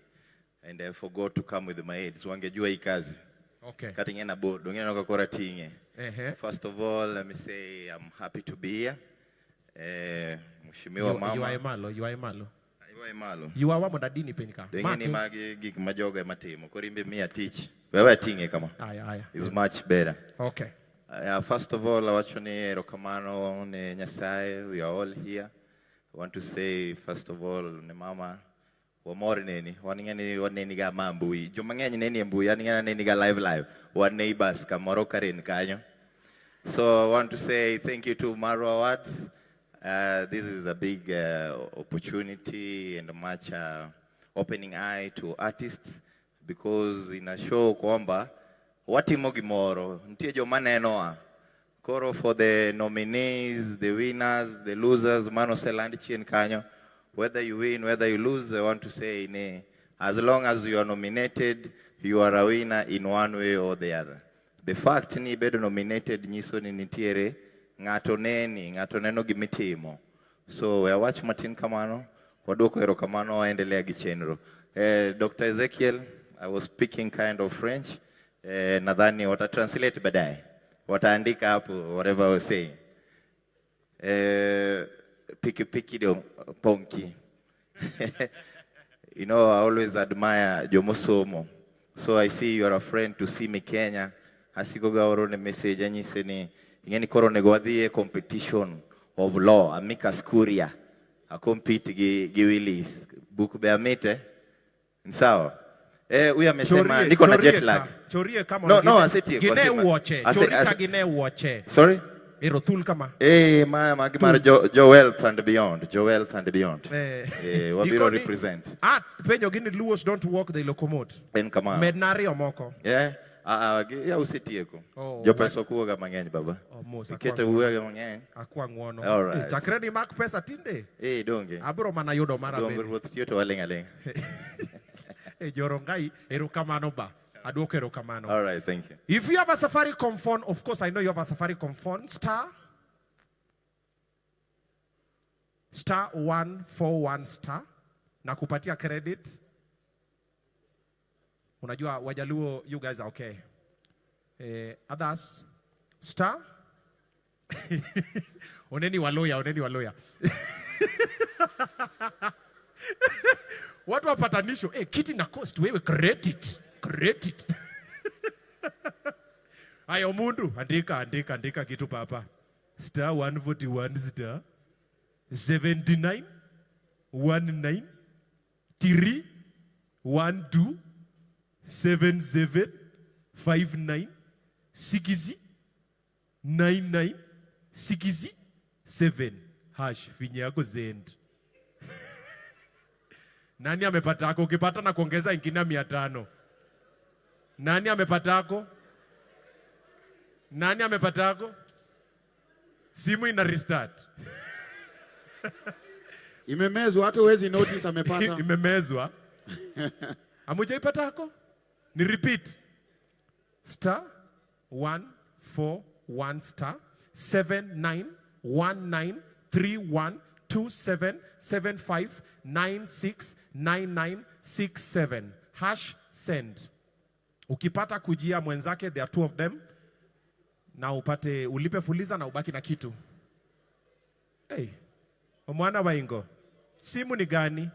and I forgot to come with my aides. Wangejua hii kazi. Okay. Kati ngena bodo, ngena nokakora tinge. Ehe. First of all, let me say I'm happy to be here. Eh, Mheshimiwa mama. Ywaye malo, ywaye malo. Ywaye malo. Ywawa mondo adini piny ka. Dong'e ni Make. magi gik ma jogo ema timo. Koro in be miya tich. Wewe ating'e kama. Aya, aya. Is much better. Okay. First of all, awacho ni erokamano ne Nyasaye. We are all here. I want to say first of all ne mama wamor neni. Wan ng'eni waneni ga ma mbui. Joma ng'eny neni e mbui, an ng'eny aneni ga live live. Wan neighbors kamoro Karen kanyo. So I want to say thank you to Marwa Awards. This is a big opportunity and much opening eye to artists because ina show kwamba watimo gimoro, nitie joma nenowa. Koro for the nominees, the winners, the losers, mano oseland chien kanyo, whether you win, whether you lose, I want to say ni as long as you are nominated, you are a winner in one way or the other. The fact ni ibedo nominated nyiso ni nitiere ng'ato neni, ng'ato neno gimitimo. So we awach matin kamano, waduoko erokamano, waendelea gi chenro. Dr. Ezekiel, I was speaking kind of French. Nadhani wata translate baadaye. Wataandika hapo whatever I was saying. Piki piki do ponki. I always admire Jomo Somo. So I see you are a friend to see me Kenya. Asiko ga ne message anyise ni ing'eni koro onego wadhi e competition of law amicus curia. A compete gi Willis. Book be amite. Ni sawa? Eh, huyu amesema Chorie, niko na chorie jet lag. Chorie kama No, asetieko. Gine wuoche. Chorie ka gine wuoche. Sorry? Ero thul kama. Eh, ma magi mar Jo Wealth and Beyond, Jo Wealth and Beyond. Eh. Eh, wabiro Ikoni- represent. Ah, penjo gini Luos don't walk, they locomote. En kamano. Medna ariyo moko. Yeah. Ah, ah, ya usetieko. Oh, Jopesa ok wuoga mang'eny baba. Oh, mos, Iketo akwa wuoga mang'eny. Akwa ng'uono. All right. Eh, chakre ni mak pesa tinde. Eh, donge. Abro mana yudo mara Donge bende. ruoth tiyo to waling' aling'. Eh, Jorongai, erokamano ba. Aduoko erokamano. All right, thank you. If you have a Safaricom phone, of course I know you have a Safaricom phone, *141* na kupatia credit. Unajua Wajaluo, you guys are okay. Eh, others, star oneni Waluya, oneni Waluya. Watu wapatanisho, eh, kiti na cost wewe credit, credit. Ayo mundu, andika, andika, andika kitu papa. *141 *79 19 3 12 77 59 60 99 60. 7 hash, finye yako zend. Nani amepata ako? Ukipata na kuongeza ingine 500. Nani amepata ako? Nani amepata ako? Simu ina restart. Imemezwa hata huwezi notice amepata. Imemezwa. Hamujaipata ako? Ni repeat. *141 *7 9 1 9 3 1 2 7 7 5 9 6 9 9 6 7 hash send. Ukipata kujia mwenzake, there are two of them, na upate ulipe fuliza na ubaki na kitu. Hey, mwana waingo, simu ni gani?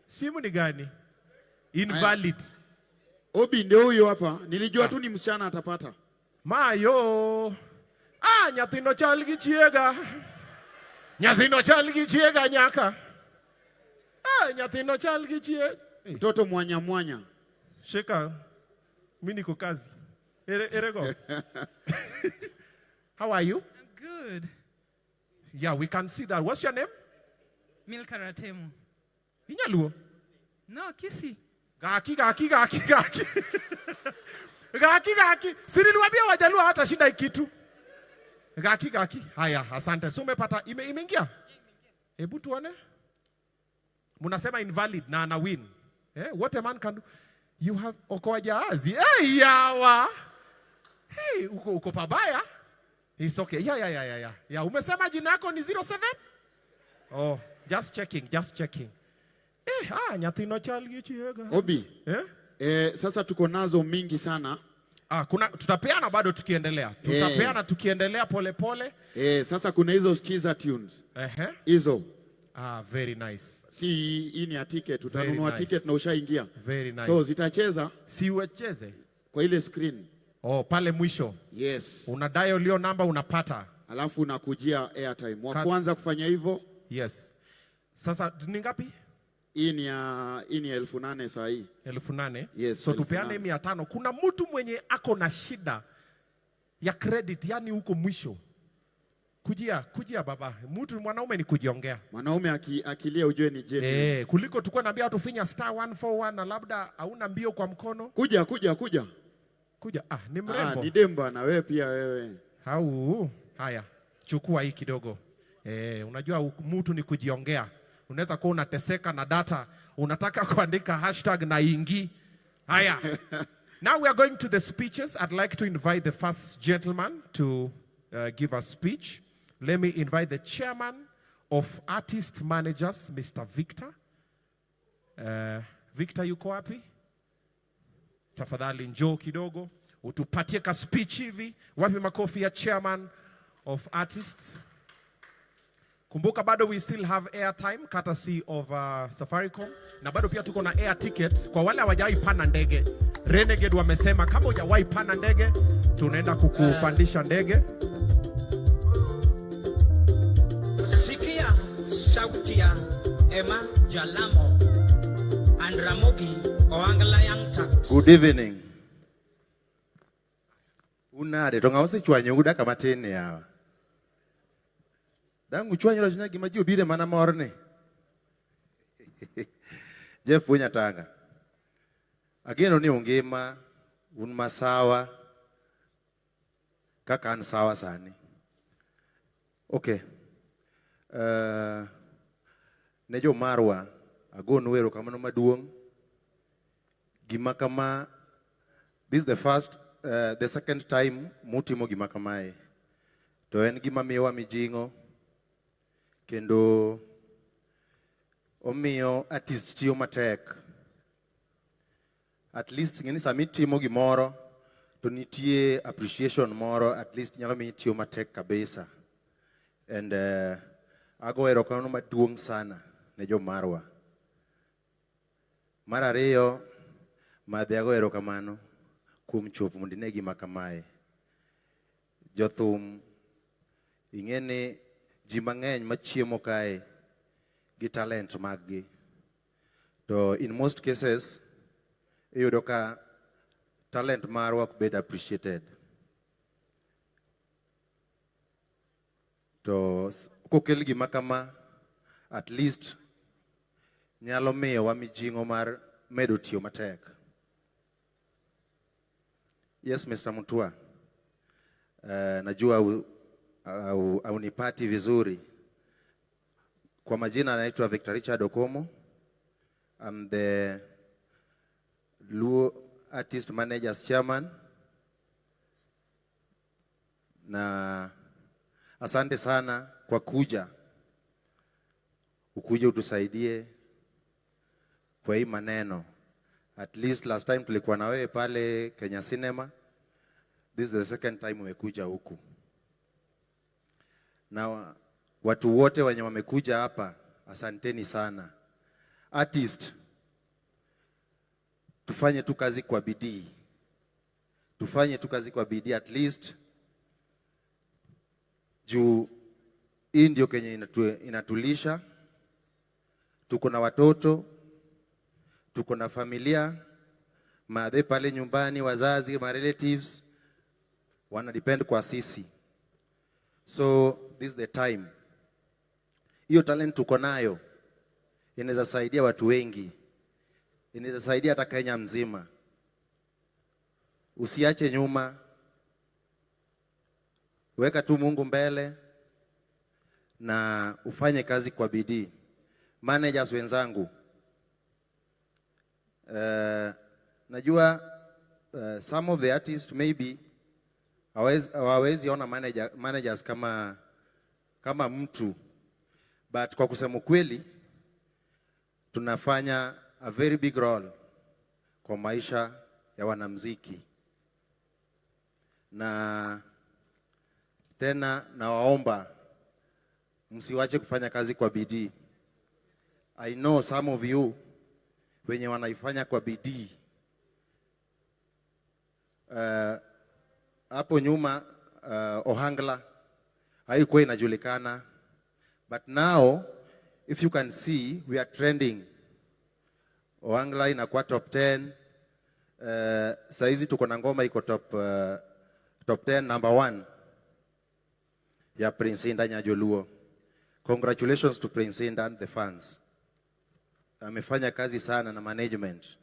Simu ni gani? Invalid. Obi ndio huyo hapa. Nilijua tu ni msichana atapata. Mayo. Ah, nyathino chal gi chiega. Nyathino chal gi chiega nyaka. Ah, nyathino chal gi chie. Mtoto mwanya mwanya. Shika. Mimi niko kazi. Ere ere go. How are you? I'm good. Yeah, we can see that. What's your name? Milka Ratemu. Inyaluo. No, Kisii. Gaki gaki gaki gaki. Gaki gaki. Si niliwaambia Wajaluo hawatashinda hii kitu. Gaki gaki. Haya, asante. So umepata imeingia? Hebu tuone. Mnasema invalid na ana win. Eh, what a man can do. You have okoa jahazi. Hey, yawa. Hey, uko pabaya. It's okay. Yeah. Yeah, umesema jina yako ni 07? Oh, just checking, just checking. Eh, ah, nyathino chal gi chiega. Obi. Eh? Sasa tuko nazo mingi sana. Ah, kuna tutapeana bado tukiendelea. Tutapeana tukiendelea pole pole. Sasa kuna hizo skiza tunes. Ehe. Hizo. Ah, very nice. Si hii ni ya ticket, utanunua Very nice. ticket na ushaingia. Very nice. So zitacheza si uwecheze kwa ile screen. Oh, pale mwisho. Yes. Una dial hiyo namba unapata. Alafu unakujia airtime. Wa kwanza kufanya hivyo. Yes. Sasa ni ngapi? Hii ni ya 8,000 saa hii. 8,000. Yes. So tupeane 8,000. 500. Kuna mtu mwenye ako na shida ya credit, yani huko mwisho. Kujia, kujia baba. Mtu mwanaume ni kujiongea. Mwanaume akilia ujue ni genuine. Eh, kuliko tukua naambia watu finya star 141 na labda hauna mbio kwa mkono. Kuja, kuja, kuja. Kuja. Ah, ni mrembo. Ah, ni demba na wewe pia wewe. Hau. Haya, chukua hii kidogo. Eh, unajua mtu ni kujiongea. Unaweza kuwa unateseka na data, unataka kuandika hashtag na ingi. Haya. Now we are going to the speeches. I'd like to invite the first gentleman to give a speech. Let me invite the chairman of Artist Managers, Mr. Victor. Victor yuko wapi? Tafadhali njoo kidogo, utupatie ka speech hivi. Wapi makofi ya chairman of artists? Kumbuka bado we still have airtime courtesy of Safaricom, na bado pia tuko na air ticket kwa wale hawajawahi panda ndege. Renegade wamesema kama hujawahi panda ndege, tunaenda kukupandisha ndege. Sikia sauti ya Emma Jalamo and Ramogi Oangla Young Turks. Good evening. Unade to ng'ama osechwanyo dakika matin yawa. Dang' uchwanyora chunya gima ji obire mana morni. Jeff Wunyatanga. Ageno ni ungima, un masawa, kaka an sawa sani. Okay. Ne jomarwa, agonu erokamano maduong'. Gima kama, this is the first, the second time mutimo gima kamae. To en gima miyowa mijing'o, kendo omiyo artist tiyo matek. At least ng'eni sama itimo gimoro, to nitie appreciation moro, at least nyalo miyi tiyo matek kabisa. And ago erokamano maduong' sana ne jomarwa. Mar ariyo, madhi ago erokamano kuom chopo mondo ine gima kamae. Jothum, ing'e ni ji mang'eny machiemo kae gi talent mag-gi. To in most cases, iyudo ka talent marwa ok bed appreciated. To kokel gima kama, at least nyalo miyowa mijing'o mar medo tiyo matek. Yes, Mr. Mutua. Najua haunipati vizuri. Kwa majina naitwa Victor Richard Okomo. I'm the Luo Artist Managers Chairman. Na asante sana kwa kuja. Ukuje utusaidie kwa hii maneno. At least last time tulikuwa na wewe pale Kenya Cinema. This is the second time umekuja huku. Na watu wote wenye wamekuja hapa, asanteni sana. Artist, tufanye tu kazi kwa bidii. Tufanye tu kazi kwa bidii at least juu hii ndio kenye inatulisha. Tuko na watoto, tuko na familia, madhe pale nyumbani, wazazi, ma relatives wana depend kwa sisi. So this is the time. Hiyo talent tuko nayo inaweza saidia watu wengi, inaweza saidia hata Kenya mzima. Usiache nyuma, weka tu Mungu mbele na ufanye kazi kwa bidii. Managers wenzangu, najua some of the artists maybe hawawezi ona managers kama mtu, but kwa kusema kweli tunafanya a very big role kwa maisha ya wanamuziki, na tena nawaomba msiwache kufanya kazi kwa bidii. I know some of you wenye wanaifanya kwa bidii. Hapo nyuma Ohangla haikuwa inajulikana, but now if you can see we are trending. Ohangla inakuwa top 10. Saizi tuko na ngoma iko top 10 number 1 ya Prince Indah Nyajoluo. Congratulations to Prince Indah and the fans. Amefanya kazi sana na management.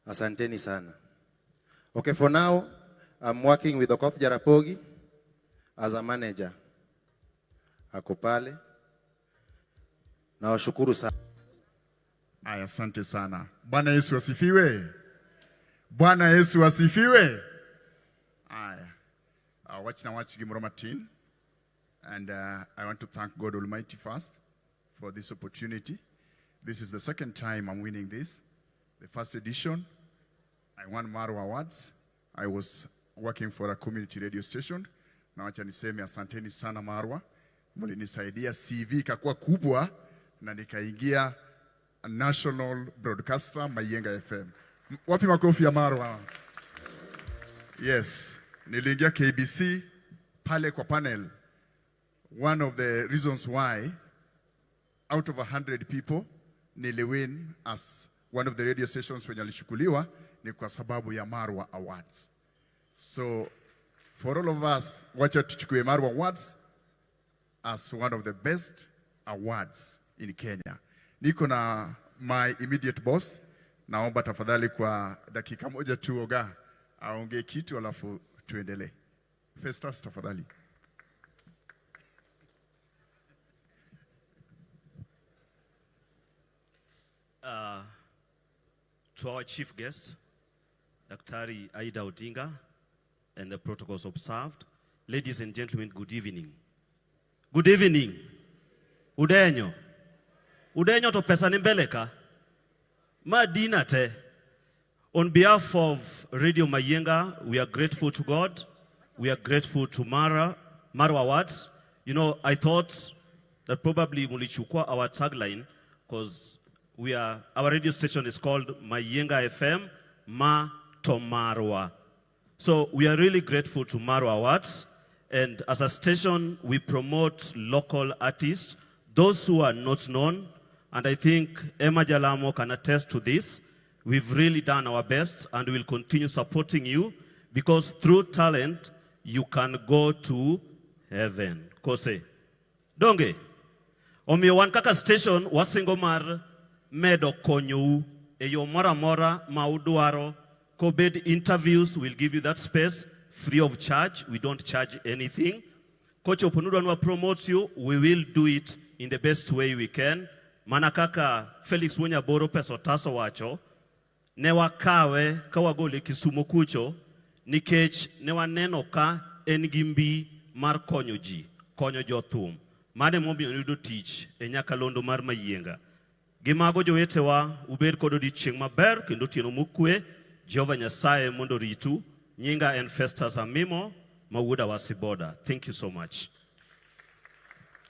Asanteni sana. Okay, for now I'm working with Okoth Jarapogi as a manager. Ako pale. Nawashukuru sana. Aya, asante sana. Bwana Yesu asifiwe. Bwana Yesu asifiwe. Aya. Wach na wach gimoro matin. And I want to thank God Almighty first for this opportunity. This is the second time I'm winning this. The first edition, I won Marwa Awards. I was working for a community radio station. Na wacha niseme asanteni sana Marwa. Mlinisaidia CV ikakuwa kubwa na nikaingia National Broadcaster Mayienga FM. Wapi makofi ya Marwa? Yes, niliingia KBC pale kwa panel. One of the reasons why out of 100 people niliwin as one of the radio stations wenye alichukuliwa ni kwa sababu ya Marwa Awards. So for all of us, wacha tuchukue Marwa Awards as one of the best awards in Kenya. Niko na my immediate boss, naomba tafadhali kwa dakika moja tu oga aongee kitu alafu tuendelee. Festus tafadhali. To our chief guest, Daktari Aida Odinga, and the protocols observed, ladies and gentlemen, good evening. Good evening. Udenyo. Udenyo to pesa ni mbele ka. Ma dinner te. On behalf of Radio Mayienga, we are grateful to God. We are grateful to Marwa Awards. I thought that probably mulichukua our tagline because our radio station is called Mayienga FM, Ma to Marwa. So we are really grateful to Marwa Awards. And as a station, we promote local artists, those who are not known. And I think Emma Jalamo can attest to this. We've really done our best and we'll continue supporting you because through talent, you can go to heaven. Kose. Donge? Omiyo wan kaka station wasingo mar medo konyou e yo moro amora ma udwaro. Kobed interviews, we'll give you that space free of charge. We don't charge anything. Kochopo nudwa nwa promote you, we will do it in the best way we can. Mana kaka Felix Wuonyaboro pesa otas owacho, ne wakawe ka wagole Kisumo kucho nikech ne waneno ka en gi mbi mar konyo ji, konyo jothum. Mano emomiyo noyudo tich e nyakalondo mar Mayienga. Gi mago jowetewa, ubed kod odiechieng' maber kendo otieno mokwe. Jehova Nyasaye mondo oritu. Nyinga en Festus Amimo ma wuod Awasi Boda. Thank you so much.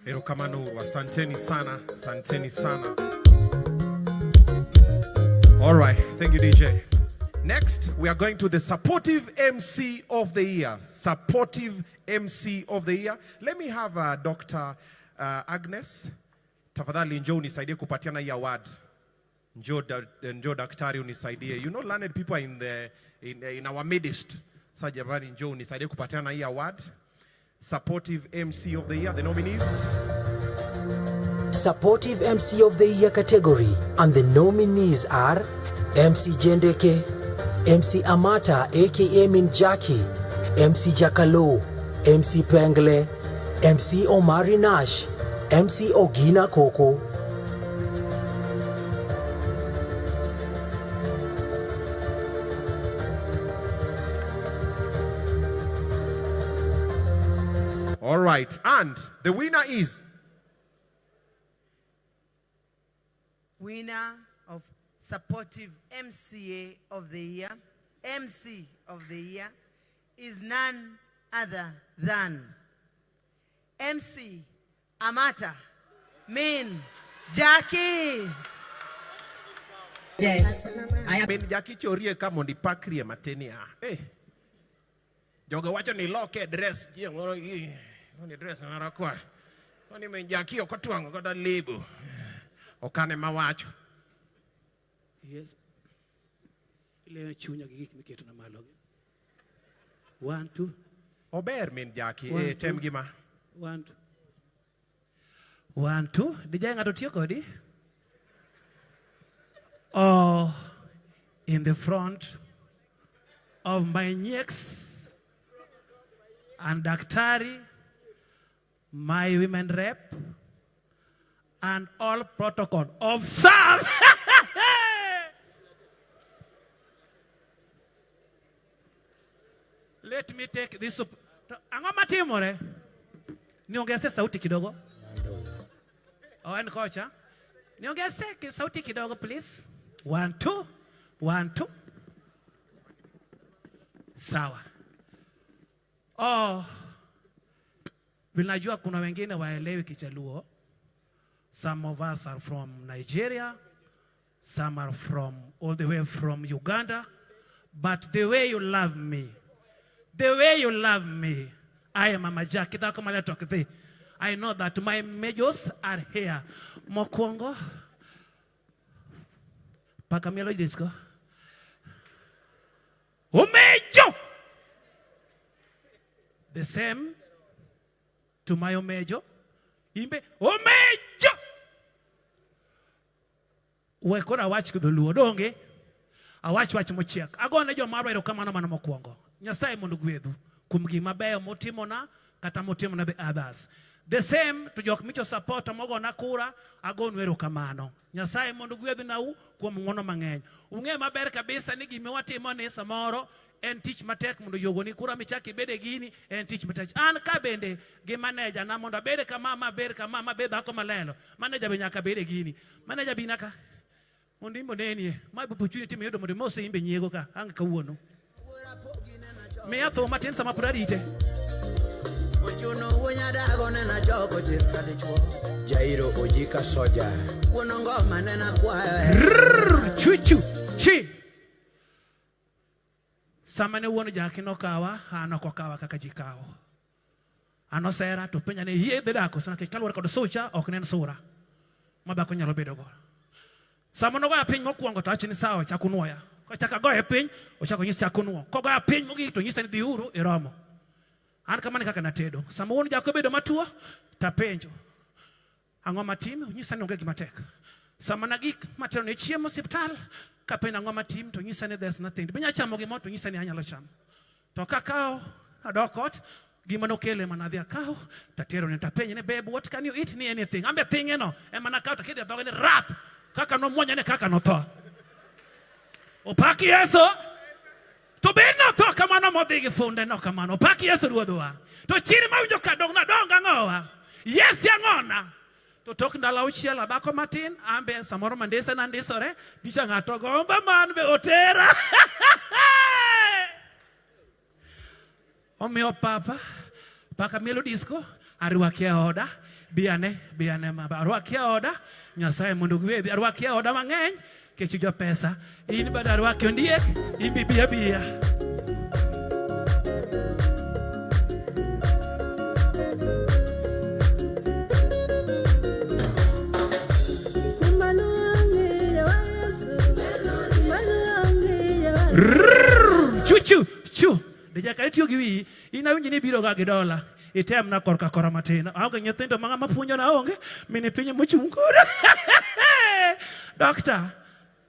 Erokamano uru, asanteni sana, asanteni sana. All right, thank you DJ. Next, we are going to the supportive MC of the year. Supportive MC of the year. Let me have Dr. Agnes. Tafadhali njoo unisaidie kupatiana hii award. Njoo, da, njoo daktari unisaidie. You know learned people are in our midst. Sasa jamani njoo unisaidie kupatiana hii award. Supportive MC of the year, the nominees. Supportive MC of the Year category, and the nominees are MC Jendeke, MC Amata aka Minjaki, MC Jakalo, MC Pengle, MC Omari Nash, MC Ogina Koko. All right, and the winner is Winner of Supportive MCA of the Year, MC of the Year, is none other than MC Amata Min Jackie. Yes. Min Jackie chorie ka mondo ipakrie matin ya. Eh. Jogo wacho ni loke dress chieng' moro gi ni dress marakwar. Koni Min Jackie ok otwang'o kata lebo. Okane mawacho. Yes. Ileyo chunya gi gik miketo na malo. 1 2. Ober Min Jackie. One, Eh, tem two. gima. 1 2. 1 2. Dijae ng'ato tiyo kodi? Oh, in the front of my nyeks and daktari, my women rep, and all protocol observe. Let me take this up. Ang'o matimore? Niongeze sauti kidogo. Oh, en kocha. Niongeze sauti kidogo please. 1 2 1 2. Sawa. Oh, vinajua kuna wengine waelewi Kijaluo. Some of us are from Nigeria. Some are from all the way from Uganda. But the way you love me, the way you love me, I am Mama Jackie. Dhako mane tok dhi. I know that my majors are here. Mokwongo, paka mielo disco. Omejo! The same to my omejo. Imbe, omejo! We koro awach dholuo donge? Awach wach mochiek. Agone joma erokamano mano mokwongo. Nyasaye mondo gwedhu kuom gima beyo mutimona kata mutimona the others. The same to jok micho support mogona kura, agonu erokamano. Nyasaye mondo gwedhu nau kuom ng'wono mang'eny. Ung'e maber kabisa ni gima watimo ni samoro en tich matek mondo yogoni kura michak ibede gini en tich matek. An ka bende gi maneja na mondo abed kama ma ber kama ma bed dhako malelo. Maneja be nyaka bede gini. Maneja bina ka. Mondo imbo nenie. Ma opportunity miyudo mondo imose imbe nyiego ka ang' kawuono. Miya thum matin sama pod arite. Ochuno wuonyadago nena choko chir ka dichuo. Jairo Ojika Soja. Wuon ngoma nena kwayo. Chuchu chi. Sama ne wuon Jaki nokawa, an ok okawa kaka ji kawo. An osera to penja ni yie dhi dak koso nikech kaluwore kod sucha ok nen sura ma dhako nyalo bedo go. Sama nogoya piny mokwongo to awacho ni sawa chak unuoya. Kochako agoye piny, ochako nyisa chak unuo. Kogoya piny mogik to nyisa ni dhiuru iromo. An kamano e kaka natedo. Sama wuon jako bedo matuo, tapenjo. Ang'o matim? Onyisa ni onge gima tek. Sama nagik matero ne chiemo osiptal, kapenjo ang'o matim to onyisa ni there's nothing. Be inyalo chamo gimoro to onyisa ni anyalo chamo. To kakawo adok ot, gima nokele ema nadhi akawo tatero ne tapenje ni babe what can you eat ni anything. Ambe thinge no ema nakawo taketo e dhoge ni rap kaka nomuonya ne kaka notho. Opak Yesu. To be notho kamano modhi gi funde no kamano. Opak Yesu ruodhwa. To chir mawinjo ka dong' nadong' ang'owa. Yes ang'ona. To tok ndalo auchiel adhako matin, ambe samoro mandese nandisore, nyicha ng'ato gomba man be otera. Omiyo papa, paka mielo disco, arwaki e oda, biane, biane maba, arwaki e oda, Nyasaye mondo ogwedhi, arwaki e oda mang'eny, kech jo pesa, in bende arwaki ondiek, in bi biya biya. Rrrr, Chu chu chu. Dijaka itiyo gi wiyi, in awinjo ni ibiro ga gi dola. Itemna korka kora matin. Aonge nyithindo ma ng'ama puonjo na onge, mini piny mochung' koda. Dokta,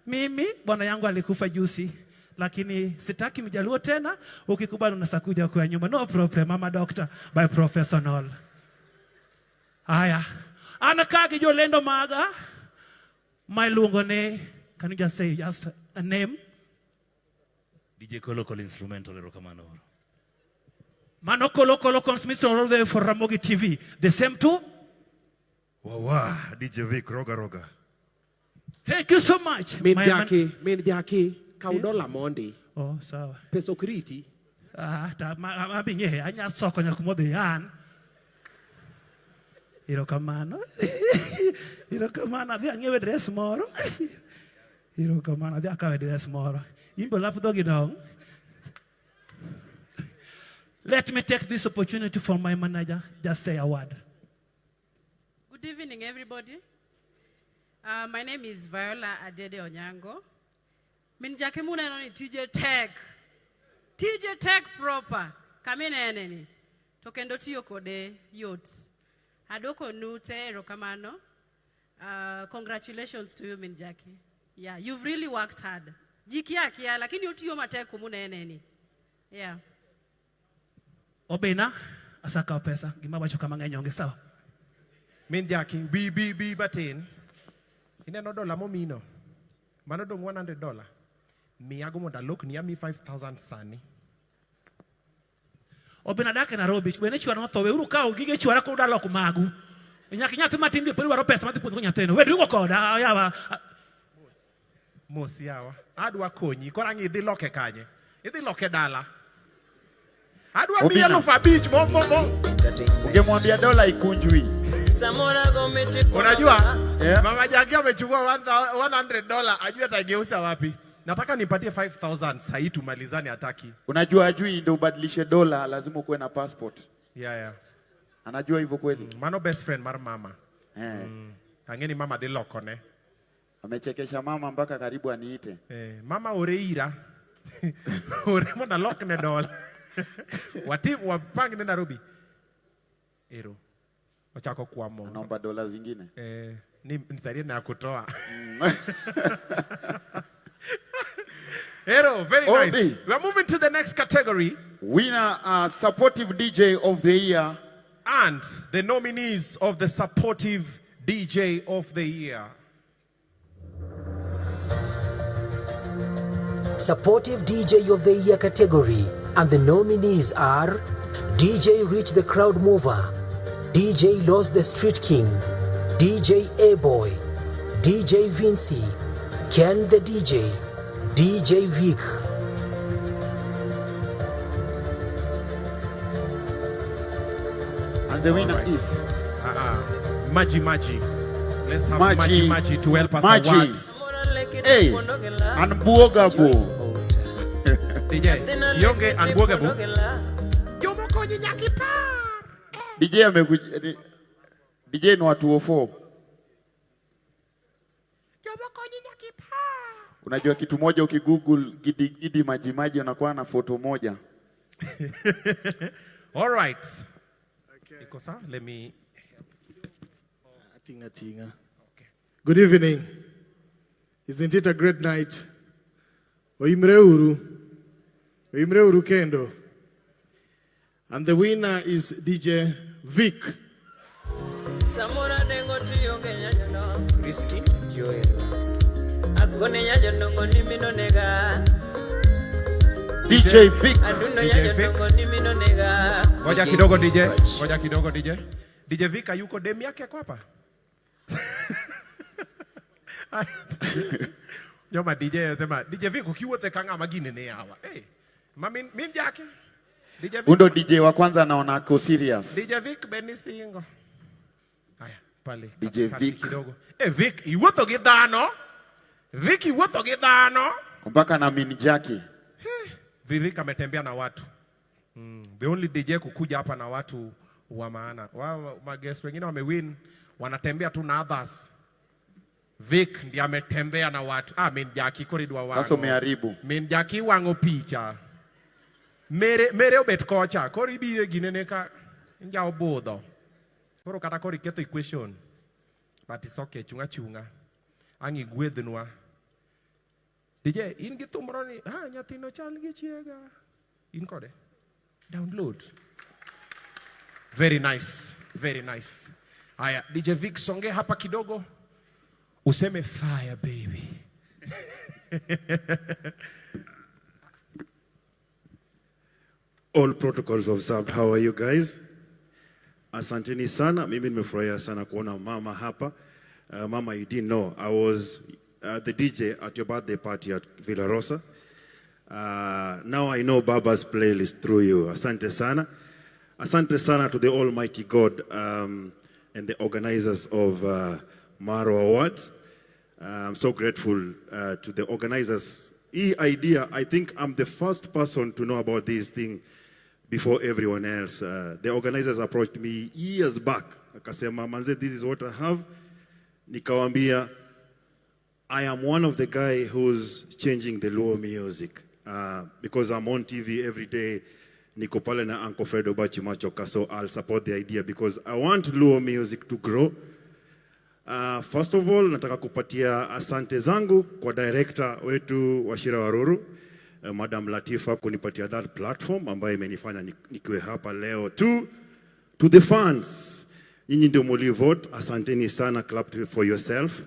mimi bwana yangu alikufa juzi lakini sitaki mjaluo tena. Ukikubali unasakuja kwa nyumba, no problem. Mama doctor by professional. Haya, an ka gi jolendo maga ma iluongo ni, can you just say just a name? DJ Kolo Kolo Instrumental erokamano. Mano Kolo Kolo Consmission all the way for Ramogi TV. The same too. Wawa, DJ Vic, roga roga. Thank you so much. Min My Jackie, min Jackie, kaw dola mondi. Oh, sawa. Pesa ok riti. Ah, ta ma abi ng'e, anya soko nyaka kumodhi an. Erokamano. Erokamano, adhi ang'iewe dress moro. Erokamano, adhi akawe dress moro. In be lap dhogi dong. Let me take this opportunity for my manager, just say a word. Good evening, everybody. My name is Viola Adede Onyango. Min jake muneno ni tije tek. Tije tek proper. Kaminene ni. To kendo tiyo kode yot. Adoko nute erokamano. Congratulations to you, Min Jackie. Yeah, you've really worked hard. Ji kia kia, lakini otiyo matek kumunene ni. Yeah. Obina, asakawo pesa, gima wacho kama ng'eny onge sawa. Min Jackie, bi bi bi matin. Ineno dola momino. Mano dong' 100 dollar. Miyago mondo alokni ami 5000 sani. Obina dak e Nairobi, wene chwara notho, weuru kawo gige chwara koro udwa loko magu. Nyaka nyathi matin be pod dwaro pesa madhi puonjogo nyathino. Wedrugo koda, yawa. Mos yawa. Adwa konyi. Koro ang' idhi loke kanye? Idhi loke dala. Adwa miyi Obina. 5,000 mo mo mo. Ungemwambia dola ikunjwi. Unajua yeah. Mama Jackie amechukua 100 dollar, ajui atageuza wapi. Nataka nipatie 5000 sahii tumalizane, hataki. Unajua ajui ndio ubadilishe dola lazima ukuwe na passport. Yeah. Anajua hivyo kweli? Mano best friend mar mama. Eh. Ang'e ni mama dhi lokone. Amechekesha mama mpaka karibu aniite. Eh, mama ore ira. Ore mondo alokne dola. Watim wapangne Nairobi. Ero. Ochako kwamo. Anaomba dola zingine. Eh, ni nisaidie na kutoa. Ero, very nice. Obi. We are moving to the next category. Winner supportive DJ of the year. And the nominees of the supportive DJ of the year. Supportive DJ of the Year category, and the nominees are DJ Rich the Crowd Mover, DJ Lost the Street King, DJ A-Boy, DJ Vinci, Ken the DJ, DJ Vic. And the winner All right. is Maji Maji. Let's have Maji Maji. Maji to help us Maji. awards. Hey, Unbuogable. DJ, Yonge Unbuogable. DJ amekuja DJ ni watu 04. Unajua kitu moja ukigoogle Gidi Gidi Maji Maji unakuwa na foto moja. All right. Iko sawa? Let me Tinga tinga. Good evening. Isn't it a great night? Oimre uru. Oimre uru kendo. And the winner is DJ Vic. Samora dengo tiyo ge nyajono Christine Joel. Akone nyajonongo ni mino nega DJ Vic. Adundo DJ Vic. nyajonongo ni mino nega. Ngoja kidogo DJ. Ngoja kidogo DJ. DJ Vic hayuko, demu yake ako hapa. Nyoma DJ anasema DJ Vic ukiwuothe ka ng'ama gini ne yawa. Hey, ma min Jackie. DJ Vic. Undo DJ wa kwanza naona ako serious. DJ Vic be ni single. Haya, pale DJ katikati Vic. kidogo. Eh, Vic iwuotho gi dhano. Vic iwuotho gi dhano. Mpaka na min Jackie. Vic ametembea na watu. The only DJ kukuja hapa na watu wa maana. Wa maguest wengine wamewin wanatembea tu na others. Vic ndiye ametembea na watu. Ah, min Jackie koridwa wang'o. Sasa umeharibu. Min Jackie wang'o picha. Mere mere obet kocha. Koro ibiro ginene ka injao budho. Koro kata koro iketho equation. But it's okay, chunga chunga. Ang' igwedhnwa. DJ, in gi thum moro ni, ah, nyathino chal gi chiega. In kode? Download. Very nice. Very nice. Haya, DJ Vic, songe hapa kidogo. Useme fire baby. All protocols observed. How are you guys? Asanteni sana. Mimi nimefurahia sana kuona mama hapa. Mama, you didn't know. I was the DJ at your birthday party at Villa Rosa. Now I know Baba's playlist through you. Asante sana. Asante sana to the Almighty God and the organizers of Marwa Awards. I'm so grateful to the organizers. E idea, I think I'm the first person to know about this thing before everyone else. The organizers approached me years back. Akasema, manze, this is what I have. Nikawambia, I am one of the guy who's changing the Luo music because I'm on TV every day. Niko pale na Uncle Fred Obachi Machoka, so I'll support the idea because I want Luo music to grow. First of all, nataka kupatia asante zangu kwa director wetu Wachira Waruru, Madam Latifa kunipatia that platform ambayo imenifanya nikiwe hapa leo. To the fans, nyinyi ndio mulivote, asanteni sana, clap for yourself.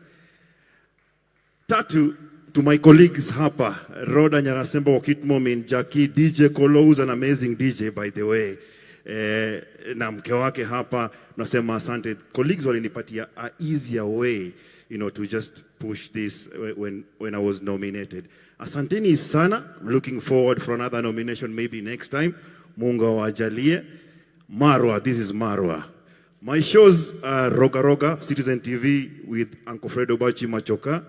Tatu, to my colleagues hapa, Rhoda Nyarasemba Wakitmo Min Jackie, DJ Kolo, who's an amazing DJ by the way. Na mke wake hapa, nasema asante. Colleagues walinipatia a easier way to just push this when I was nominated. Asanteni sana. Looking forward for another nomination maybe next time. Mungu awajalie. Marwa, this is Marwa. My shows are Roga Roga, Citizen TV with Uncle Fred Obachi Machoka.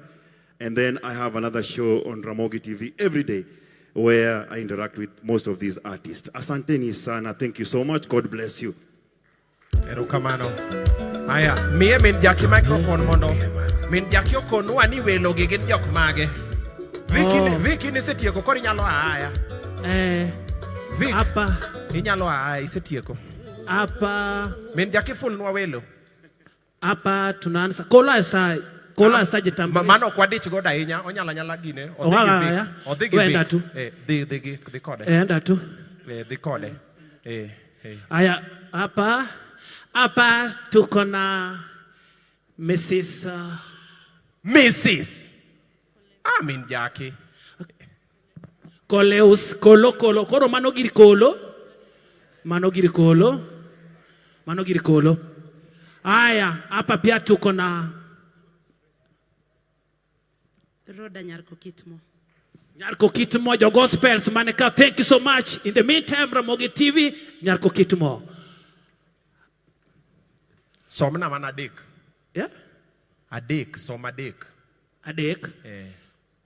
And then I have another show on Ramogi TV every day where I interact with most of these artists. Asanteni sana. Thank you so much. God bless you. Erokamano. Haya, miye min Jackie microphone mondo min Jackie okonwa ni welo gi gin jok mage. Vicky, Oh. Vicky nisetieko koro inyalo aya. Vic, hapa inyalo aya isetieko. Hapa Min Jackie fulnwa welo. Hapa tunaanza kola sa kola sa jitambulishe. Mano ok wadich godo ahinya, onyalo anyala gine. Odhi gi Ohala, Vic. ya. Odhi gi Wenda Vic. tu. Eh, dhi kode. Enda tu. Eh, dhi kode. Eh, eh. Aya, hapa tuko na Mrs. Mrs. Ah, min Jackie. Koleus Kolo Kolo koro mano gir kolo, mano gir kolo, mano gir kolo. Aya, hapa pia tuko na Rhoda Nyarko Kitmo. Nyarko Kitmo, jo gospels maneka. Thank you so much. In the meantime, Ramogi TV, Nyarko Kitmo. Somna mana adek. Yeah? Adek, som adek. Adek. Eh.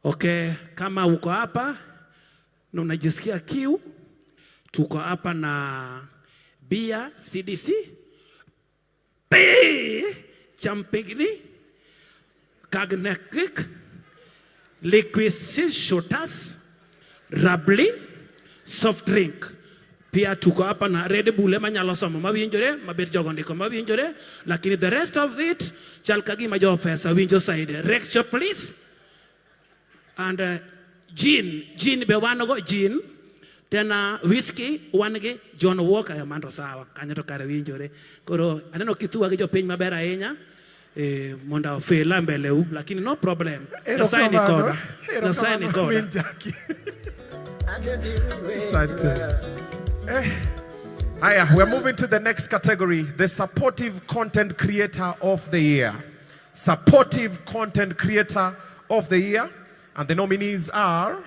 Okay, kama uko hapa na unajisikia kiu, tuko hapa na bia CDC P Champigny Cognac Liquid Shooters Rabli soft drink. Pia tuko hapa na Red Bull ema nyalo somo mawinjore, mabet jogo ndiko mawinjore, lakini the rest of it chal ka gima jo pesa winjo saide. Rexio please. And gin, gin be wan go gin. Tena whisky wan gi John Walker ya mando sawa. Kanyo to kare winjore. Koro aneno kithuwa gi jopiny maber ahinya. Mondo ofila mbele u, lakini no problem. Nyasaye ni koda. Nyasaye ni koda. Asante. Haya, we're moving to the next category, the supportive content creator of the year. Supportive content creator of the year. And the nominees are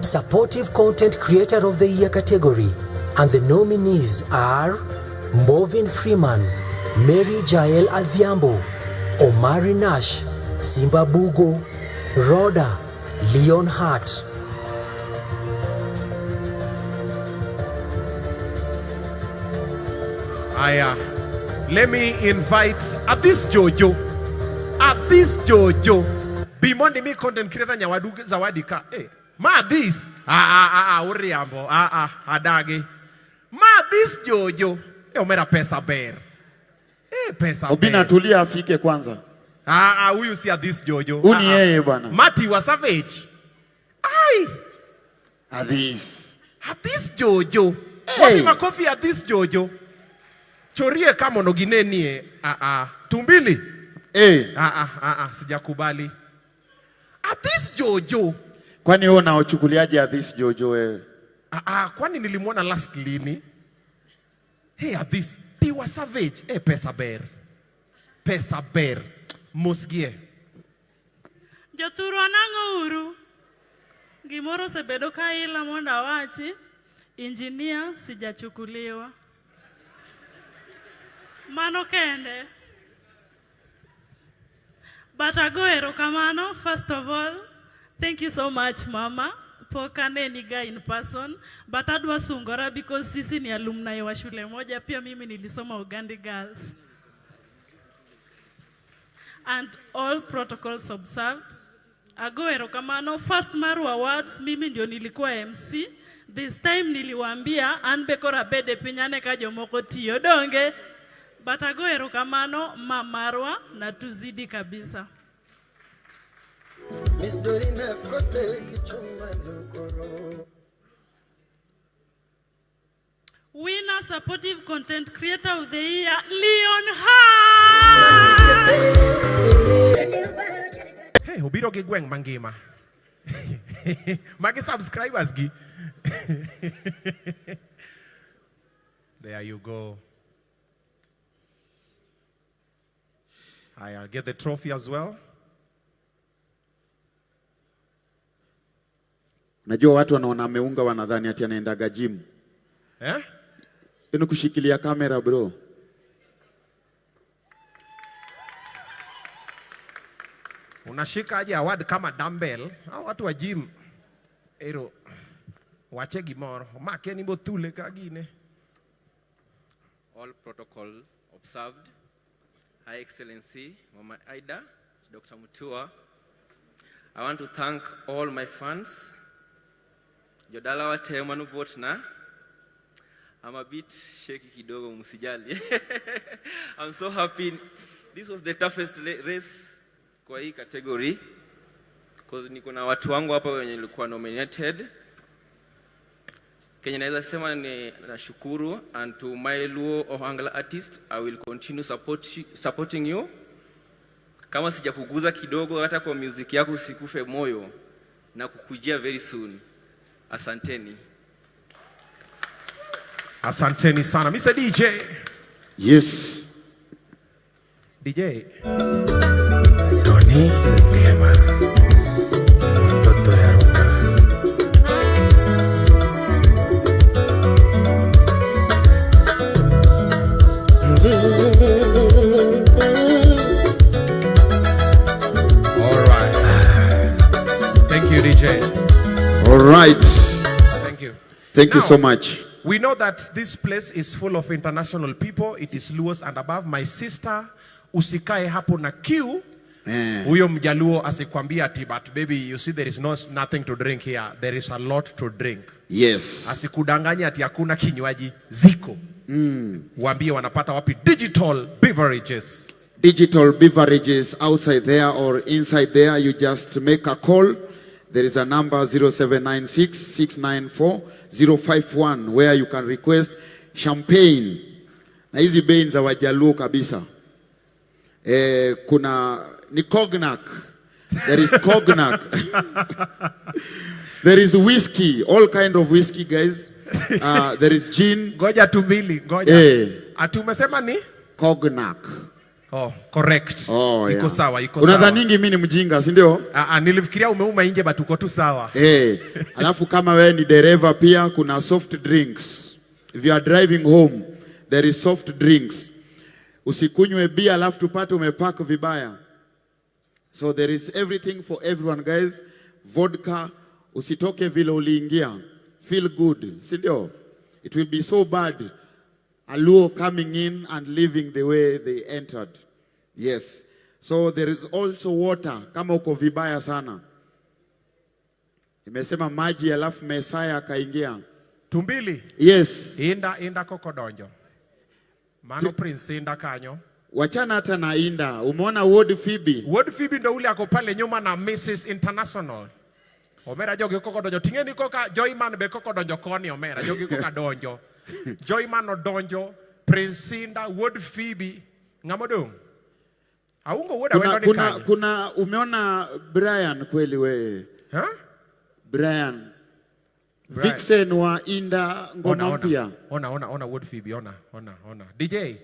Supportive Content Creator of the Year category, and the nominees are Movin Freeman, Mary Jael Adhiambo, Omari Nash, Simba Bugo, Rhoda, Leon Hart. Aya, let me invite at this Jojo, at this Jojo, Bimondi mi content creator nyawadu zawadi ka. Ma this, ah ah ah ah, uriambo, ah ah, adage. Ma this Jojo, omera pesa ber. Pesa Obina ber. tulia afike kwanza. Ah ah, huyu si this Jojo. Huyu ni Ah, ah. yeye bwana. Mati wa Savage. Ai, Adhis. at this Jojo. Hey. Wapi makofi at this Jojo? Chorie kama noginenie. Ah ah. Tumbili. Ah ah ah ah, sijakubali. At this Jojo. Kwani wewe unaochukuliaje Adhis Jojo wewe? Ah ah, kwani nilimwona last lini? Hey, Adhis, Tiwa Savage. Pesa ber. Pesa ber. Mosgie. Jothurwa nang'o uru? Gimoro osebedo ka ila mondo awachi, injinia sijachukuliwa. Mano kende. But ago erokamano, first of all, thank you so much mama. Pok aneniga in person, but adwa sungora because sisi ni alumni wa shule moja, pia mimi nilisoma Ugandi Girls. And all protocols observed. Ago erokamano, first Maru Awards, mimi ndio nilikuwa MC. This time niliwaambia an be koro abede piny ane ka jomoko tiyo donge. But ago erokamano ma marwa na tuzidi kabisa. Miss Dorina Kotel Kichuma Lukoro. Winner Supportive Content Creator of the Year, Leon Hart. Hey, obiro gi gweng' mangima. Magi subscribers gi. There you go. I'll get the trophy as well. Unajua watu wanaona ameunga wanadhani ati anaendaga gym. Eh? Ni kushikilia kamera bro. Unashika aje award kama dumbbell? Hao watu wa gym. Ero wache gimoro. Make ni bothule ka gine. All protocol observed. High Excellency Mama Ida, Dr. Mutua. I want to thank all my fans. Jodala wa te manu vote na. I'm a bit shaky kidogo, msijali. I'm so happy. This was the toughest race kwa hii category. Because niko na watu wangu hapa wenye nilikuwa nominated. Kenya naweza sema ni nashukuru, and to my Luo Ohangla artist, I will continue supporting you. Kama sijakuguza kidogo hata kwa music yako usikufe moyo na kukujia very soon. Asanteni. Asanteni sana. Mr. DJ. Yes. DJ. Tony Ngema. Mtoto ya Ruka. All right. Thank you, DJ. All right. Thank you. Thank you Now, so much. We know that this place is full of international people. It is Luos and above. My sister, usikae hapo na queue. Eh. Huyo mjaluo asikwambia ati but baby you see there is no nothing to drink here. There is a lot to drink. Yes. Asikudanganye ati hakuna kinywaji, ziko. Waambie wanapata wapi digital beverages. Digital beverages outside there or inside there, you just make a call. There is a number 0796 694 051 where you can request champagne. Na hizi bei ni za Wajaluo kabisa. Eh, kuna ni cognac. There is cognac. There is whiskey, all kind of whiskey guys. There is gin. Ngoja tu mbili, ngoja. Eh. Ati umesema ni? Cognac. Oh, correct. Oh, Iko yeah. sawa, iko sawa. Unadhaningi mimi ni mjinga, si ndio? Ah, ah, nilifikiria umeuma nje but uko tu sawa. Eh, alafu kama wewe ni dereva pia kuna soft drinks. If you are driving home, there is soft drinks. Usikunywe bia alafu tupate umepark vibaya. So there is everything for everyone guys. Vodka, usitoke vile uliingia. Feel good, si ndio? It will be so bad a Luo coming in and leaving the way they entered. Yes. So there is also water kama uko vibaya sana. Imesema maji alafu Mesaya akaingia. Tumbili. Yes. Inda Inda koko donjo. Mano Prince Inda kanyo. Wachana hata na Inda. Umeona Ward Phoebe? Ward Phoebe ndo ule ako pale nyuma na Mrs International. Omera jogi koko donjo. Ting'eni koka Joyman be koko donjo koni omera. Jogi koka donjo. Joyman odonjo. Prince Inda, Ward Phoebe. Ng'ama odong'? Aungo wuod Kuna, Awendo ni kuna, kanye? kuna umeona Brian kweli we? Huh? Brian. Brian. Vixen wa Inda Ona, ngoma ona. mpya. Ona, ona, ona Wuod Phoebe, ona, ona, ona. DJ,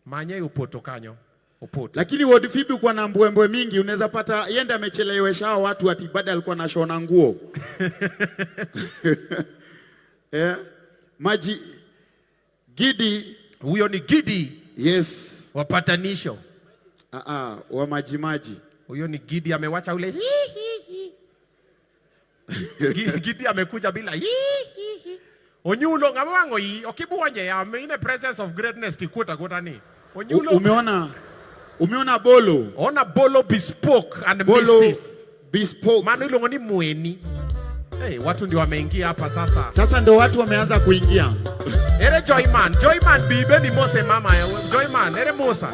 manye upoto kanyo. Upoto. Lakini Ward Phoebe kwa na mbwembwe mingi unaweza pata yende amechelewesha hao watu ati baada alikuwa anashona nguo. Eh? Maji Gidi huyo ni Gidi. Yes. Wapatanisho. Ah ah, wa maji maji. Huyo ni Gidi amewacha ule hi, hi, hi. Gidi amekuja bila hi, hi, hi. Onyulo ng'ama wang'o yi okibuonje ya I'm in the presence of greatness tikuta kuta ni. Onyulo Umeona Bolo. Ona Bolo bespoke and Bolo Mrs. Bespoke. Maana iluongo ni mweni. Hey, watu ndio wameingia hapa sasa. Sasa ndio watu wameanza kuingia. Ere Joyman, Joyman bibe ni Mose mama. Joyman, ere Musa.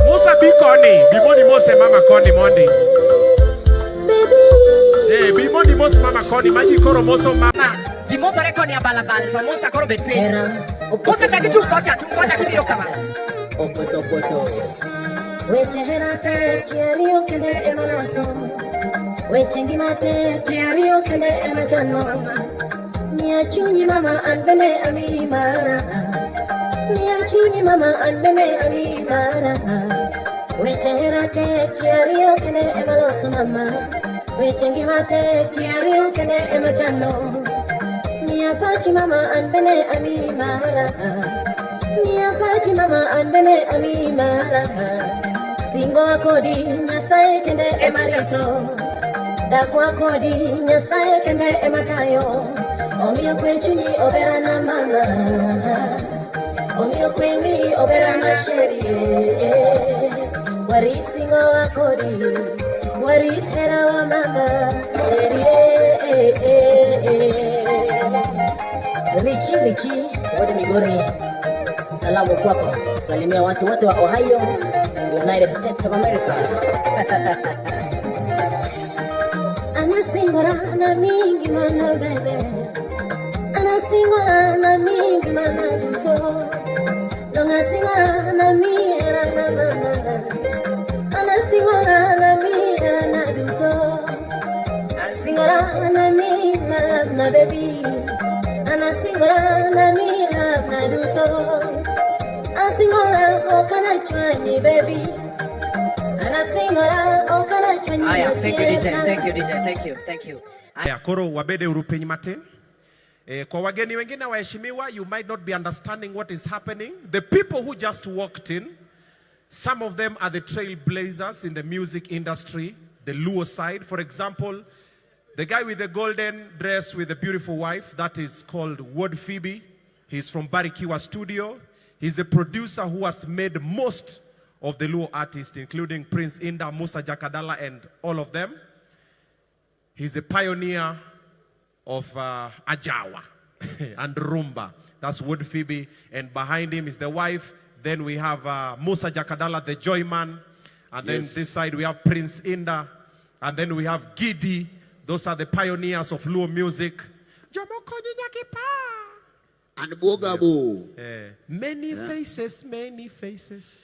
Musa bi koni, bibo ni Mose mama koni mondi. Eh, bibo ni Mose mama koni, maji koro moso mama. Ji mosore koni abalabal to Musa koro bet piny. Musa chak chung kocha, chung kocha kibiro kama. Weche hera tek ji ariyo kende ema loso. Weche ngima tek ji ariyo kende ema chano. Miya chunyi mama an bende amiyi mara. Miya chunyi mama an bende amiyi mara. Weche hera tek ji ariyo kende ema loso mama. Weche ngima tek ji ariyo kende ema chano. Miya pachi mama an bende amiyi mara. Miya pachi mama an bende amiyi mara. Singo kodi Nyasaye kende ema rito. Dakwa kodi Nyasaye kende ema tayo. Omiyo kwe chunyi oberana mama. Omiyo kwe wiyi oberana sherie. Warit singo wa kodi. Warit hera wa mama. Sherie. Richi Richi, Wod Migori. Salamu kwako. Salimia watu wote wa Ohio, United States of America. Anasingora na mingi mana bebe. Anasingora na mingi mana duso. Donga singora na mira na mama. Anasingora na mira na duso. Asingora na mira na baby. Anasingora na mira na duso. Asingora okana chwanyi baby. Anasingora okana chwanyi. Aya, thank you DJ, thank you DJ, thank you, thank you. Aya, koro wabede uru piny matin. Eh, kwa wageni wengine waheshimiwa, you might not be understanding what is happening. The people who just walked in, some of them are the trailblazers in the music industry, the Luo side. For example, the guy with the golden dress with the beautiful wife, that is called Ward Phoebe. He's from Barikiwa Studio. He's the producer who has made most of the Luo artists, including Prince Indah, Musa Jakadala, and all of them. He's the pioneer of Ajawa and Rumba. That's Wood Phoebe. And behind him is the wife. Then we have Musa Jakadala, the Joy Man. And then this side we have Prince Indah. And then we have Gidi. Those are the pioneers of Luo music. And Bogabu. Yes. Many faces, many faces.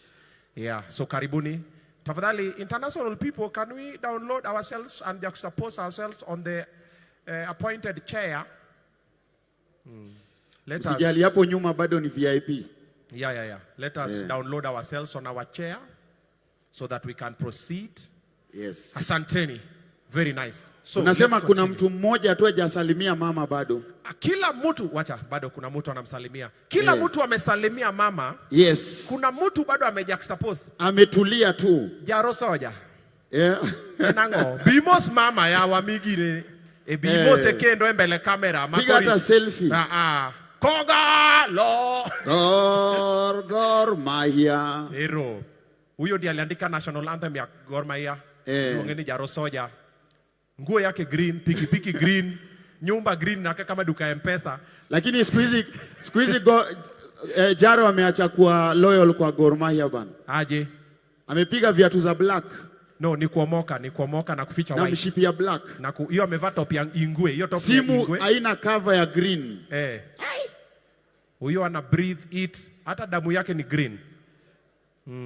Yeah, so karibuni. Tafadhali, international people, can we download ourselves and juxtapose ourselves on the appointed chair? Let us, Usijali, hapo nyuma bado ni VIP. Yeah. Let us download ourselves on our chair so that we can proceed. Yes. Asanteni. Very nice. So, Unasema let's kuna continue. Mtu mmoja tu hajasalimia mama bado. Kila mtu, wacha, bado kuna mtu anamsalimia. Kila mtu amesalimia mama. Kuna mtu bado amejuxtapose. Ametulia tu. Jaro soja. Nango. Bimos mama ya wamigire. E bimos kendo mbele kamera. Piga hata selfie. Ah, ah. Kogalo. Gor Gor Mahia. Hero. Huyo ndiye aliandika national anthem ya Gor Mahia. Luongeni Jaro Soja. Nguo yake green, pikipiki green, nyumba green na kama duka ya M-Pesa. Lakini siku hizi Jaro ameacha kuwa loyal kwa Gor Mahia bana. Aje? Amepiga viatu za black. No, ni kuomoka na kuficha Na white. mshipi ya black. Na hiyo amevaa top ya ingwe, hiyo top ya Simu ingwe. haina cover ya green. Eh. Huyo ana breathe eat, hata damu yake ni green.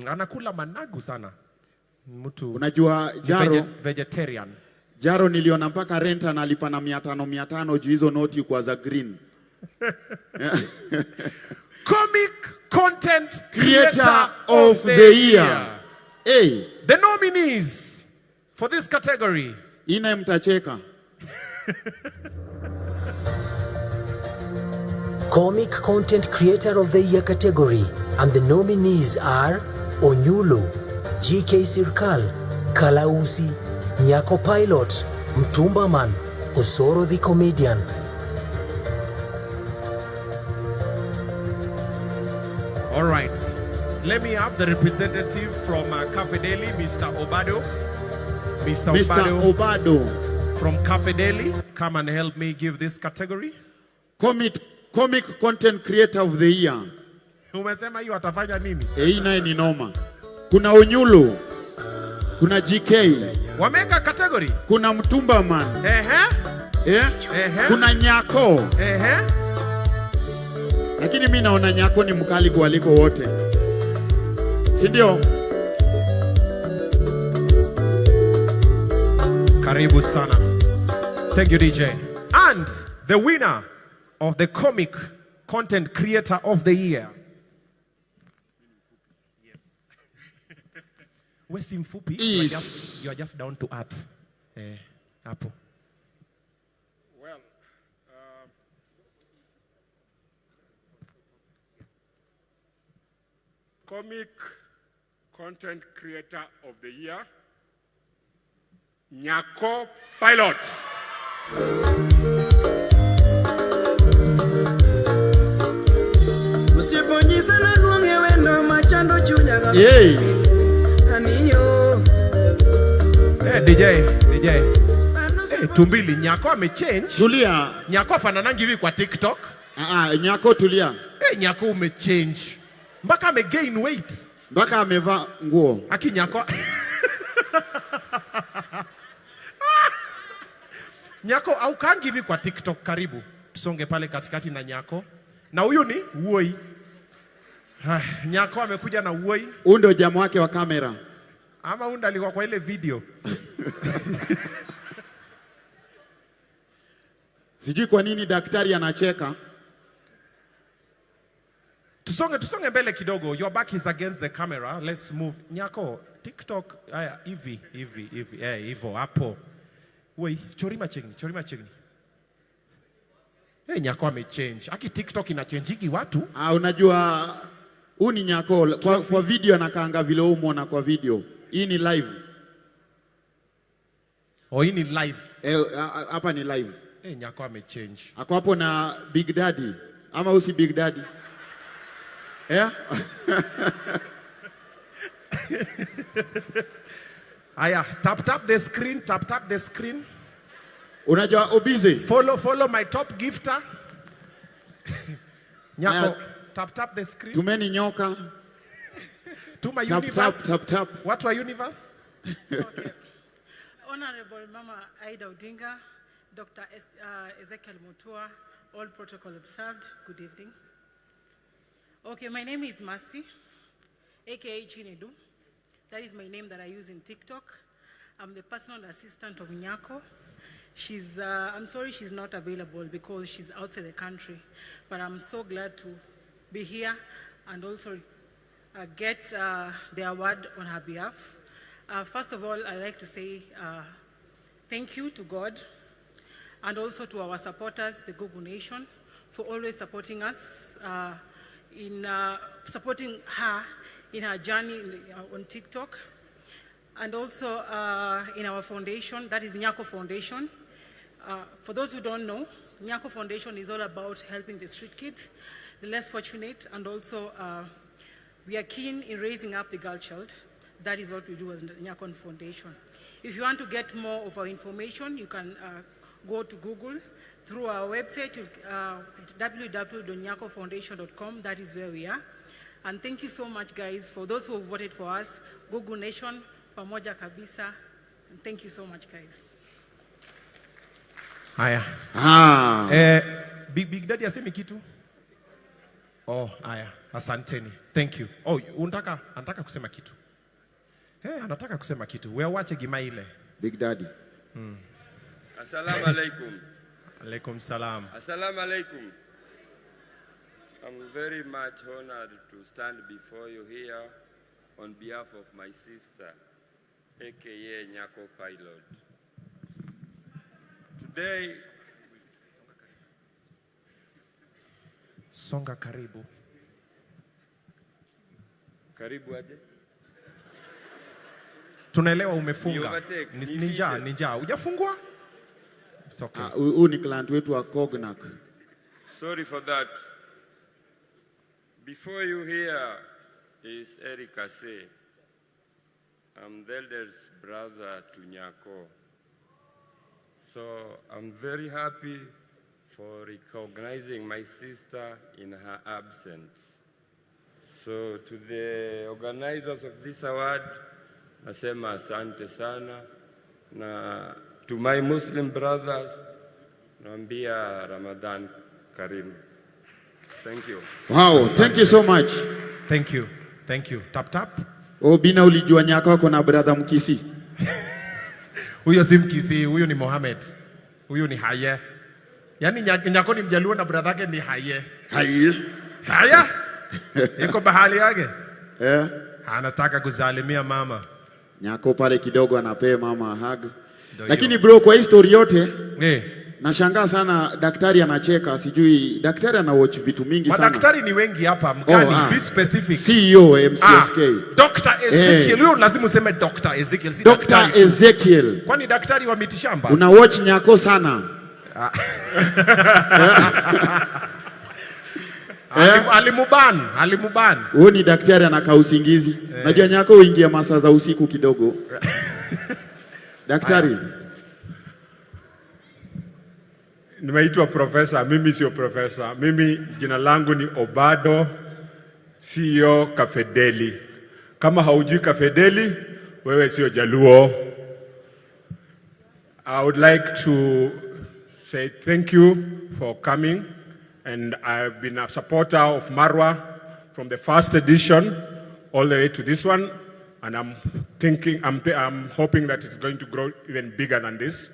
Anakula managu sana. Mtu Unajua ni Jaro, vegetarian. Jaro niliona mpaka rent analipa na 500 500 juu hizo noti kwa za green. Comic Content Creator Creator of the Year. Hey. The nominees for this category. Ina mtacheka. Comic Content Creator of the Year category, and the nominees are Onyulo, GK Sirkal, Kalausi, Nyako Pilot, Mtumbaman, Osoro the Comedian. All right. Let me have the representative from Cafe Daily, Mr. Obado. Mr. Mr. Obado. Obado. From Cafe Daily, come and help me give this category. Comic Content Creator of the Year. Umesema hiyo atafanya nini? Eh, hii naye ni noma. Kuna Onyulo, kuna GK, Wameweka category. Kuna Mtumba Man, Ehe. Kuna Nyako. Lakini mi naona Nyako ni mkali kuliko wote, si ndio? Karibu sana. Thank you, DJ. And the winner of the Comic Content Creator of the Year. Yes. We si mfupi, you are just down to earth. Eh, hapo. Well, Comic Content Creator of the Year, Nyako Pilot. Usiponyisa naluonge wendo machando chunya ga Hey. Aniyo. Eh, DJ, DJ. Eh, tumbili Nyako amechange. Tulia. Nyako afananangi hivi kwa TikTok. Ah, ah, Nyako tulia. Eh, Nyako umechange. Mpaka amegain weight. Mpaka amevaa nguo. Aki Nyako. Nyako aukangi hivi kwa TikTok karibu. Tusonge pale katikati na Nyako. Na huyu ni Woi. Ah, Nyako amekuja na Woi. Huyu ndio jamaa wake wa kamera. Ama huyu ndo alikuwa kwa ile video. Sijui kwa nini daktari anacheka. Tusonge mbele kidogo. Your back is against the camera. Let's move. Nyako, TikTok, haya hivi, hivi, hivi. Eh, hivyo hapo. Wei, chorima chini, chorima chini. Eh, Nyako amechange. Aki TikTok inachangigi watu. Ah, unajua huu ni Nyako kwa video anakaanga vile umuona kwa video. Hii ni live. Oh, hii ni live. Eh, hapa ni live. Eh, Nyako amechange. Ako hapo na Big Daddy ama usi Big Daddy? Eh? Aya, tap tap the screen, tap tap the screen. Unajua Obize. Follow follow my top gifter. Nyako, tap tap the screen. Tumeni nyoka. Tuma Tap, universe. tap, tap, tap. Watu wa universe? Honorable Mama Ida Odinga, Dr. Ezekiel Mutua, all protocol observed. Good evening. Okay, my name is Mercy, aka Chinedu. That is my name that I use in TikTok. I'm the personal assistant of Nyako. I'm sorry she's not available because she's outside the country, but I'm so glad to be here and also get the award on her behalf. First of all, I'd like to say thank you to God and also to our supporters, the Google Nation, for always supporting us, in supporting her in her journey on TikTok, and also in our foundation, that is Nyako Foundation. For those who don't know, Nyako Foundation is all about helping the street kids, the less fortunate, and also we are keen in raising up the girl child. That is what we do as Nyako Foundation. If you want to get more of our information, you can go to Google through our website, www.nyakofoundation.com. That is where we are. And thank you so much, guys, for those who have voted for us. Google Nation, pamoja kabisa. And thank you so much, guys. Haya. Ah. Big Daddy asemi kitu? Oh, haya. Asanteni. Thank you. Oh, unataka anataka kusema kitu. Hey, anataka kusema kitu. Wewe wache gima ile. Big Daddy. Assalamu alaikum. Alaikum salam. Assalamu alaikum. I'm very much honored to stand before you here on behalf of my sister, aka Nyako Pilot. Today, Songa karibu. Karibu aje? Tunaelewa umefunga. Ni overtake, Ni njaa, ni njaa. Hujafungwa? It's okay. Ah, huyu ni client wetu wa Cognac. Sorry for that. Before you here is Eric Ase. I'm the eldest brother to Nyako. So I'm very happy for recognizing my sister in her absence. So to the organizers of this award, nasema asante sana, na to my Muslim brothers, naambia Ramadan Karim. Thank you. Wow, thank you so much. Thank you. Thank you. Tap tap. Obina, ulijua Nyako ako na brother Mkisi? Huyo si Mkisi, huyu ni Mohamed. Huyu ni Haye. Yaani Nyako ni Mjaluo na brother yake ni Haye. Haye. Haya. Iko bahali yake. Eh. Anataka kusalimia mama. Nyako pale kidogo anapea mama hug. Ndio. Lakini bro, kwa hii story yote eh, nashangaa sana daktari anacheka, sijui daktari ana watch vitu mingi sana. Madaktari ni wengi hapa mgani? Oh, ah. Be specific. CEO MCSK. Ah, Dr. Ezekiel. Eh. Huyo lazima useme Dr. Ezekiel, si Dr. daktari. Ezekiel. Kwani daktari wa mitishamba? Una watch Nyako sana. Ah. Alimuban, alimuban. Huyu ni daktari anakaa usingizi. Eh. Najua Nyako huingia masaa za usiku kidogo. Daktari. Nimeitwa profesa, mimi sio profesa. Mimi jina langu ni Obado, CEO Kafedeli. Kama haujui Kafedeli, wewe sio Jaluo. I would like to say thank you for coming, and I've been a supporter of Marwa from the first edition all the way to this one, and I'm hoping that it's going to grow even bigger than this.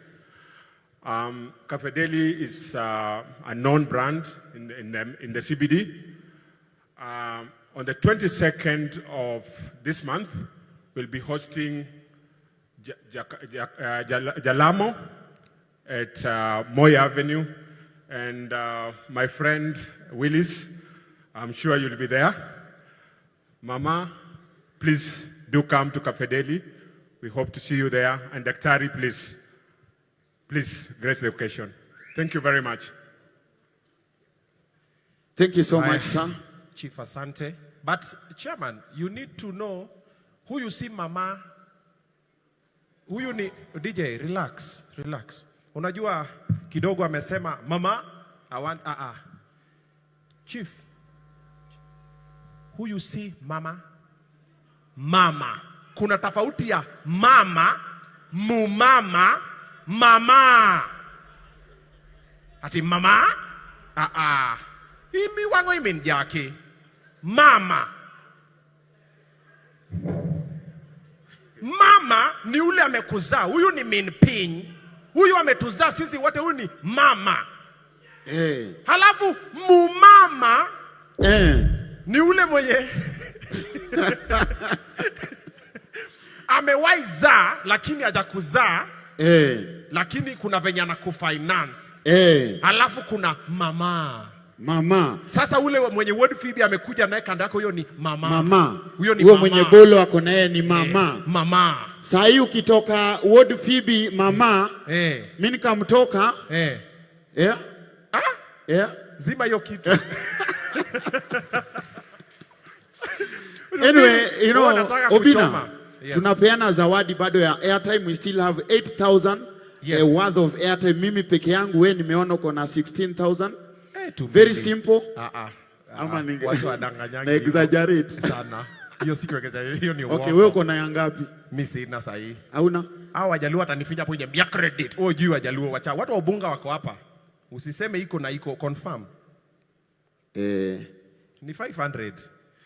Cafedeli is a known brand in the CBD. On the 22nd of this month, we'll be hosting Jalamo at Moi Avenue. And my friend Willis, I'm sure you'll be there. Mama, please do come to Cafedeli. We hope to see you there. And Daktari, please, please grace the occasion. Thank you very much. Thank you so Haya. Much, sir. Chief, asante. But chairman, you need to know Huyu si mama. Huyu ni DJ, relax, relax. Unajua kidogo amesema mama, I want ah ah. Chief. Huyu si mama. Mama. Kuna tofauti ya mama, mumama, mama. Ati mama? Ah ah. Imi wango imi jaki. Mama. Mama ni ule amekuzaa. Huyu ni min piny. Huyu ametuzaa sisi wote, huyu ni mama. Halafu mumama ni ule mwenye amewahi zaa lakini hajakuzaa lakini kuna venye anakufinance. Halafu kuna mama. Mama. Sasa ule mwenye Wuod Fibi amekuja naye kando yako, huyo ni mama. Mama. Huyo ni Huyo mama. mwenye bolo ako naye ni mama. Mama. Saa hii ukitoka Wuod Fibi mama, mi nikamtoka. Yeah. Ah? Yeah. Zima hiyo kitu. Anyway, you know, Wewe unataka Obina, kuchoma. Yes. Tunapeana zawadi bado ya airtime. We still have 8,000 worth of airtime. Mimi peke yangu, we nimeona uko na 16,000. Tu Very mbili. simple. Ah, ah. Ama Watu wadanganyangi na exaggerate sana. Hiyo si kuexaggerate, hiyo ni Okay, uongo. wewe uko na ya ngapi? Mimi sina sahihi. Hauna? Hao Wajaluo watanifinya hapo nje. Mia credit. Wewe juu Wajaluo wacha. Watu wa Ubunga wako hapa. Usiseme iko na iko confirm. Ni 500.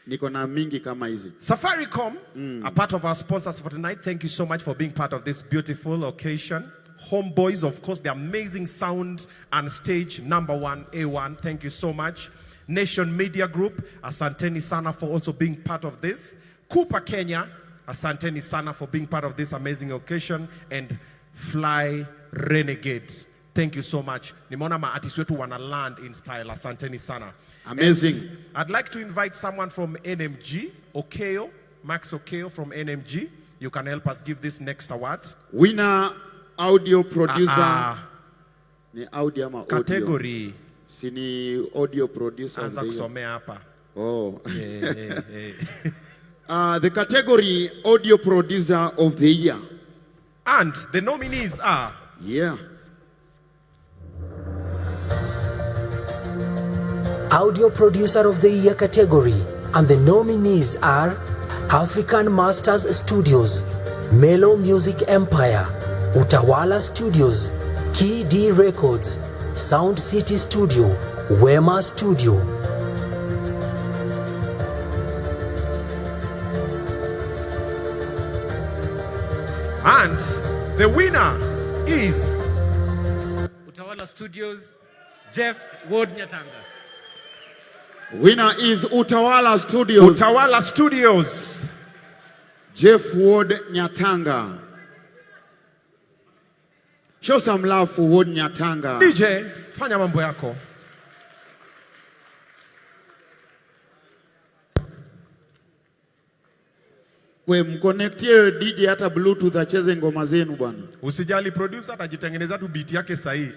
Niko na mingi kama hizi. Safaricom, a part of our sponsors for tonight. Thank you so much for being part of this beautiful occasion. Homeboys, of course, the amazing sound and stage number one, A1. Thank you so much. Nation Media Group, asanteni sana for also being part of this. Cooper Kenya, asanteni sana for being part of this amazing occasion. And Fly Renegade, thank you so much. Nimeona maartist wetu wana land in style. Asanteni sana. Amazing. And I'd like to invite someone from NMG, Okeo, Max Okeo from NMG. You can help us give this next award. Winner audio producer. Ah, ah. Ni audio ama audio? Category. Si ni audio producer of Anza the year. kusomea hapa. Oh. Eh, eh. The category audio producer of the year. And the nominees are Yeah. Audio Producer of the Year category, and the nominees are African Masters Studios, Melo Music Empire, Utawala Studios, Key D Records, Sound City Studio, Wema Studio. And the winner is Utawala Studios, Jeff Ward Nyatanga. Winner is Utawala Studios. Utawala Studios. Jeff Ward Nyatanga. Show some love for Ward Nyatanga. DJ, fanya mambo yako. We mconnectie DJ hata Bluetooth acheze ngoma zenu bwana. Usijali, producer atajitengeneza tu beat yake sahihi.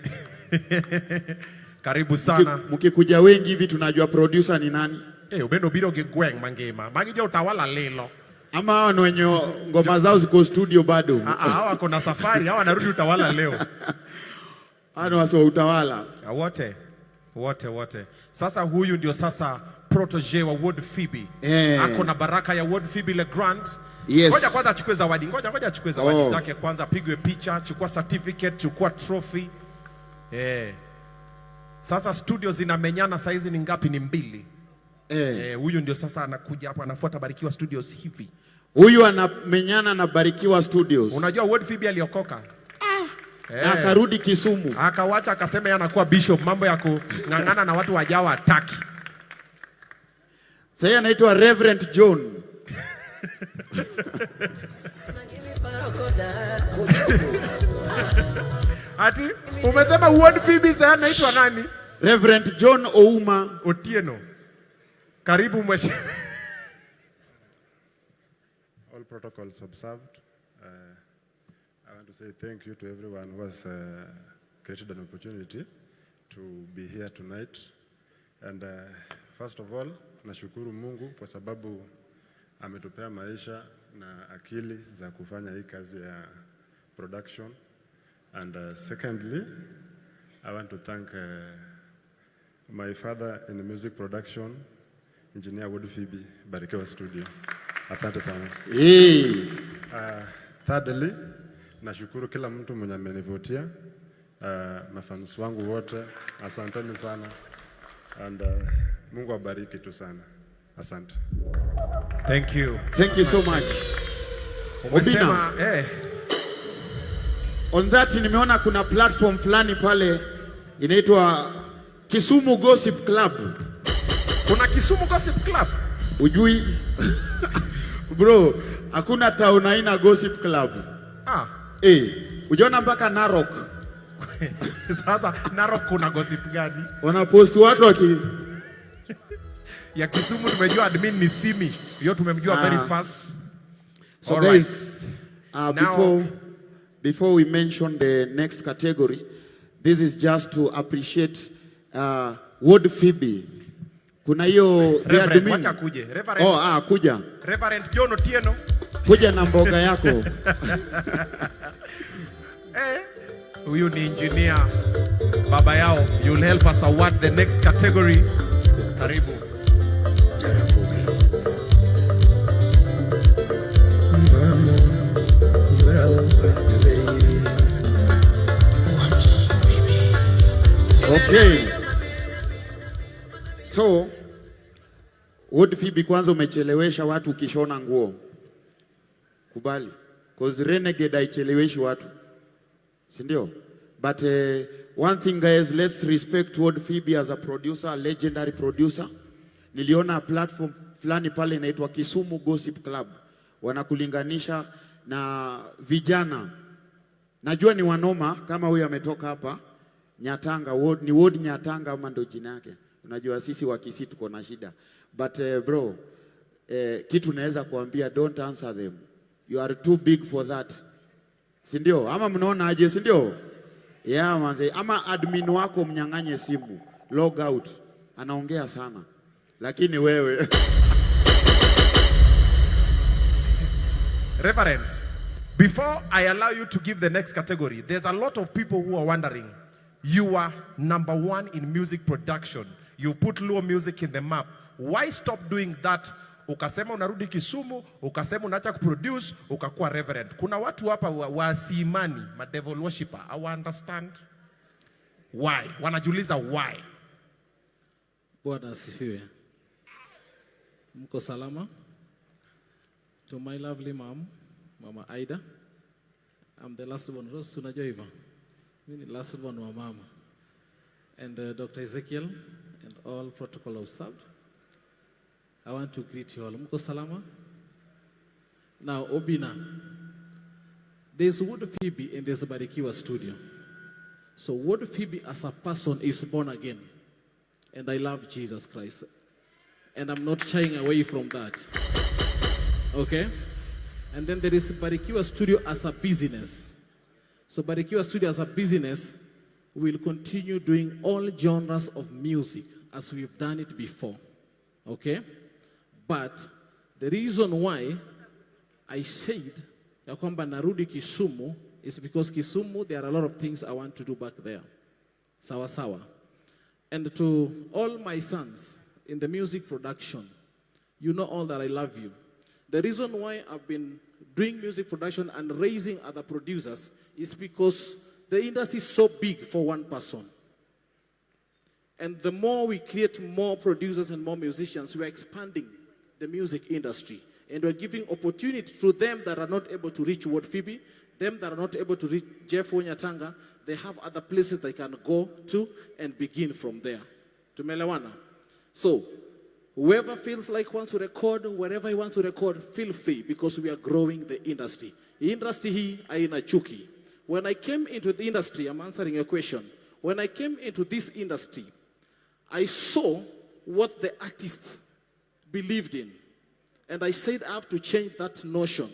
Karibu sana. Mkikuja wengi hivi tunajua producer ni nani. Ubendo biro gi gweng' mangima. Magi jo Utawala lilo. Ama hawa ni wenye ngoma zao ziko studio bado. Ah, ah, hawa wako na safari, hawa wanarudi Utawala leo. Hawa ni wasi wa Utawala. Ah, wote. Wote wote. Sasa huyu ndio sasa protege wa Wuod Fibi. Ako na baraka ya Wuod Fibi Le Grand. Yes. Ngoja kwanza achukue zawadi. Ngoja ngoja achukue zawadi zake kwanza, apigwe picha, chukua certificate, chukua trophy. Sasa studio zinamenyana saizi ni ngapi? Ni mbili. Huyu ndio sasa anakuja hapa anafuata Barikiwa Studios hivi. Huyu anamenyana na Barikiwa Studios. Unajua Wuod Fibi aliokoka. Na akarudi Kisumu. Akawacha akasema yeye anakuwa bishop, mambo ya kung'ang'ana na watu wajao hataki. Sasa anaitwa Reverend John. Ati umesema Wuod Fibi sasa anaitwa nani? Reverend John Ouma Otieno. Karibu mheshimiwa. All protocols observed. I want to say thank you to everyone who has created an opportunity to be here tonight. And first of all, nashukuru Mungu kwa sababu Ametupea maisha na akili za kufanya hii kazi ya production. And secondly, I want to thank my father in music production, Engineer Wood Phoebe, Barikiwa Studio. Asante sana. Hey. Thirdly, nashukuru kila mtu mwenye amenivutia, mafans wangu wote, asanteni sana and Mungu abariki tu sana. Asante. Thank you. Thank you so much. Umesema, Obina. Eh. On that nimeona kuna platform fulani pale inaitwa Kisumu Gossip Club. Kuna Kisumu Gossip Club? Ujui? Bro, hakuna town haina gossip club. Ah. Eh, ujaona mpaka Narok. Sasa Narok kuna gossip gani? Wanapost watu waki Ya Kisumu tumejua admin ni Simi. Hiyo tumemjua very Ah. fast. So All guys, right. Before we mention the next category, this is just to appreciate Ward Phoebe. Kuna hiyo the Reverend, admin. wacha kuje. Reverend. Oh, ah, kuja. Reverend John Otieno. Kuja na mboga yako. Eh, huyu ni engineer baba yao. You'll help us award the next category. Karibu. Mama, bravo, baby. Okay. So, Ward Phoebe, kwanza umechelewesha watu ukishona nguo. Kubali. Cause Renegade haicheleweshi watu. Si ndio? But one thing guys, let's respect Ward Phoebe as a producer, a legendary producer. Niliona platform fulani pale inaitwa Kisumu Gossip Club. Wanakulinganisha na vijana. Najua ni wanoma kama huyu ametoka hapa Nyatanga ward, ni ward Nyatanga ama ndo jina yake. Unajua sisi wa Kisii tuko na shida. But bro, kitu naweza kuambia, don't answer them. You are too big for that. Si ndio? Ama mnaona aje, si ndio? Yeah, manze. Ama admin wako mnyang'anye simu, log out. Anaongea sana. Lakini wewe Reverend, before I allow you to give the next category, there's a lot of people who are wondering. You are number one in music production. You put Luo music in the map. Why stop doing that? Ukasema unarudi Kisumu, ukasema unaacha kuproduce, ukakuwa reverend. Kuna watu hapa wasiimani, ma devil worshipper. I understand why. Wanajiuliza why. Bwana asifiwe. Mko salama? To my lovely mom, Mama Ida. I'm the last born. Rose, unajua hivyo? Mimi ni last born wa mama. And Dr. Ezekiel and all protocol observed. I want to greet you all. Mko salama? Now, Obina, there's Wood Phoebe and there's Barikiwa Studio. So Wood Phoebe as a person is born again. And I love Jesus Christ. And I'm not shying away from that. Okay? And then there is Barikiwa Studio as a business. So Barikiwa Studio as a business will continue doing all genres of music as we've done it before. Okay? But the reason why I said ya kwamba narudi Kisumu is because Kisumu, there are a lot of things I want to do back there. Sawa sawa. And to all my sons in the music production, you know all that I love you. The reason why I've been doing music production and raising other producers is because the industry is so big for one person. And the more we create more producers and more musicians, we are expanding the music industry. And we're giving opportunity to them that are not able to reach Ward Phoebe, them that are not able to reach Jeff Nyatanga, they have other places they can go to and begin from there. Tumeelewana? So, whoever feels like wants to record, wherever he wants to record, feel free because we are growing the industry. Industry hii haina chuki. When I came into the industry, I'm answering your question. When I came into this industry, I saw what the artists believed in. And I said I have to change that notion.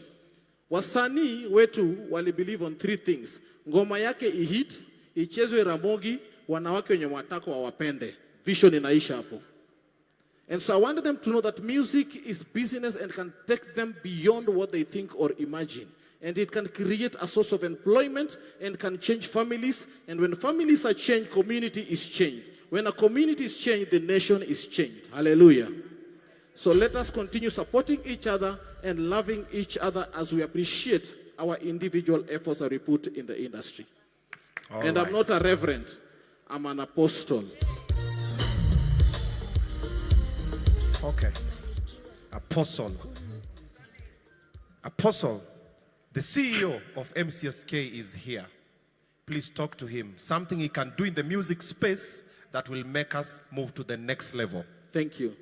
Wasanii wetu wali believe on three things. Ngoma yake ihit, ichezwe Ramogi, wanawake wenye matako wawapende. Vision inaisha hapo. And so I wanted them to know that music is business and can take them beyond what they think or imagine. And it can create a source of employment and can change families. And when families are changed, community is changed. When a community is changed, the nation is changed. Hallelujah. So let us continue supporting each other and loving each other as we appreciate our individual efforts that we put in the industry. All And I'm right. not a reverend, I'm an apostle. Okay. Apostle. Apostle, the CEO of MCSK is here. Please talk to him. Something he can do in the music space that will make us move to the next level. Thank you.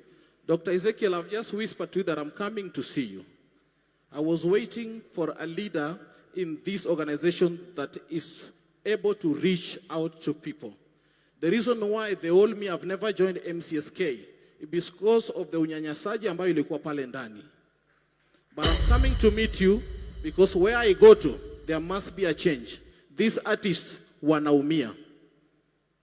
Dr. Ezekiel, I've just whispered to you that I'm coming to see you. I was waiting for a leader in this organization that is able to reach out to people. The reason why they all me have never joined MCSK is because of the unyanyasaji ambayo ilikuwa pale ndani. But I'm coming to meet you because where I go to, there must be a change. These artists wanaumia.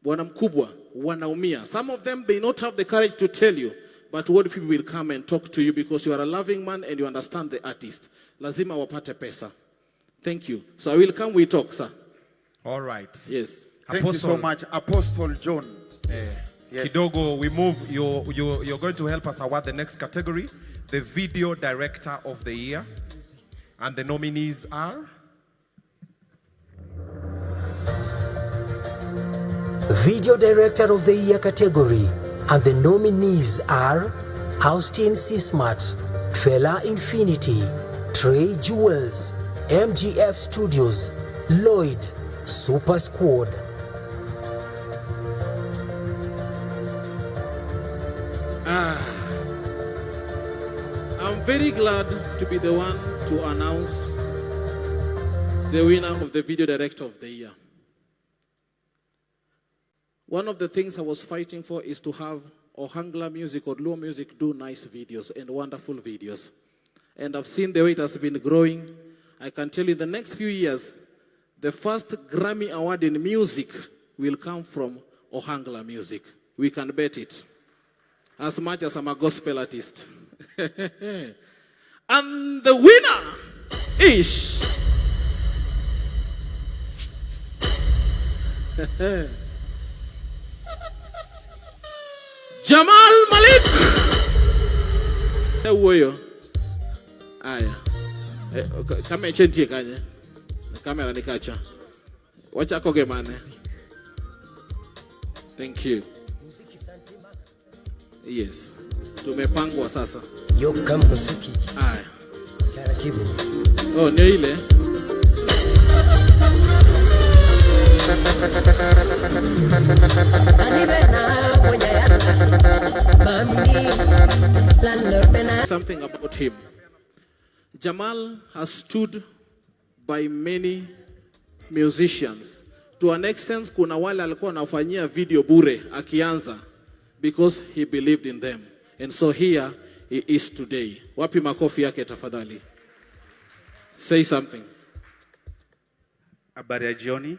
Bwana mkubwa, wanaumia. Some of them may not have the courage to tell you, but what people will come and talk to you because you are a loving man and you understand the artist. Lazima wapate pesa. Thank you. So I will come, we talk, sir. All right. Yes. Thank you so much, Apostle John. Yes. Yes. Kidogo, we move. You're going to help us award the next category, the Video Director of the Year. And the nominees are? Video Director of the Year category, and the nominees are Austin Sismat, Fela Infinity, Trey Jewels, MGF Studios, Lloyd, Super Squad. Ah, I'm very glad to be the one to announce the winner of the Video Director of the Year. One of the things I was fighting for is to have Ohangla music or Luo music do nice videos and wonderful videos. And I've seen the way it has been growing. I can tell you in the next few years, the first Grammy Award in music will come from Ohangla music. We can bet it. As much as I'm a gospel artist. And the winner is Jamal Malik. Wuoyo. Aya. Kama nitie kanye? Kamera ni kacha. Wachako gi mane? Thank you. Yes. Tumepangwa sasa. Yoka muziki. Aya. Taratibu. Oh, ndio ile. Something about him. Jamal has stood by many musicians. To an extent, kuna wale alikuwa anafanyia video bure akianza because he believed in them. And so here he is today. Wapi makofi yake tafadhali? Say something. Habari ya jioni.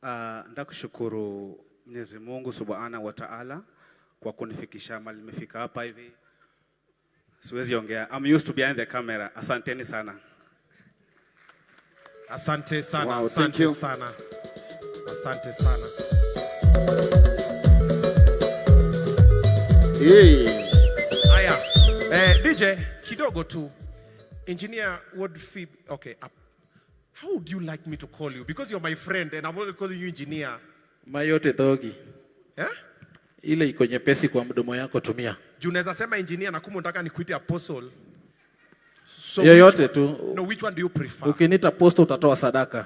Nataka kushukuru Mwenyezi Mungu Subhanahu wa Ta'ala kwa kunifikisha mahali nimefika hapa hivi. Siwezi ongea. I'm used to behind the camera. Asanteni sana. Asante sana, Wow, thank asante you. Sana. Asante sana. Hey. Aya. DJ, kidogo tu. Engineer Ward Phoebe, okay. How would you like me to call you? Because you're my friend and I'm only calling you engineer. Mayote dhogi. Eh? Ile iko nyepesi kwa mdomo yako tumia. Juu unaweza sema engineer na kumbe unataka nikuite apostle. So Yoyote which tu. No, which one do you prefer? Ukiniita apostle utatoa sadaka.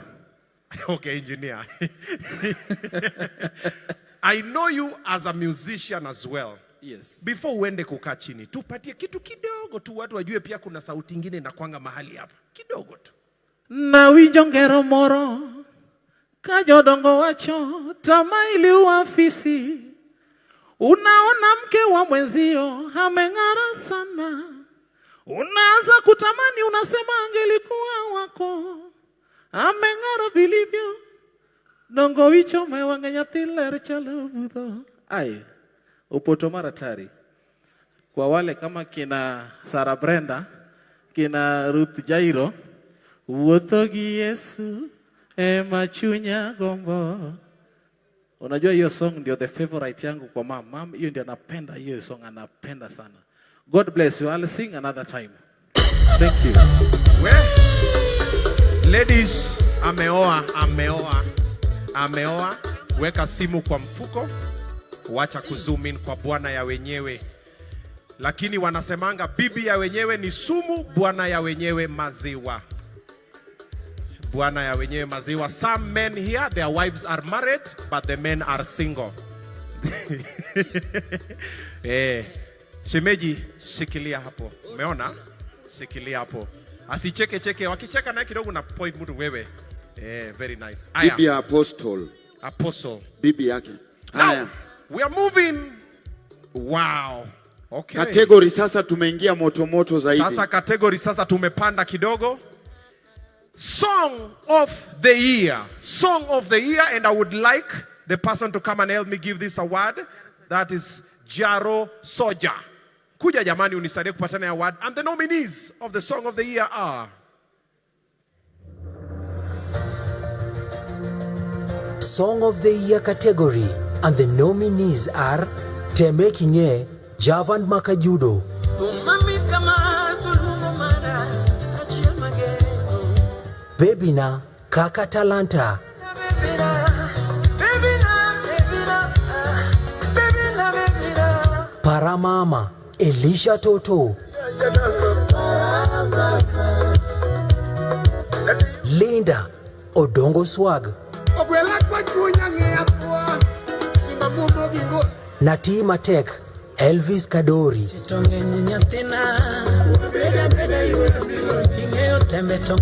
Okay, engineer. I know you as a musician as well. Yes. Before uende kukaa chini, tupatie kitu kidogo tu watu wajue pia kuna sauti ingine inakwanga mahali hapa. Kidogo tu. Nawinjo ngero moro ka jodongo wacho tamaa iliua fisi. Unaona mke wa mwenzio ameng'ara sana, unaanza kutamani, unasema angelikuwa wako, ameng'ara vilivyo. Dongo wicho me wang'e nyathi ler chalo budho. Ai, Opoto mar atari. Kwa wale kama kina Sarah Brenda, kina Ruth Jairo, wuotho gi Yesu ema chunya gombo. Unajua hiyo song ndio the favorite yangu kwa mam. Mam hiyo ndio anapenda hiyo song, anapenda sana. God bless you. I'll sing another time. Thank you. We, ladies, ameoa, ameoa, ameoa. Weka simu kwa mfuko, wacha kuzoom in kwa bwana ya wenyewe. Lakini wanasemanga bibi ya wenyewe ni sumu, bwana ya wenyewe maziwa. Bwana ya wenyewe maziwa. Some men here, their wives are married, but the men are single. Eh, shemeji, shikilia hapo. Umeona? Shikilia hapo. Asicheke cheke, wakicheka naye kidogo na point mtu wewe. Eh, very nice. Aya. Bibi ya apostle. Apostle. Bibi yake. Haya. We are moving. Wow. Okay. Category sasa tumeingia moto moto zaidi. Sasa category sasa tumepanda kidogo. Song of the year. Song of the year, and I would like the person to come and help me give this award. That is Jaro Soja. Kuja jamani unisaidie kupatana award. And the nominees of the Song of the Year are Song of the Year category, and the nominees are Teme Kinge, Javan Makajudo, Mamit kama tulumo mara achiel mageno Bebina, Kaka Talanta, Baby na, baby na, baby na, baby na. Paramama, Elisha Toto, Linda, Odongo Swag, Ogwela kwa chunya ng'eya thwa Simba muomo gi ngol Nati Matek, Elvis Kadori, Tong'eny nyathina Beda beda yuoro Ing'eyo tembe to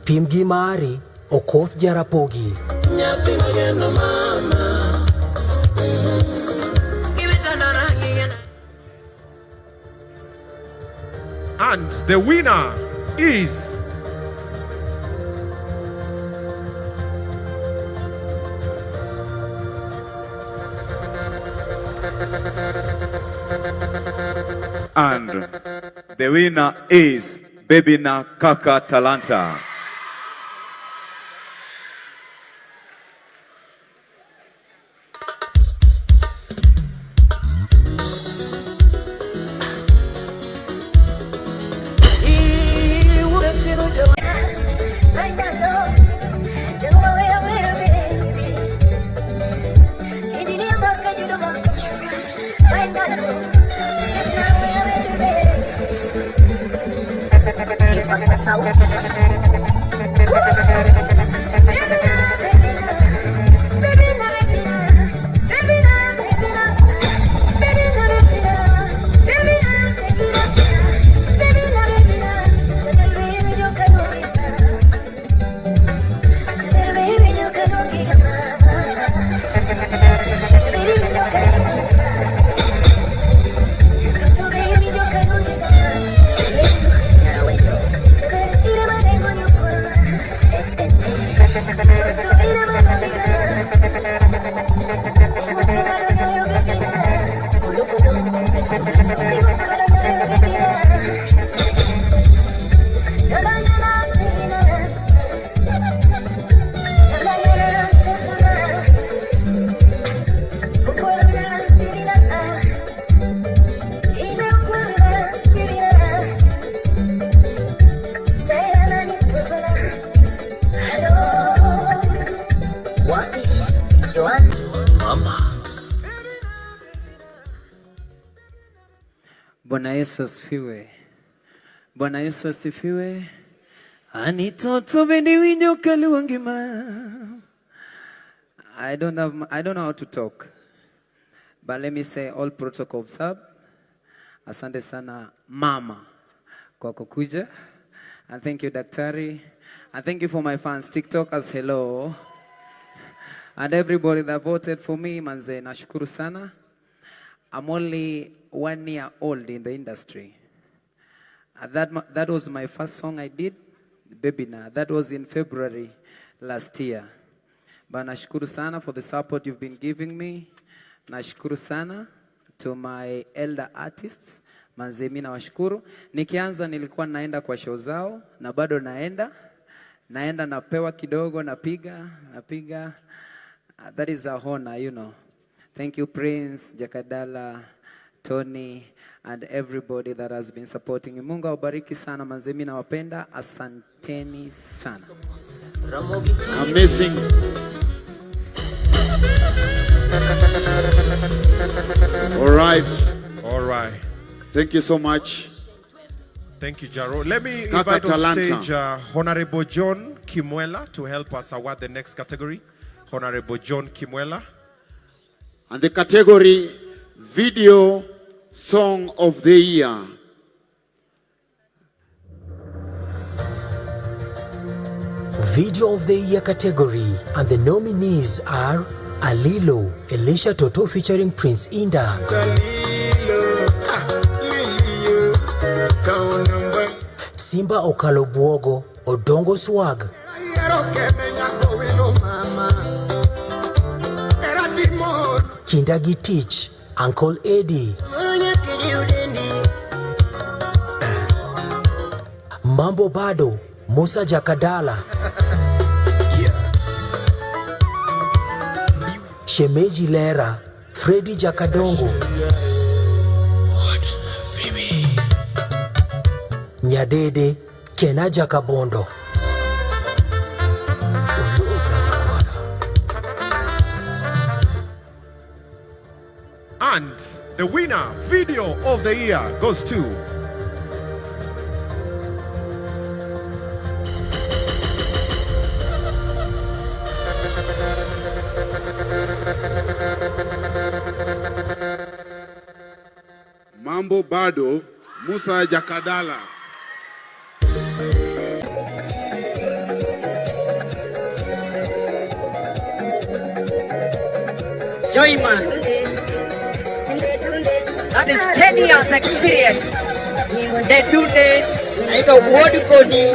Pimgi Mari, Okoth Jarapogi, Nyathina geno mama And the winner is And the winner is Bebina Kaka Talanta. Mama. Bwana Yesu asifiwe. Bwana Yesu asifiwe. Anitoto bende winjo kaluongi ma. I don't know how to talk. But let me say all protocol observed. Asante sana mama kwa kukuja. And thank you daktari. And thank you for my fans TikTokers, hello. And everybody that voted for me, manze, nashukuru sana. I'm only 1 year old in the industry. That was my first song I did, Baby Na. That was in February last year. But nashukuru sana for the support you've been giving me. Nashukuru sana To my elder artists, manze mimi nawashukuru. Nikianza nilikuwa naenda kwa show zao na bado naenda. Naenda napewa kidogo, napiga, napiga. That is a honor. Thank you, Prince, Jakadala, Tony, and everybody that has been supporting. Mungu awabariki sana manze, mimi nawapenda. Asanteni sana. Amazing. All right. All right. Thank you so much. Thank you, Jaro. Let me Kaka invite on Talanta. stage Honorable John Kimwela to help us award the next category. Honorable John Kimwela. And the category Video Song of the Year. Video of the Year category, and the nominees are Alilo, Elisha Toto featuring Prince Indah, Simba Okalobuogo, Odongo Swag, Kindagi Teach, Uncle Eddie, Mambo Bado, Musa Jakadala, Shemeji Lera, Freddy Jakadongo, Nyadede, Kena Jakabondo. And the winner, Video of the Year, goes to Mambo Bado, Musa Jakadala. Joyman. That is 10 years experience. Ndetunde, naitwa Ward Kodi.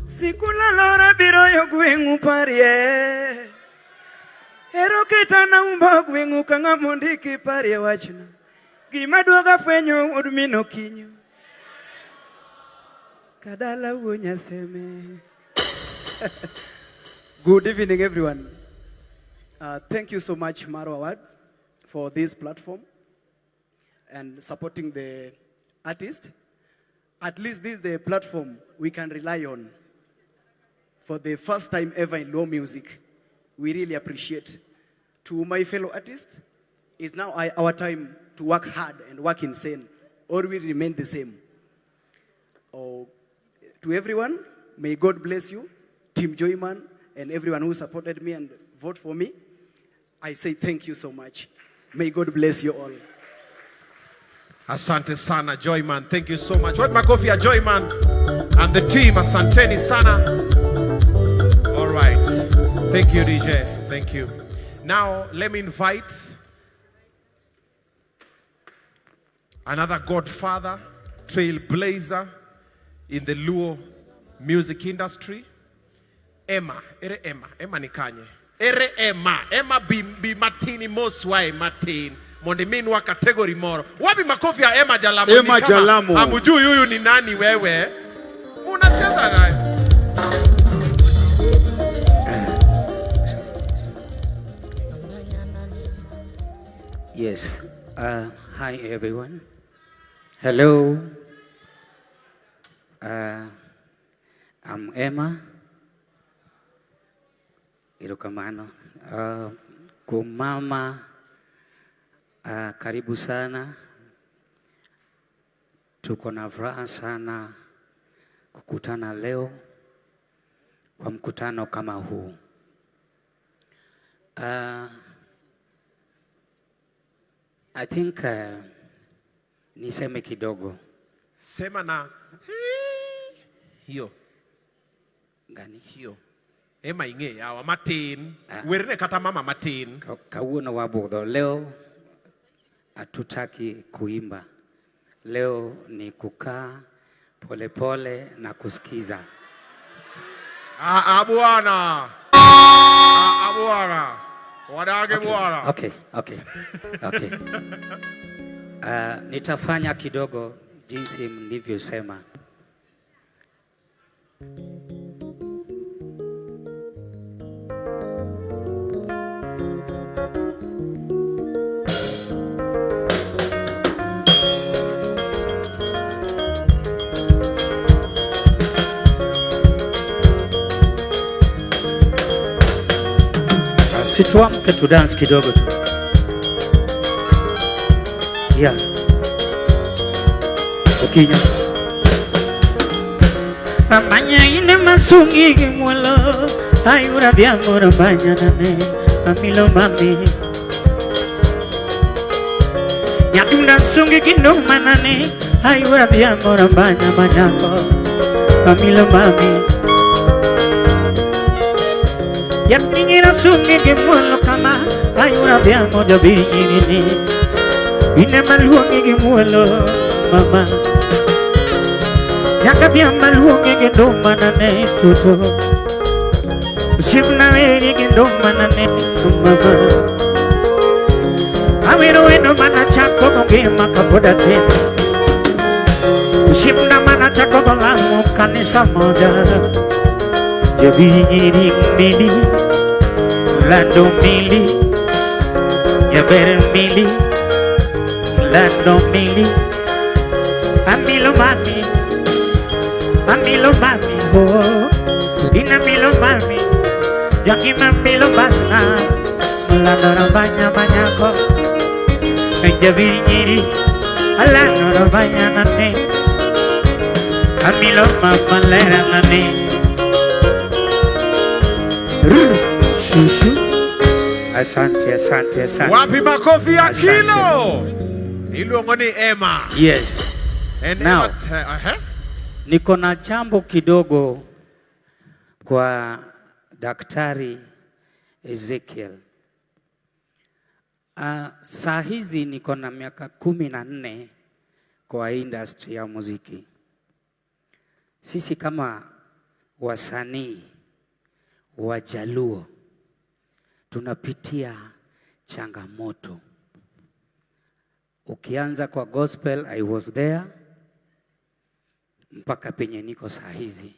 Sikulala biro yo gweng'u parie. Ero ketana umbo gweng'u ka ng'ama ondiki parie wachna. Gima duoga fwenyo wuod min okinyo. Kadala wuo Nyaseme. Good evening, everyone. Thank you so much, Maro Awards, for this platform and supporting the artist. At least this is the platform we can rely on. For the first time ever in Luo music, we really appreciate. To my fellow artists, it's now our time to work hard and work insane, or we remain the same. Oh, to everyone, may God bless you, Team Joyman, and everyone who supported me and vote for me. I say thank you so much. May God bless you all. Asante sana Joyman. Thank you so much. What makofi ya Joyman and the team. Asanteni sana. All right. Thank you, DJ. Thank you. Now, let me invite another godfather, trailblazer in the Luo music industry. Emma. Ere Emma. Emma ni kanye. Ere Emma. Emma bi matini moswae matin. Mondo minwa category moro. Wapi makofi ya Emma Jalamo? Emma Ni kama Jalamo. hamjui huyu ni nani wewe? Unacheza naye. Yes. Hi, everyone. Hello. I'm Emma. Erokamano. Kwa mama, karibu sana. Tuko na furaha sana kukutana leo kwa mkutano kama huu. I think niseme kidogo. Sema na hiyo. Gani? Hiyo. Emma ing'e yawa matin. Werne kata mama matin. Kawuono wabudho. Leo hatutaki kuimba. Leo ni kukaa polepole na kusikiza. Ah, ah, bwana. Ah, ah, bwana. Wadage bwana. Okay. Nitafanya kidogo jinsi mlivyosema. Si tuamke tu dance kidogo tu. Yeah. Ukinya. Ramanya ine masungi mwalo ayura byango ramanya nane amilo mami Nyatunda sungi kindo manane ayura byango ramanya manyango amilo mami Yapingira sungi kimwalo kama ayura byango jabiri ine maluongi kimwalo mama Yakabia maluongi kindoma nane tuto Simna weri kindoma nane mama Awero weno mana chako mongema kapoda tena Simna mana chako bolamu kanisa moja Jabiri mili Lando mili Jaber mili Lando mili Amilo mami Amilo mami oh Ina milo mami Yaki mamilo basna Lando banya banyako Jabiri Lando banya nane Amilo mama lera nane Shushu. Asante, asante, asante. Wapi makofi ya Asante. Kilo? Iluongo ni Emma. Yes. And Now, Emma, niko na jambo kidogo kwa Daktari Ezekiel. Saa hizi niko na miaka 14 kwa industry ya muziki. Sisi kama wasanii wa Jaluo tunapitia changamoto. Ukianza kwa gospel, I was there mpaka penye niko saa hizi.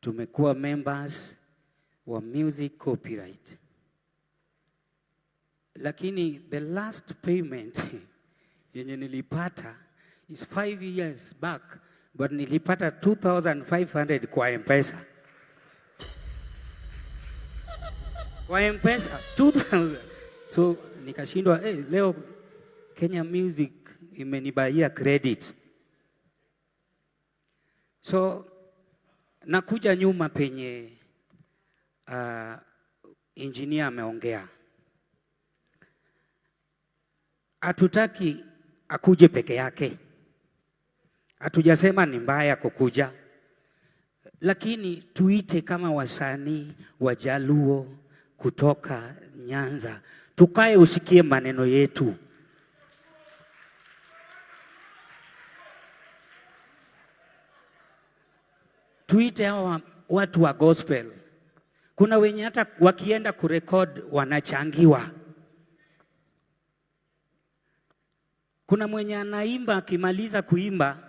Tumekuwa members wa music copyright. Lakini the last payment yenye nilipata is 5 years back, but nilipata 2,500 kwa M-Pesa. Kwa M-Pesa 2,000. So nikashindwa, leo Kenya Music imenibaia credit. So nakuja nyuma penye engineer ameongea. Hatutaki akuje peke yake. Hatujasema ni mbaya kukuja. Lakini tuite kama wasanii wa Jaluo kutoka Nyanza. Tukae usikie maneno yetu. Tuite hawa watu wa gospel. Kuna wenye hata wakienda kurekod wanachangiwa. Kuna mwenye anaimba akimaliza kuimba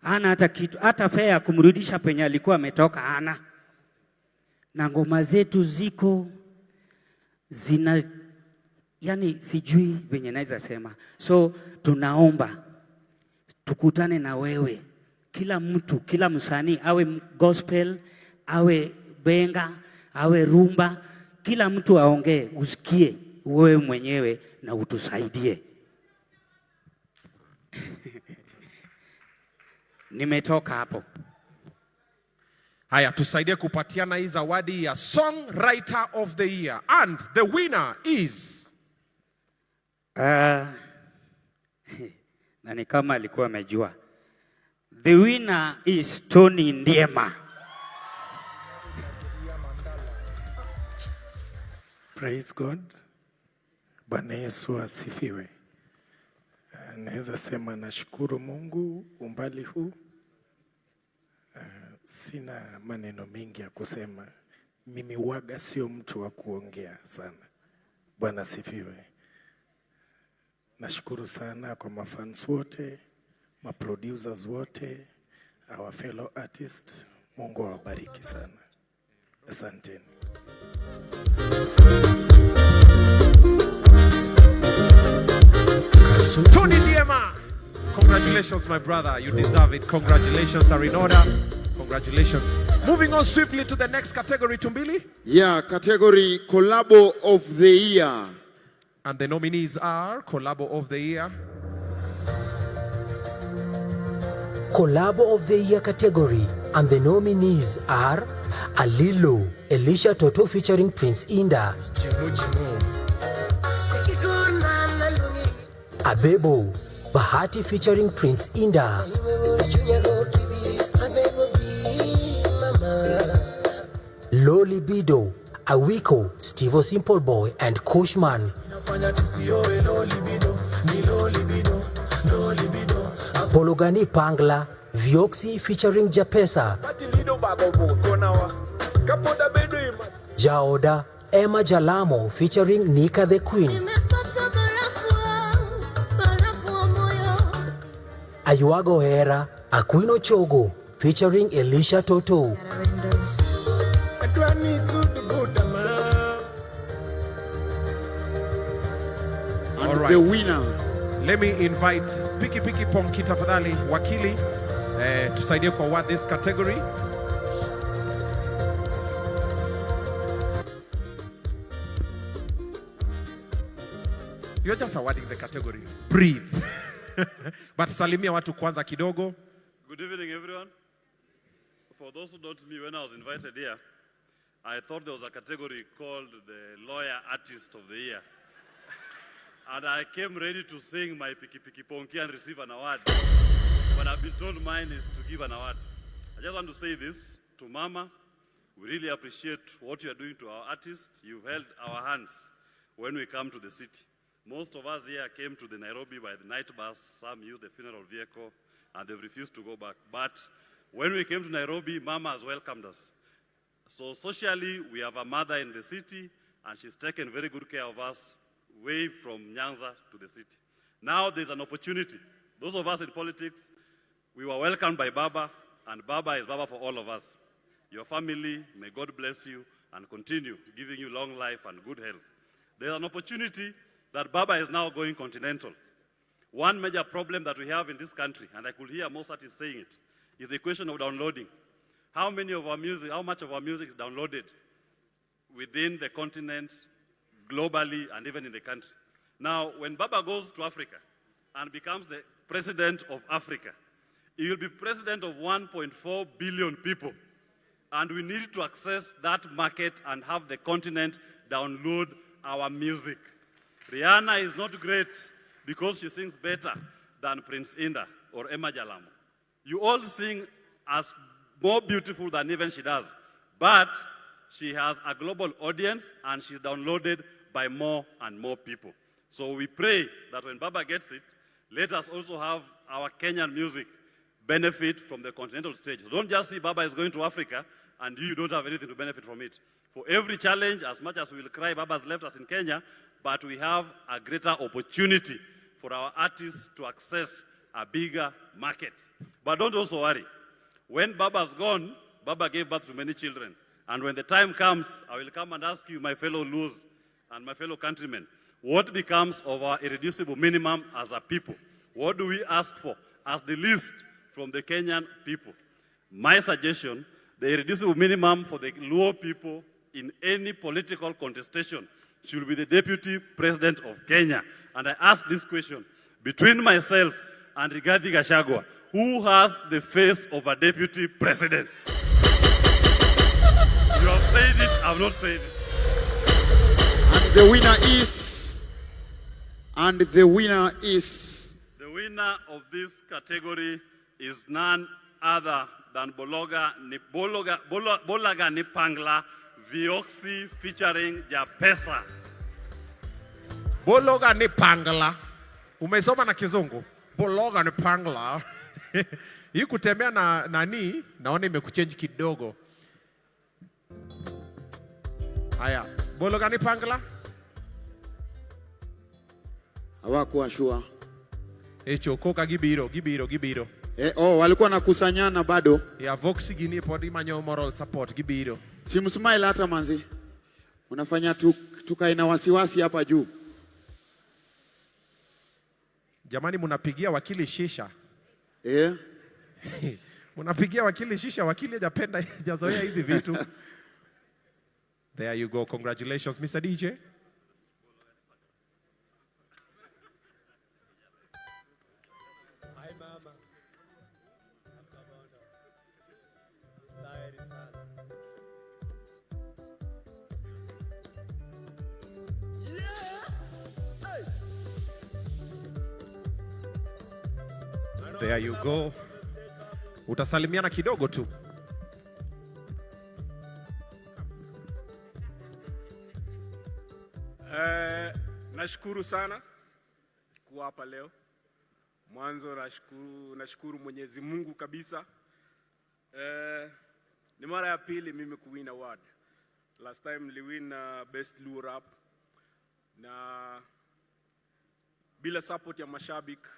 hana hata kitu, hata fare kumrudisha penye alikuwa ametoka hana. Na ngoma zetu ziko Yani sijui venye naweza sema. So tunaomba tukutane na wewe, kila mtu, kila msanii, awe gospel, awe benga, awe rumba, kila mtu aongee, usikie wewe mwenyewe na utusaidie. Nimetoka hapo. Haya, tusaidie kupatiana hii zawadi ya Songwriter of the Year. And the winner is Na ni kama alikuwa amejua. The winner is Tony Ndiema. Praise God. Bwana Yesu asifiwe. Naweza sema nashukuru Mungu umbali huu. Sina maneno mengi ya kusema. Mimi waga sio mtu wa kuongea sana. Bwana asifiwe. Nashukuru sana kwa mafans wote, maproducers wote, our fellow artists. Mungu awabariki sana. Asanteni. Tony Ndiema. Congratulations, my brother. You deserve it. Congratulations are in order. Congratulations. Moving on swiftly to the next category, Tumbili. Yeah, category Collabo of the Year. And the nominees are Collabo of the Year. Collabo of the Year category, and the nominees are Alilo, Elisha Toto featuring Prince Indah, Abebo, Bahati featuring Prince Indah, Lolibido, Awiko, Stevo Simple Boy and Kushman, Pologani Pangla, Vioxy featuring Japesa, Jaoda, Emma Jalamo featuring Nika the Queen, Ayuago Hera, Aquino Chogo featuring Elisha Toto. And All right. the winner. Let me invite Piki Piki Ponki tafadhali, wakili, tusaidie kwa award this category. You're just awarding the category. Breathe. But salimia watu kwanza kidogo. Good evening, everyone. For those who don't know me, when I was invited here, I thought there was a category called the Lawyer Artist of the Year. And I came ready to sing my Piki Piki Ponki and receive an award. But I've been told mine is to give an award. I just want to say this to Mama. We really appreciate what you are doing to our artists. You've held our hands when we come to the city. Most of us here came to the Nairobi by the night bus. Some used the funeral vehicle, and they've refused to go back. But when we came to Nairobi, Mama has welcomed us. So socially, we have a mother in the city, and she's taken very good care of us way from Nyanza to the city. Now there's an opportunity. Those of us in politics, we were welcomed by Baba, and Baba is Baba for all of us. Your family, may God bless you and continue giving you long life and good health. There's an opportunity that Baba is now going continental. One major problem that we have in this country, and I could hear Mozart is saying it, is the question of downloading. How many of our music, how much of our music is downloaded within the continent, globally, and even in the country? Now, when Baba goes to Africa and becomes the president of Africa, he will be president of 1.4 billion people. And we need to access that market and have the continent download our music. Rihanna is not great because she sings better than Prince Indah or Emma Jalamo. You all sing as more beautiful than even she does. But she has a global audience and she's downloaded by more and more people. So we pray that when Baba gets it, let us also have our Kenyan music benefit from the continental stage. So don't just see Baba is going to Africa and you don't have anything to benefit from it. For every challenge, as much as we will cry, Baba's left us in Kenya, but we have a greater opportunity for our artists to access a bigger market. But don't also worry. When Baba's gone, Baba gave birth to many children. And when the time comes, I will come and ask you, my fellow Luos and my fellow countrymen, What becomes of our irreducible minimum as a people? What do we ask for as the least from the Kenyan people? My suggestion, the irreducible minimum for the Luo people in any political contestation should be the deputy president of Kenya. And I ask this question, between myself and Rigathi Gachagua, who has the face of a deputy president? You have said it, I've not said it. And the winner is, and the winner is, The winner of this category is none other than Bologa Ni, Bologa, Bolo, Bolaga Nipangla Vioxy featuring Japesa. Bologa ni pangla. Umesoma na Kizungu? Bologa ni pangla. Hii kutembea na nani, naona imekuchange kidogo. Haya, Bologa ni pangla? Hawakuwa sure. Echo koka gibiro, gibiro, gibiro. Eh, oh, walikuwa nakusanyana bado. Ya Vox gini pod imanyo moral support gibiro. Simsmile hata manzi. Unafanya tu, tukae na wasiwasi hapa juu. Jamani, munapigia wakili shisha. Eh? Munapigia wakili shisha, wakili hajapenda hajazoea hizi vitu. There you go. Congratulations, Mr. DJ. Hi mama. Dhahiri sana. Yeah! Hey! There you go. Utasalimiana kidogo tu. Nashukuru sana kuwa hapa leo. Mwanzo nashukuru Mwenyezi Mungu kabisa. Ni mara ya pili mimi kuwin award. Last time niliwin Best Luo Rap, na bila support ya mashabiki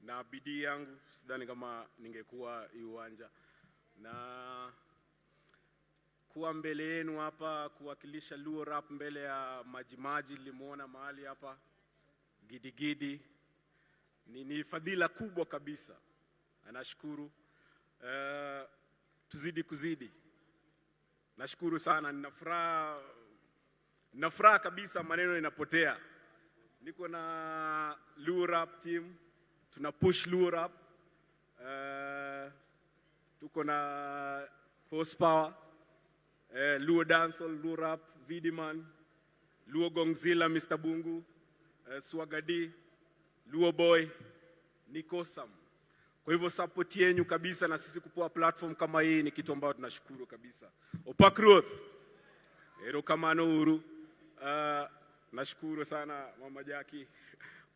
na bidii yangu sidhani kama ningekuwa hii uwanja na kuwa mbele yenu hapa kuwakilisha Luo Rap mbele ya Majimaji. Nilimuona mahali hapa Gidigidi, ni fadhila kubwa kabisa, nashukuru. Tuzidi kuzidi. Nashukuru sana, nina furaha kabisa, maneno inapotea. Niko na Luo Rap team, tuna push Luo Rap. Tuko na Horsepower, Luo Dancehall, Luo Rap, Vidiman, Luo Gongzilla, Mr. Bungu, Swagadi, Luo Boy, Niko Sam. Kwa hivyo support yenu kabisa na sisi kupewa platform kama hii ni kitu ambayo tunashukuru kabisa. Opak Ruoth, erokamano uru. Nashukuru sana Mama Jackie.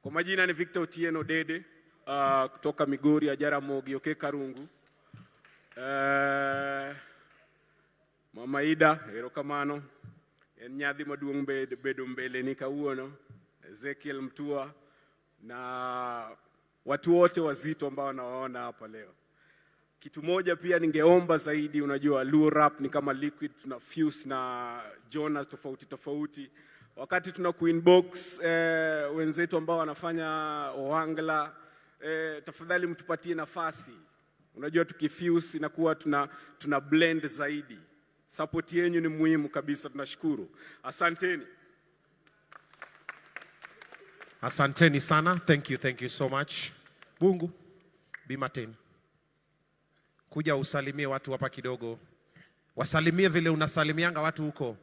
Kwa majina ni Victor Otieno Dede, kutoka Migori ya Jaramogi Oke Karungu. Mama Ida, erokamano. En nyadhi maduong' bedo mbele ni kawuono. Ezekiel Mtua na watu wote wazito ambao nawaona hapa leo. Kitu moja pia ningeomba zaidi, unajua Luo Rap ni kama liquid, tuna fuse na genres tofauti tofauti. Wakati tuna kuinbox wenzetu ambao wanafanya Ohangla, tafadhali mtupatie nafasi. Unajua tukifuse inakuwa tuna blend zaidi. Support yenu ni muhimu kabisa, tunashukuru. Asanteni. Asanteni sana. Thank you so much. Bungu, Bimaten. Kuja usalimie watu hapa kidogo. Wasalimie vile unasalimianga watu huko.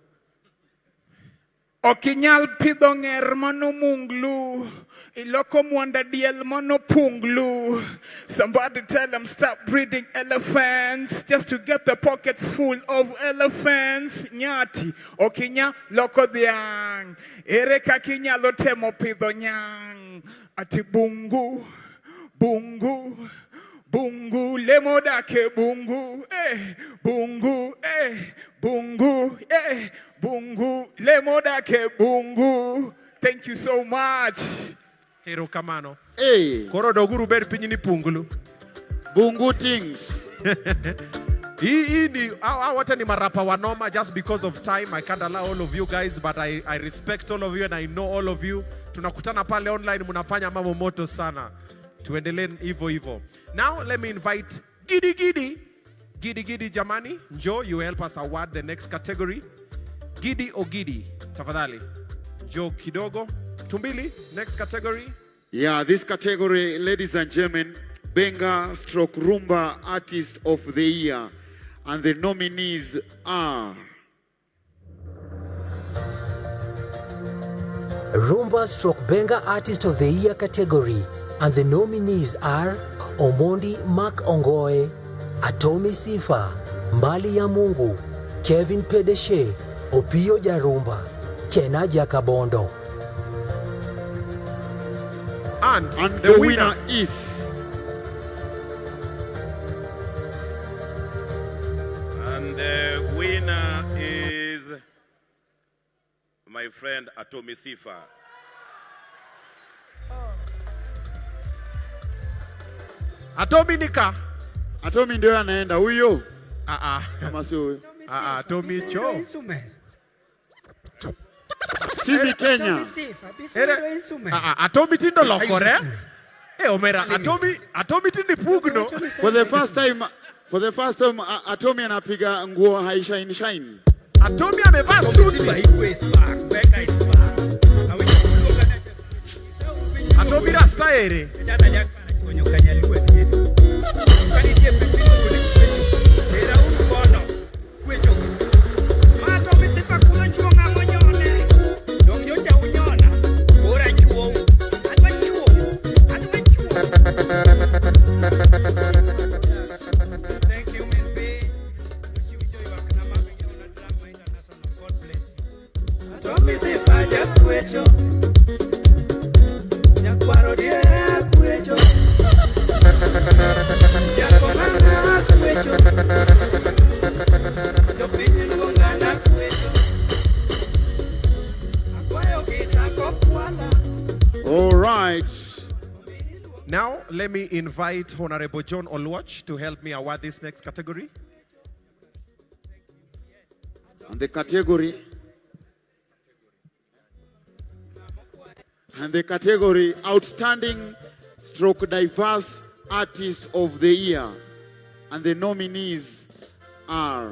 Okinyal pidho ng'er manomunglu iloko mwanda diel manopunglu. Somebody tell them stop breeding elephants just to get the pockets full of elephants. Nyati okinya loko dhiang' ere kaka inyalo temo pidho nyang' ati bungu bungu bungu lemo dake bungu bungu bungu bungu lemo dake bungu. Thank you so much. Erokamano. Hey. Koro doguru bed piny ni punglu. Bungu things. Hii ni hao wote ni marapa wanoma. Just because of time I can't allow all of you guys, but I respect all of you and I know all of you. Tunakutana pale online, mnafanya mambo moto sana. Tuendelee hivyo hivyo. Now let me invite Gidi Gidi. Gidi Gidi jamani, njoo you help us award the next category. Gidi Ogidi, tafadhali. Njoo kidogo. Tumbili, next category. Yeah, this category, ladies and gentlemen, Benga stroke Rumba Artist of the Year. And the nominees are Rumba stroke Benga Artist of the Year category, and the nominees are Omondi Mark Ongoe, Atomi Sifa, Mbali ya Mungu, Kevin Pedeshe, Opio Jarumba, Kena Jakabondo. And the winner is And the winner is my friend Atomi Sifa. Atomi nika. Atomi ndio anaenda huyo. Ah ah. Kama sio huyo. Ah ah, Atomi cho. Sibi Kenya. Ah ah, Atomi tindo lokore. Eh, omera, Atomi tindi pugno. For the first time Atomi anapiga nguo hai shine shine. Atomi amevaa suti. Atomi rasta ere. Atomi Sifa jakwecho, nyakwaro diere akwecho, jakong'ang'a akwecho, jopiny luonga nakwecho, akwayo gita kokwala. All right. Now, let me invite Honorable John Oluoch to help me award this next category. And the category Outstanding Stroke Diverse Artist of the Year. And the nominees are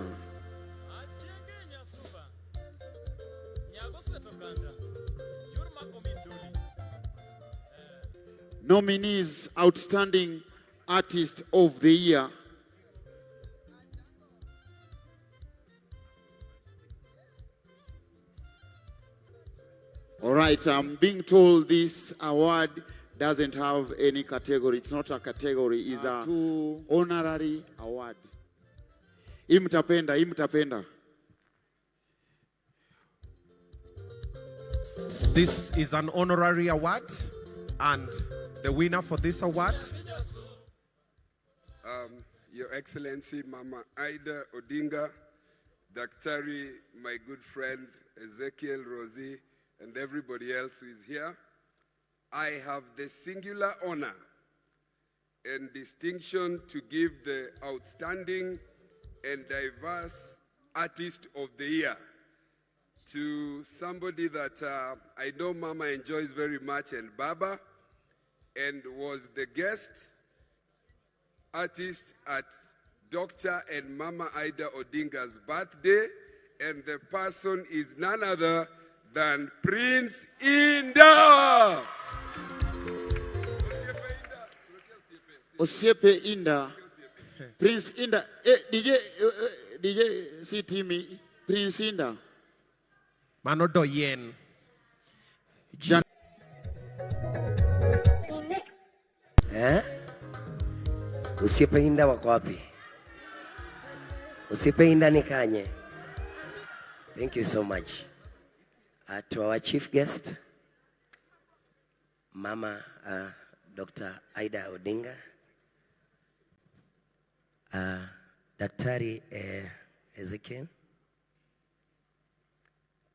nominees Outstanding Artist of the Year. All right, I'm being told this award doesn't have any category. It's not a category, it's a honorary award. Hii mtapenda, hii mtapenda. This is an honorary award, and the winner for this award Your Excellency Mama Ida Odinga, Daktari, my good friend Ezekiel Rosie, and everybody else who is here, I have the singular honor and distinction to give the outstanding and diverse artist of the year to somebody that I know Mama enjoys very much and Baba, and was the guest artist at Dr. and Mama Ida Odinga's birthday, and the person is none other than Prince Indah. Osiepe Indah. Prince Indah. Eh, DJ, DJ CTM, Prince Indah. Mano Doyen. Jan Eh? Osiepe Indah wako wapi? Osiepe Indah ni kanye? Thank you so much. To our chief guest, Mama Dr. Ida Odinga, Daktari Ezekiel,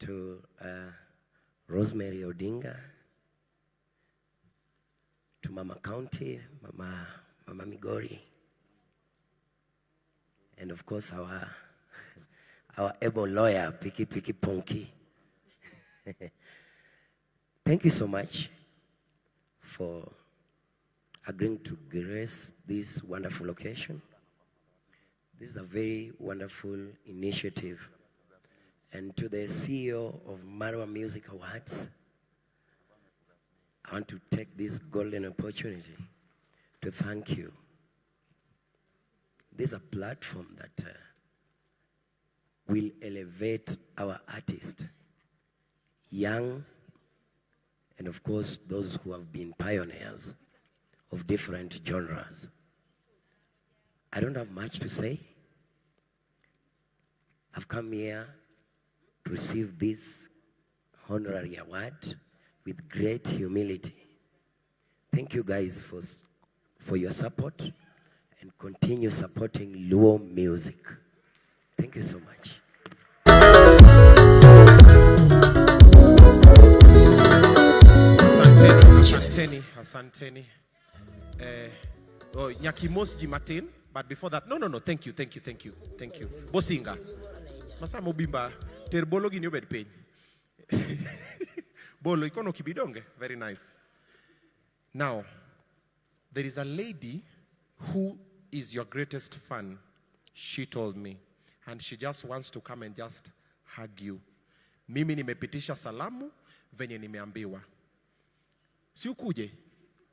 to Rosemary Odinga, to Mama County, Mama Migori, And of course our able lawyer, Piki Piki Ponki. Thank you so much for agreeing to grace this wonderful occasion. This is a very wonderful initiative. And to the CEO of Marwa Music Awards, I want to take this golden opportunity to thank you. This is a platform that will elevate our artists, young, and of course, those who have been pioneers of different genres. I don't have much to say. I've come here to receive this honorary award with great humility. Thank you guys for your support and continue supporting Luo music. Thank you so much. Asanteni, asanteni, asanteni. Oh, Nyakimos Jimatin, but before that, no, thank you, thank you, thank you, thank you. Bosinga. Masa mobimba, ter bolo gini obed piny. Bolo, ikono kibidonge. Very nice. Now, there is a lady who is your greatest fan, she told me. And she just wants to come and just hug you. Mimi nimepitisha salamu venye nimeambiwa. Si ukuje?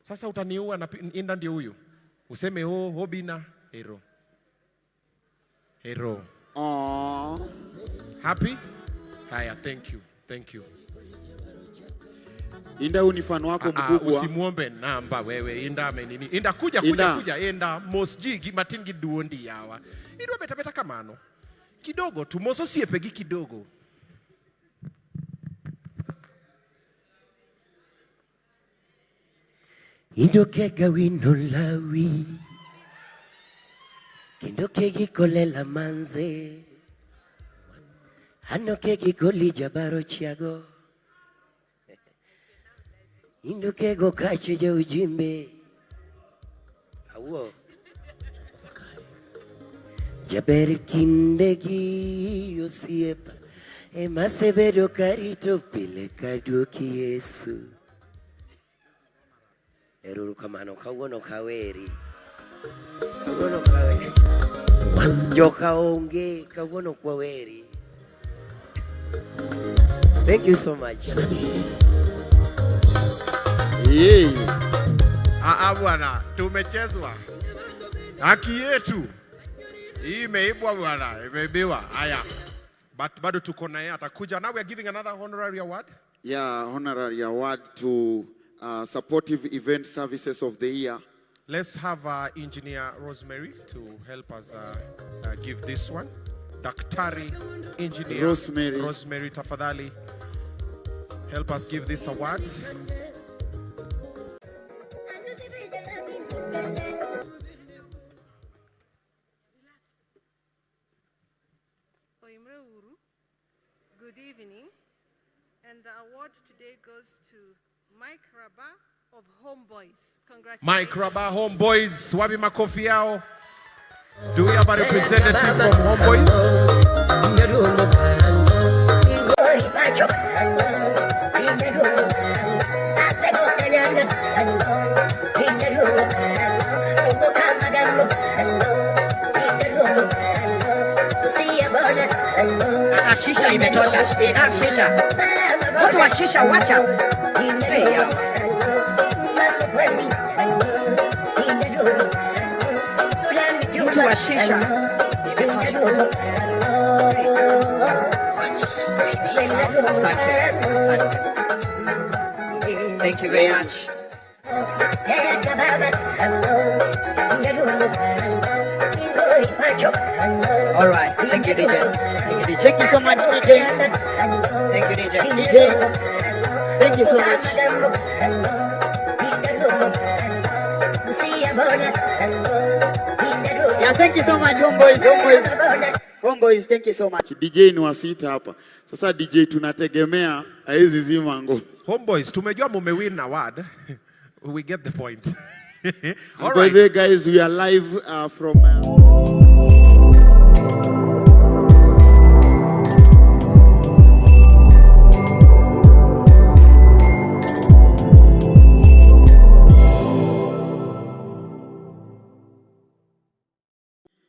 Sasa utaniua na Inda ndio huyu. Useme oh, Obina, hero. Hero. Aww. Happy? Haya, thank you. Thank you. Inda huyu ni fan wako mkubwa. Usimuombe namba wewe. Inda amenini. Inda kuja, kuja, Inda. Kuja. Inda mos ji gi matin gi duondi yawa. Idwa beta beta kamano. Kidogo tu mos osiepe gi kidogo. Indoke gawino lawi kendo kegikolela manze ano kegikoli jabaro chiago indokego kache ja ujimbe awuo jaber kindegi osiepa emasebedo karito pile kaduoki Yesu. Eruru kamano kawuono kaweri. Kawuono kaweri. Joka onge kawuono kwaweri. Thank you so much. Yeah. Ah, bwana, tumechezwa. Haki yetu. Hii imeibwa bwana, imeibiwa. Haya. But bado tuko na yeye atakuja. Now we are giving another honorary award. Yeah, honorary award to supportive event services of the year. Let's have Engineer Rosemary to help us give this one. Daktari Engineer Rosemary. Rosemary, tafadhali help us give this award. Oimre Uru, good evening. And the award today goes to Mike Rabah of Homeboys. Congratulations. Mike Rabah, Homeboys. Wapi makofi yao? Do we have a representative from Homeboys? Shisha imetosha. Shisha. Watu wa shisha wacha. Hey, ya. Mtu wa shisha. Asante. Asante. Thank you very much. All right. Thank you, DJ. Thank you, DJ. Thank you so much, DJ. Thank you, DJ. DJ. Thank you so much. Yeah, thank you so much, homeboys. Homeboys. Homeboys, thank you so much. DJ ni wa sita hapa. Sasa DJ tunategemea haezi zima ngoma. Homeboys, tumejua mumewin award. We get the point. All And by right. the way, guys, we are live from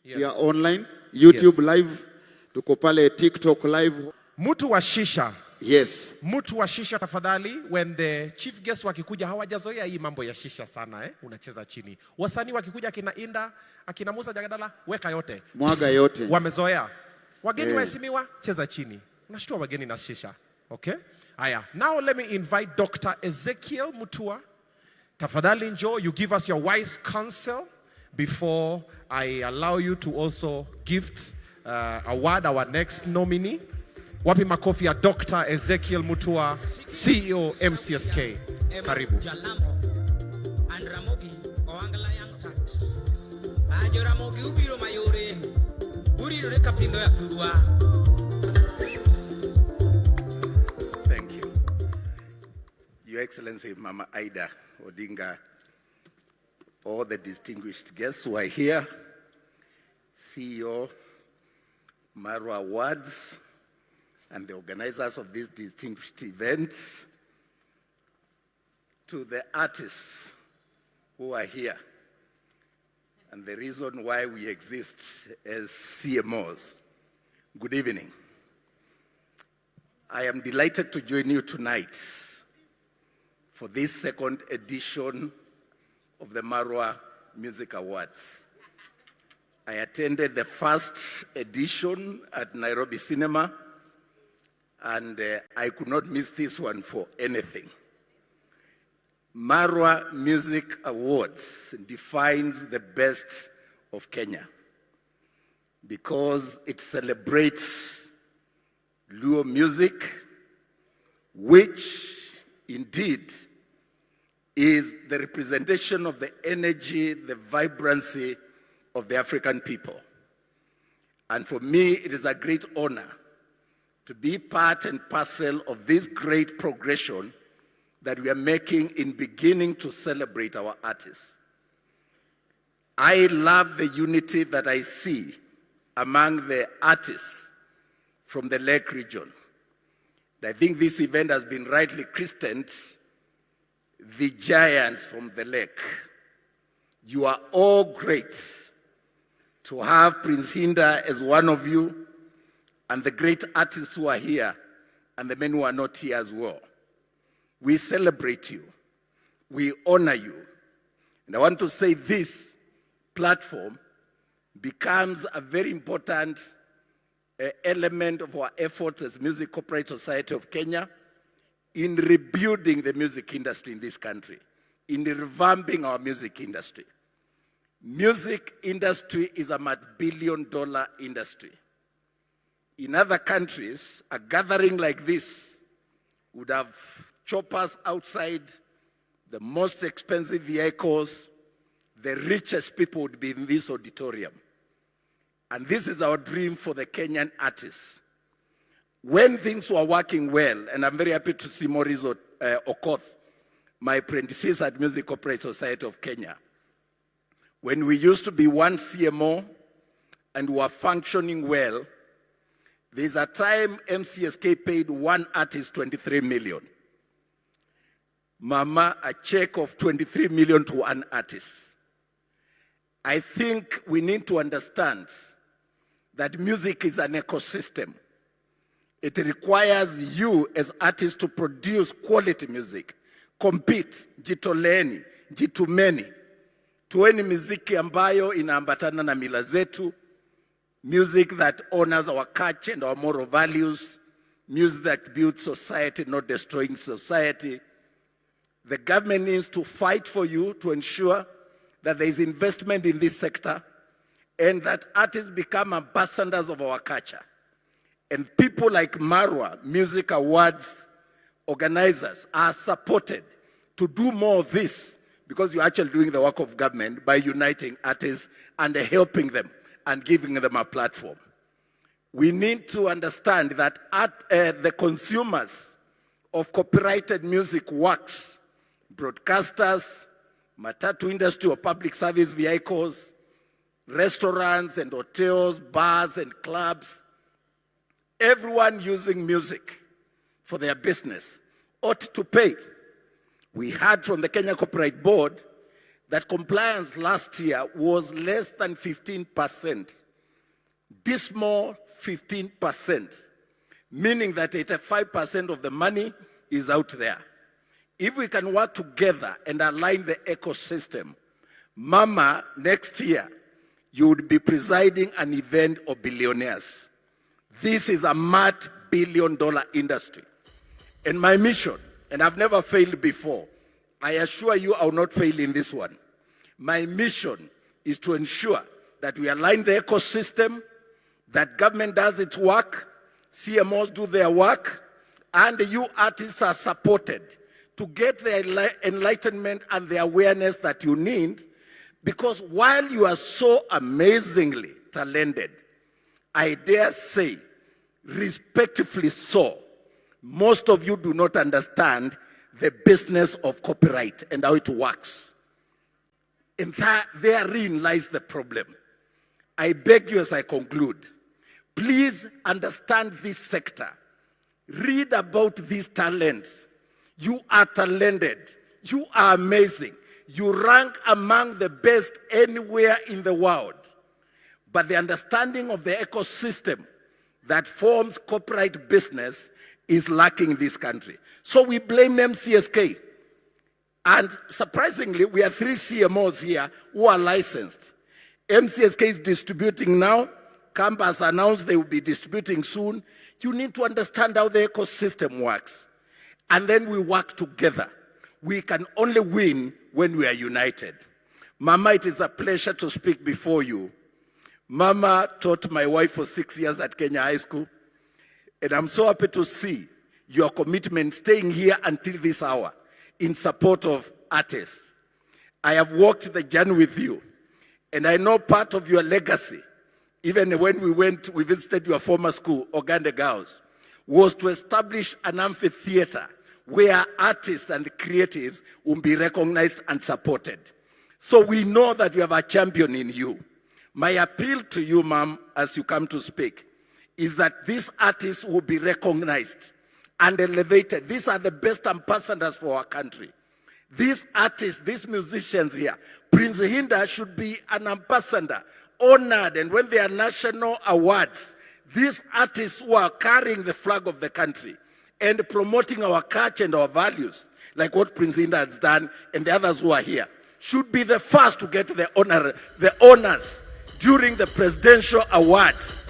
Yes. We are online, YouTube live, tuko pale TikTok live. Mtu wa shisha. Yes. Mtu wa shisha tafadhali, when the chief guest wakikuja, hawajazoea hii mambo ya shisha sana, eh? Unacheza chini. Wasanii wakikuja, akina Inda, akina Musa Jakadala, weka yote. Mwaga yote. Wamezoea. Wageni waheshimiwa, cheza chini. Unashtua wageni na shisha. Okay? Haya, now let me invite Dr. Ezekiel Mutua. Tafadhali njoo, you give us your wise counsel before I allow you to also gift, award our next nominee. Wapi makofi ya Dr. Ezekiel Mutua, CEO MCSK. Karibu. Jalamo and Ramogi Oangla Yang Tat. Ajo Ramogi ubiro mayore. Uridore kapindo ya thurwa. Thank you. Your Excellency, Mama Ida Odinga, all the distinguished guests who are here, CEO, Marwa Awards, and the organizers of this distinguished event, to the artists who are here, and the reason why we exist as CMOs. Good evening. I am delighted to join you tonight for this second edition of the Marwa Music Awards. I attended the first edition at Nairobi Cinema, and I could not miss this one for anything. Marwa Music Awards defines the best of Kenya because it celebrates Luo music, which indeed is the representation of the energy, the vibrancy of the African people. And for me, it is a great honor to be part and parcel of this great progression that we are making in beginning to celebrate our artists. I love the unity that I see among the artists from the Lake region. I think this event has been rightly christened the Giants from the Lake. You are all great. To have Prince Indah as one of you, and the great artists who are here, and the men who are not here as well. We celebrate you. We honor you. And I want to say this platform becomes a very important element of our efforts as Music Copyright Society of Kenya in rebuilding the music industry in this country, in revamping our music industry. Music industry is a multi-billion dollar industry. In other countries, a gathering like this would have choppers outside, the most expensive vehicles, the richest people would be in this auditorium. And this is our dream for the Kenyan artists. When things were working well, and I'm very happy to see Maurice Okoth, my predecessor at Music Copyright Society of Kenya. When we used to be one CMO and were functioning well, there's a time MCSK paid one artist 23 million. Mama, a check of 23 million to one artist. I think we need to understand that music is an ecosystem. It requires you as artists to produce quality music. Compete, jitoleeni, jitumeni. Toeni miziki ambayo inaambatana na mila zetu, music that honors our culture and our moral values, music that builds society, not destroying society. The government needs to fight for you to ensure that there is investment in this sector and that artists become ambassadors of our culture. And people like Marwa Music Awards organizers are supported to do more of this, because you're actually doing the work of government by uniting artists and helping them and giving them a platform. We need to understand that the consumers of copyrighted music works, broadcasters, matatu industry or public service vehicles, restaurants and hotels, bars and clubs, everyone using music for their business ought to pay. We heard from the Kenya Copyright Board that compliance last year was less than 15%. Dismal 15%, meaning that 85% of the money is out there. If we can work together and align the ecosystem, Mama, next year, you would be presiding an event of billionaires. This is a multi-billion dollar industry. And my mission, and I've never failed before, I assure you I will not fail in this one. My mission is to ensure that we align the ecosystem, that government does its work, CMOs do their work, and you artists are supported to get the enlightenment and the awareness that you need. Because while you are so amazingly talented, I dare say, respectfully so, most of you do not understand the business of copyright and how it works. And that therein lies the problem. I beg you as I conclude, please understand this sector. Read about these talents. You are talented. You are amazing. You rank among the best anywhere in the world. But the understanding of the ecosystem that forms copyright business is lacking in this country. So we blame MCSK. And surprisingly, we have three CMOs here who are licensed. MCSK is distributing now. KAMPA announced they will be distributing soon. You need to understand how the ecosystem works. And then we work together. We can only win when we are united. Mama, it is a pleasure to speak before you. Mama taught my wife for 6 years at Kenya High School. And I'm so happy to see your commitment staying here until this hour in support of artists. I have walked the journey with you, and I know part of your legacy, even when we went, we visited your former school, Ogande Girls, was to establish an amphitheater where artists and creatives will be recognized and supported. So we know that we have a champion in you. My appeal to you, ma'am, as you come to speak, is that these artists will be recognized and elevated. These are the best ambassadors for our country. These artists, these musicians here, Prince Indah should be an ambassador, honored, and when there are national awards, these artists who are carrying the flag of the country and promoting our culture and our values, like what Prince Indah has done and the others who are here, should be the first to get the honors during the presidential awards,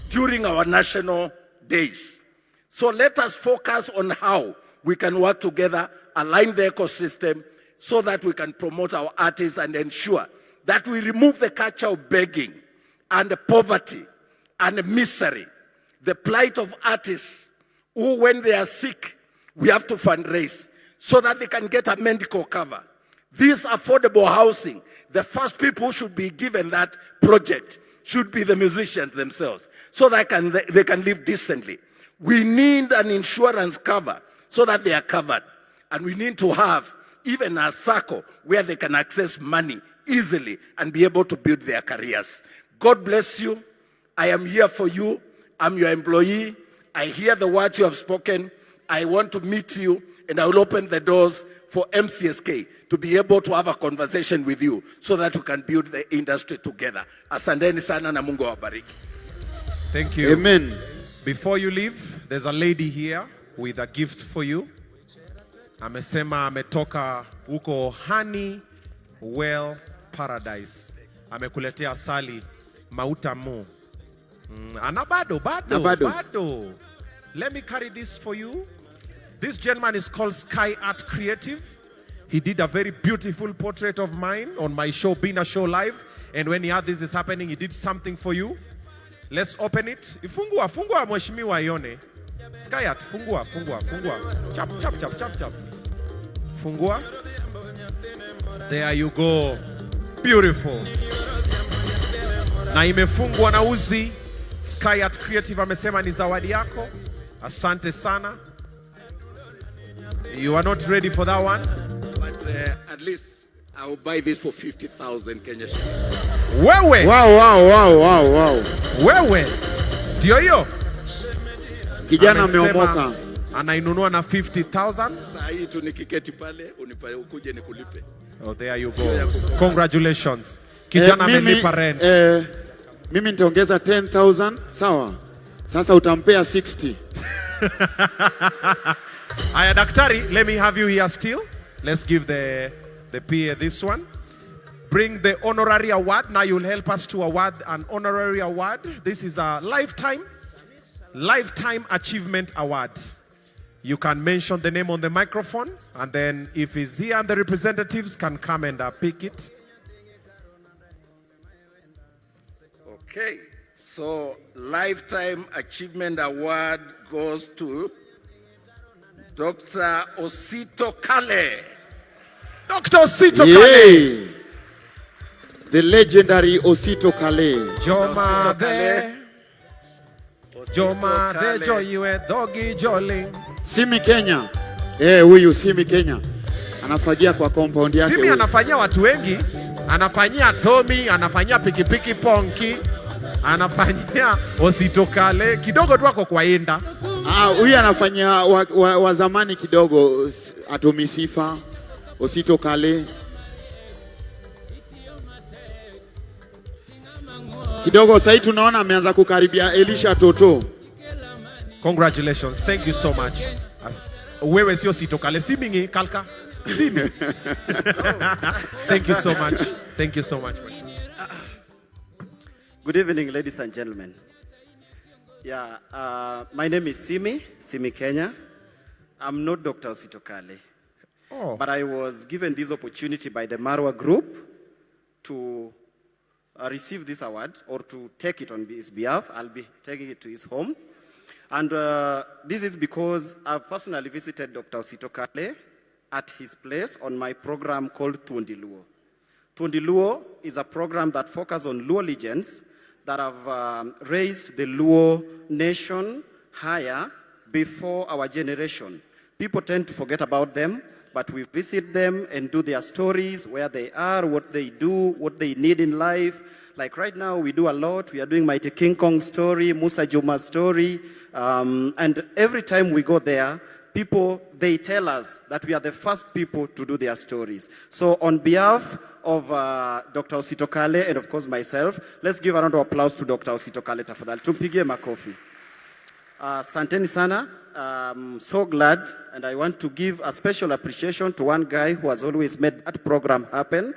during our national days. So let us focus on how we can work together, align the ecosystem, so that we can promote our artists and ensure that we remove the culture of begging and poverty and misery, the plight of artists who, when they are sick, we have to fundraise so that they can get a medical cover. This affordable housing, the first people who should be given that project should be the musicians themselves, so that they can live decently. We need an insurance cover so that they are covered. And we need to have even a circle where they can access money easily and be able to build their careers. God bless you. I am here for you. I'm your employee. I hear the words you have spoken. I want to meet you, and I will open the doors for MCSK to be able to have a conversation with you so that we can build the industry together. Asanteni sana na Mungu awabariki. Thank you. Amen. Before you leave, there's a lady here with a gift for you. Amesema ametoka huko Honey Well Paradise. Amekuletea asali mautamu. Ana bado bado Na bado. Bado. Let me carry this for you. This gentleman is called Sky Art Creative. He did a very beautiful portrait of mine on my show, Bina Show Live. And when he heard this is happening, he did something for you. Let's open it. Fungua, fungua mheshimiwa ione. Sky Art, fungua, fungua, fungua. Chap, chap, chap, chap, chap. Fungua. There you go. Beautiful. Na imefungwa na uzi. Sky Art Creative amesema ni zawadi yako. Asante sana. You are not ready for that one? But at least I will buy this for 50,000 Kenya shillings. Wewe. Wow. Wewe. Ndio hiyo. Kijana Amesema ameomoka. anainunua na 50,000. Saa hii tu nikiketi pale unipa ukuje nikulipe. Oh, there you go. Congratulations. Kijana amelipa rent. Mimi nitaongeza 10,000, sawa? Sasa utampea 60. Aya, daktari, let me have you here still. Let's give the PA this one. Bring the honorary award. Now you'll help us to award an honorary award. This is a lifetime achievement award. You can mention the name on the microphone, and then if he's here and the representatives can come and pick it. Okay, so Lifetime Achievement Award goes to Dr. Osito Kale. Dr. Osito Kale. The legendary Osito Kale. Joma de Joma de Joyue Dogi Jolly. Simi Kenya. Huyu Simi Kenya. Anafagia kwa compound yake. Simi huyu. Anafanyia watu wengi, anafanyia Tommy, anafanyia pikipiki Ponki, anafanyia Osito Kale, kidogo tu ako kwa inda. Ah, huyu anafanyia wa zamani kidogo, Atomi Sifa, Osito Kale. Kidogo sasa tunaona ameanza kukaribia Elisha Toto. Congratulations. Thank you so much. Wewe sio Osito Kale, Simingi Kalka. Simi. Thank you so much. Thank you so much. Good evening, ladies and gentlemen. Yeah, my name is Simi, Simi Kenya. I'm not Dr. Osito Kale. Oh. But I was given this opportunity by the Marwa Group to receive this award or to take it on his behalf. I'll be taking it to his home. And this is because I've personally visited Dr. Osito Kale at his place on my program called Thuondi Luo. Thuondi Luo is a program that focuses on Luo legends that have raised the Luo nation higher before our generation. People tend to forget about them, but we visit them and do their stories, where they are, what they do, what they need in life. Like right now, we do a lot. We are doing Mighty King Kong story, Musa Juma story. And every time we go there, people, they tell us that we are the first people to do their stories. So on behalf of Dr. Osito Kale and of course myself, let's give a round of applause to Dr. Osito Kale tafadhali. Tumpigie makofi. Asanteni sana. I'm so glad, and I want to give a special appreciation to one guy who has always made that program happen,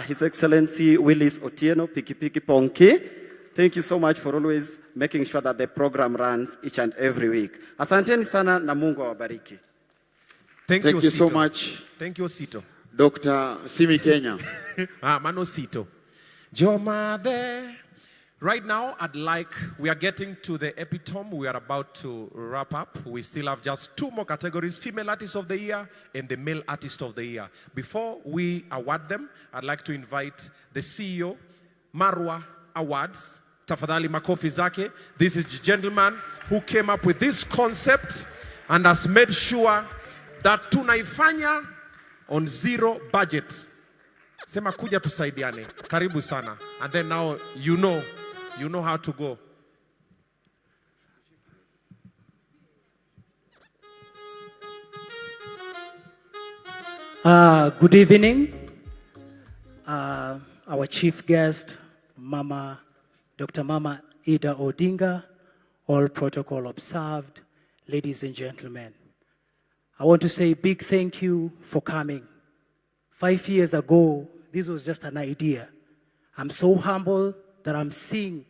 His Excellency Willis Otieno Pikipiki Ponki. Thank you so much for always making sure that the program runs each and every week. Asanteni sana na Mungu awabariki. Thank Thank you, you so Osito. Much. Thank you, Osito. Dr. Simi Kenya. Ah, Mano Sito. Joma there. Right now, we are getting to the epitome. We are about to wrap up. We still have just two more categories, Female Artist of the Year and the Male Artist of the Year. Before we award them, I'd like to invite the CEO, Marwa Awards. Tafadhali makofi zake. This is the gentleman who came up with this concept and has made sure that tunaifanya on zero budget. Sema kuja tusaidiane. Karibu sana. And then now you know how to go. Good evening. Our chief guest, Mama, Dr. Mama Ida Odinga, all protocol observed, ladies and gentlemen. I want to say a big thank you for coming. 5 years ago, this was just an idea. I'm so humble that I'm seeing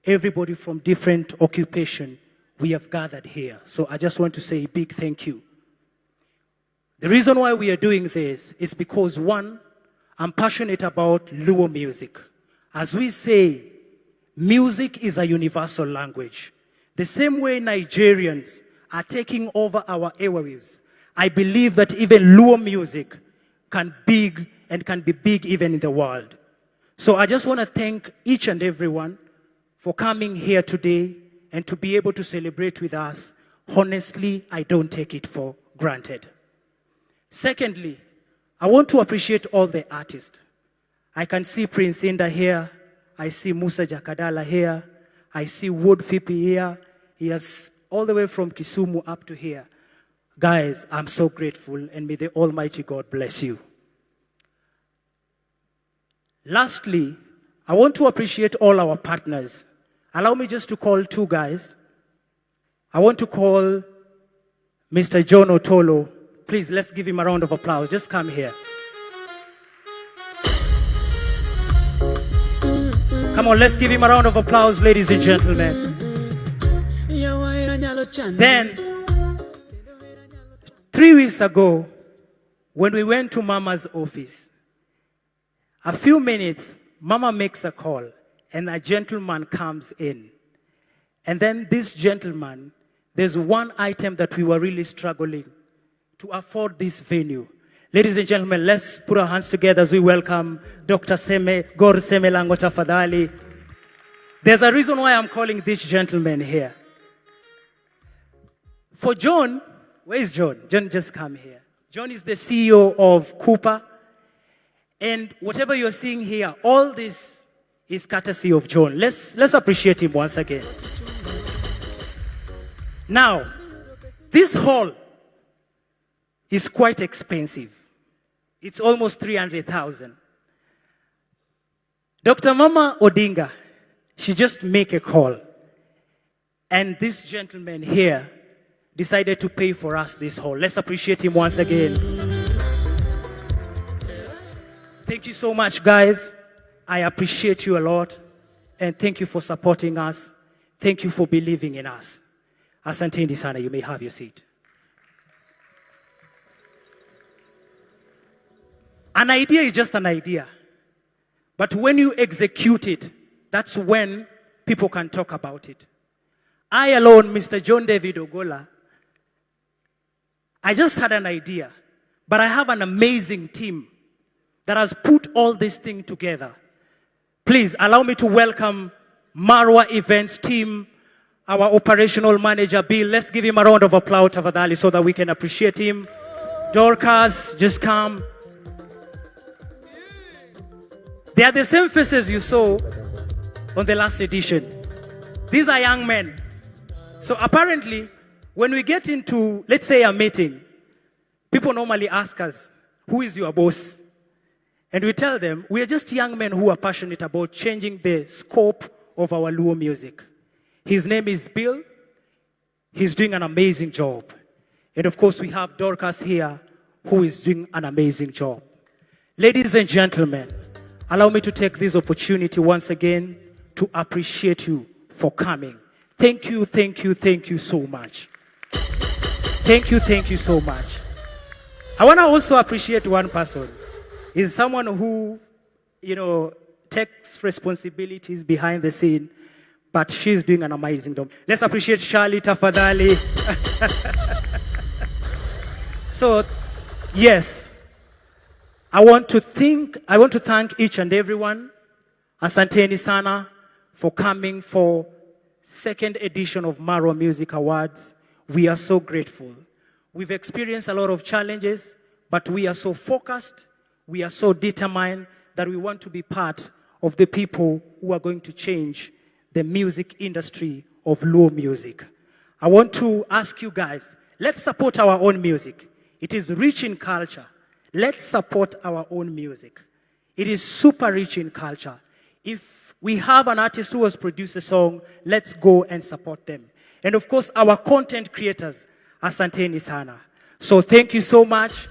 everybody from different occupation we have gathered here. So I just want to say a big thank you. The reason why we are doing this is because, one, I'm passionate about Luo music. As we say, music is a universal language. The same way Nigerians are taking over our airwaves, I believe that even Luo music can big and can be big even in the world. So I just want to thank each and everyone for coming here today and to be able to celebrate with us. Honestly, I don't take it for granted. Secondly, I want to appreciate all the artists. I can see Prince Indah here. I see Musa Jakadala here. I see Wood Fipi here. He has all the way from Kisumu up to here. Guys, I'm so grateful, and may the Almighty God bless you. Lastly, I want to appreciate all our partners. Allow me just to call two guys. I want to call Mr. John Otolo. Please, let's give him a round of applause. Just come here. Come on, let's give him a round of applause, ladies and gentlemen. Then, 3 weeks ago, when we went to Mama's office, a few minutes, Mama makes a call, and a gentleman comes in. And then this gentleman, there's one item that we were really struggling to afford this venue. Ladies and gentlemen, let's put our hands together as we welcome Dr. Seme, Gor Seme Lango tafadhali. There's a reason why I'm calling this gentleman here. For John, where is John? John just come here. John is the CEO of Cooper. And whatever you're seeing here, all this is courtesy of John. Let's appreciate him once again. Now, this hall is quite expensive. It's almost 300,000. Dr. Mama Odinga, she just make a call. And this gentleman here decided to pay for us this hall. Let's appreciate him once again. Thank you so much, guys. I appreciate you a lot. And thank you for supporting us. Thank you for believing in us. Asanteni sana, you may have your seat. An idea is just an idea. But when you execute it, that's when people can talk about it. I alone, Mr. John David Ogola, I just had an idea, but I have an amazing team that has put all this thing together. Please allow me to welcome Marwa Events team, our operational manager, Bill. Let's give him a round of applause, tafadhali, so that we can appreciate him. Dorcas, just come. They are the same faces you saw on the last edition. These are young men. So apparently, when we get into, let's say, a meeting, people normally ask us, "Who is your boss?" And we tell them, we are just young men who are passionate about changing the scope of our Luo music. His name is Bill. He's doing an amazing job. And of course, we have Dorcas here, who is doing an amazing job. Ladies and gentlemen, allow me to take this opportunity once again to appreciate you for coming. Thank you, thank you, thank you so much. Thank you, thank you so much. I want to also appreciate one person. He's someone who takes responsibilities behind the scene, but she's doing an amazing job. Let's appreciate Charlie tafadhali. So, yes, I want to thank each and everyone. Asanteni sana for coming for second edition of Marwa Music Awards. We are so grateful. We've experienced a lot of challenges, but we are so focused, we are so determined that we want to be part of the people who are going to change the music industry of Luo music. I want to ask you guys, let's support our own music. It is rich in culture. Let's support our own music. It is super rich in culture. If we have an artist who has produced a song, let's go and support them. And of course, our content creators, asanteni sana. So thank you so much.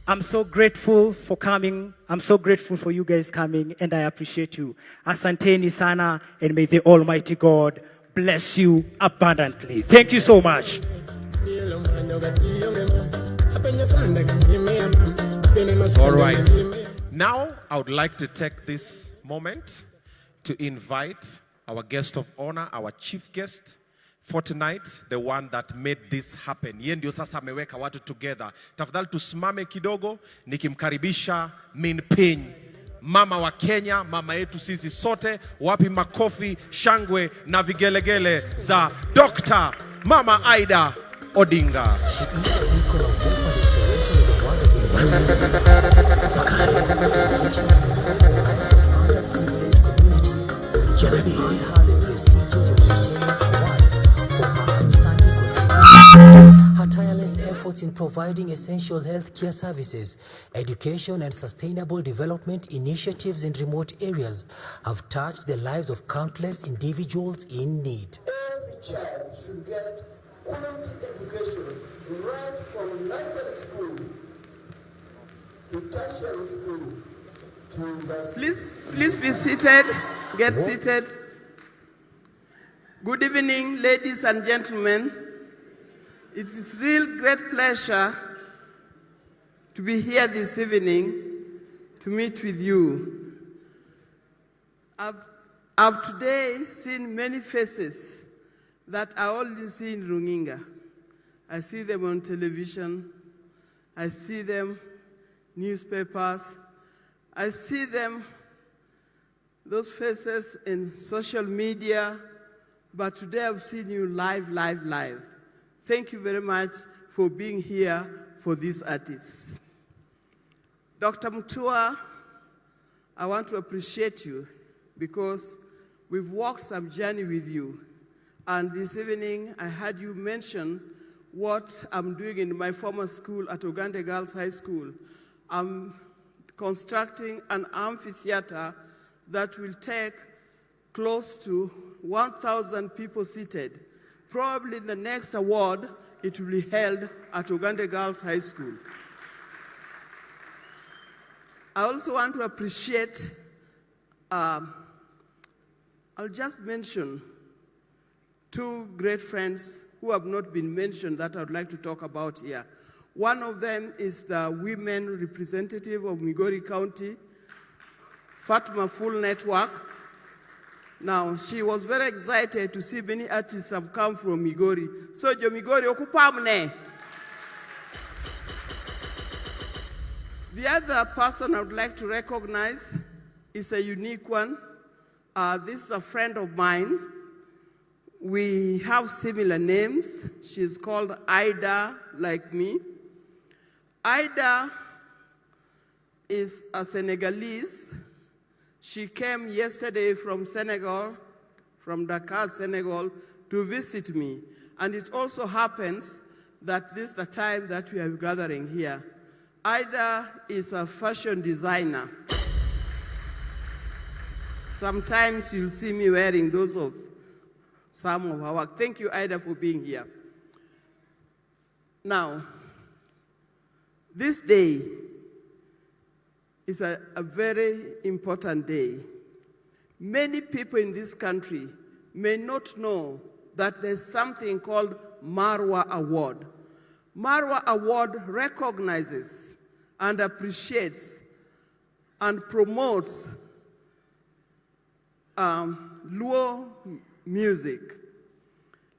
I'm so grateful for coming. I'm so grateful for you guys coming, and I appreciate you. Asanteni sana, and may the Almighty God bless you abundantly. Thank you so much. All right. Now, I would like to take this moment to invite our guest of honor, our chief guest for tonight, the one that made this happen. Yeye ndio sasa ameweka watu together. Tafadhali tusimame kidogo nikimkaribisha Min Piny, mama wa Kenya, mama yetu sisi sote. Wapi makofi, shangwe na vigelegele za Dr. Mama Ida Odinga. She is a beacon of hope and inspiration in the world of entertainment. For kind dedication to improve the lives of underprivileged communities, she has earned her the prestigious Humanitarian Award for her outstanding contributions. Her tireless efforts excellence in providing essential healthcare services, education, and sustainable development initiatives in remote areas have touched the lives of countless individuals in need. Every child should get quality education right from nursery school to tertiary school to university. Please, please be seated. Get seated. Good evening, ladies and gentlemen. It is real great pleasure to be here this evening to meet with you. I've today seen many faces that I only see in Runinga. I see them on television. I see them newspapers. I see them, those faces in social media, but today I've seen you live, live, live. Thank you very much for being here for these artists. Dr. Mutua, I want to appreciate you because we've walked some journey with you. And this evening, I heard you mention what I'm doing in my former school at Ogande Girls High School. I'm constructing an amphitheater that will take close to 1,000 people seated. Probably the next award, it will be held at Ogande Girls High School. I also want to appreciate, I'll just mention two great friends who have not been mentioned that I would like to talk about here. One of them is the women representative of Migori County, Fatma Full Network. Now, she was very excited to see many artists have come from Migori. So, Jo Migori, okupamne. The other person I would like to recognize is a unique one. This is a friend of mine. We have similar names. She's called Ida, like me. Ida is a Senegalese. She came yesterday from Senegal, from Dakar, Senegal, to visit me. And it also happens that this is the time that we are gathering here. Ida is a fashion designer. Sometimes you'll see me wearing those of some of her work. Thank you, Ida, for being here. Now, this day is a very important day. Many people in this country may not know that there's something called Marwa Award. Marwa Award recognizes and appreciates and promotes Luo music.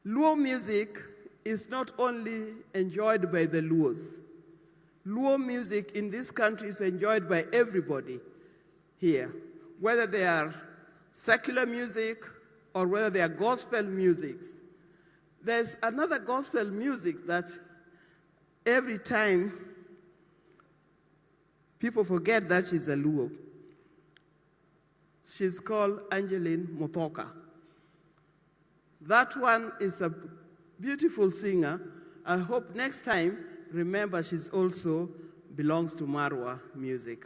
Luo music is not only enjoyed by the Luos. Luo music in this country is enjoyed by everybody here, whether they are secular music or whether they are gospel musics. There's another gospel music that every time people forget that she's a Luo. She's called Angeline Muthoka. That one is a beautiful singer. I hope next time, remember she's also belongs to Marwa music.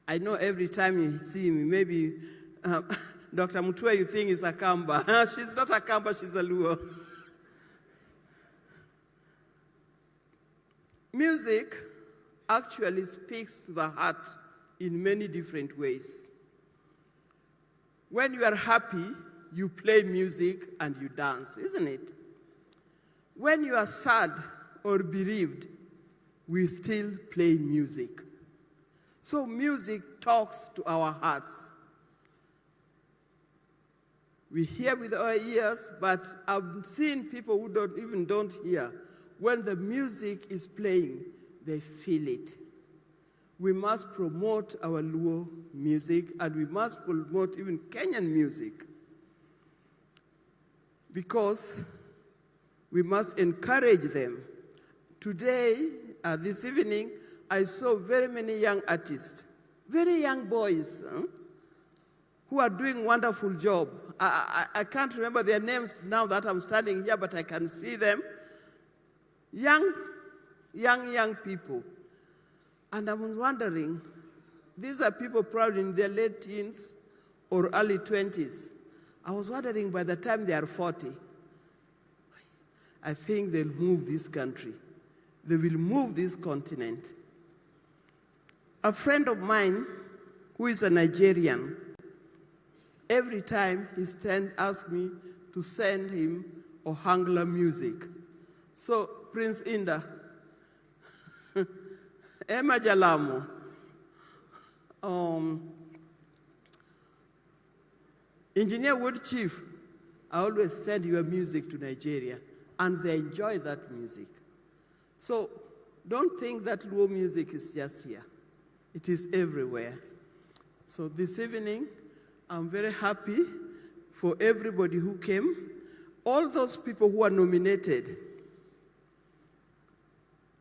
I know every time you see me, maybe Dr. Mutua, you think is a Kamba. She's not a Kamba, she's a Luo. Music actually speaks to the heart in many different ways. When you are happy, you play music and you dance, isn't it? When you are sad or bereaved, we still play music. So music talks to our hearts. We hear with our ears, but I've seen people who don't hear. When the music is playing, they feel it. We must promote our Luo music, and we must promote even Kenyan music, because we must encourage them. Today, this evening, I saw very many young artists, very young boys, who are doing wonderful job. I can't remember their names now that I'm standing here, but I can see them. Young, young, young people. And I was wondering, these are people probably in their late teens or early 20s. I was wondering, by the time they are 40, I think they'll move this country. They will move this continent. A friend of mine who is a Nigerian, every time he asks me to send him Ohangla music. So, Prince Indah, Emma Jalamo, Engineer Wood Chief, I always send your music to Nigeria, and they enjoy that music. So don't think that Luo music is just here. It is everywhere. So this evening, I'm very happy for everybody who came. All those people who are nominated,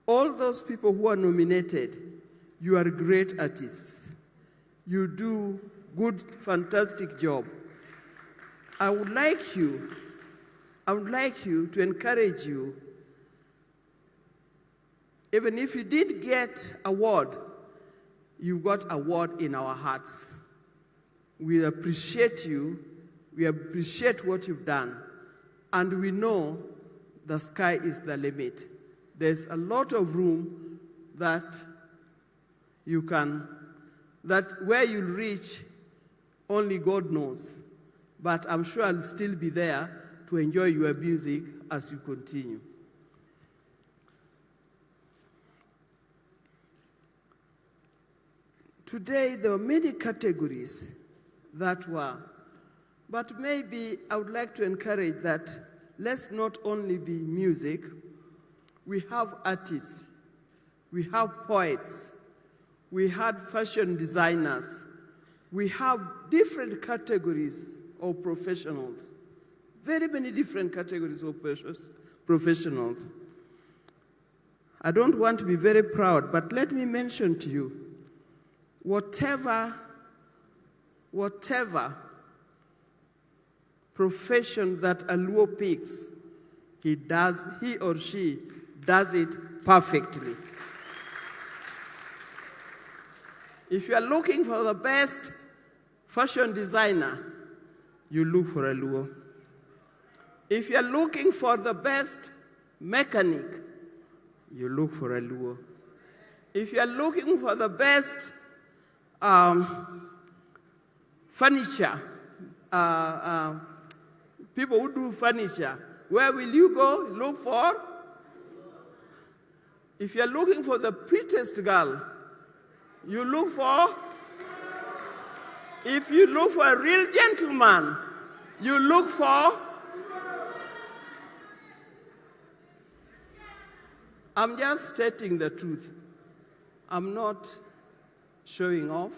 all those people who are nominated, you are great artists. You do good, fantastic job. I would like you to encourage you, even if you didn't get award, you've got award in our hearts. We appreciate you, we appreciate what you've done, and we know the sky is the limit. There's a lot of room that you can, that where you'll reach, only God knows. But I'm sure I'll still be there to enjoy your music as you continue. Today, there were many categories that were, but maybe I would like to encourage that let's not only be music. We have artists, we have poets, we have fashion designers, we have different categories of professionals, very many different categories of professionals. I don't want to be very proud, but let me mention to you, whatever profession that a Luo picks, he or she does it perfectly. If you are looking for the best fashion designer, you look for a Luo. If you are looking for the best mechanic, you look for a Luo. If you are looking for the best furniture, people who do furniture, where will you go look for? If you're looking for the prettiest girl, you look for? If you look for a real gentleman, you look for? I'm just stating the truth. I'm not showing off.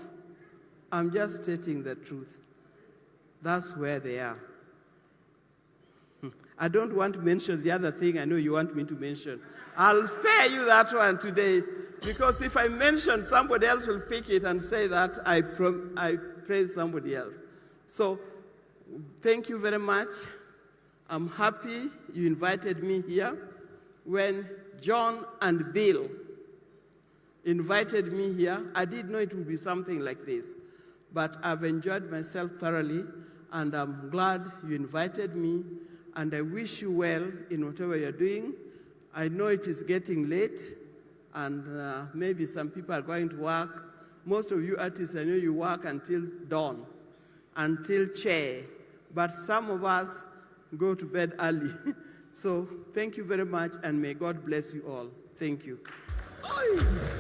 I'm just stating the truth. That's where they are. I don't want to mention the other thing I know you want me to mention. I'll spare you that one today, because if I mention, somebody else will pick it and say that I praise somebody else. So thank you very much. I'm happy you invited me here. When John and Bill invited me here, I didn't know it would be something like this, but I've enjoyed myself thoroughly, and I'm glad you invited me, and I wish you well in whatever you're doing. I know it is getting late, and maybe some people are going to work. Most of you artists, I know you work until dawn, until chair, but some of us go to bed early. So thank you very much, and may God bless you all. Thank you.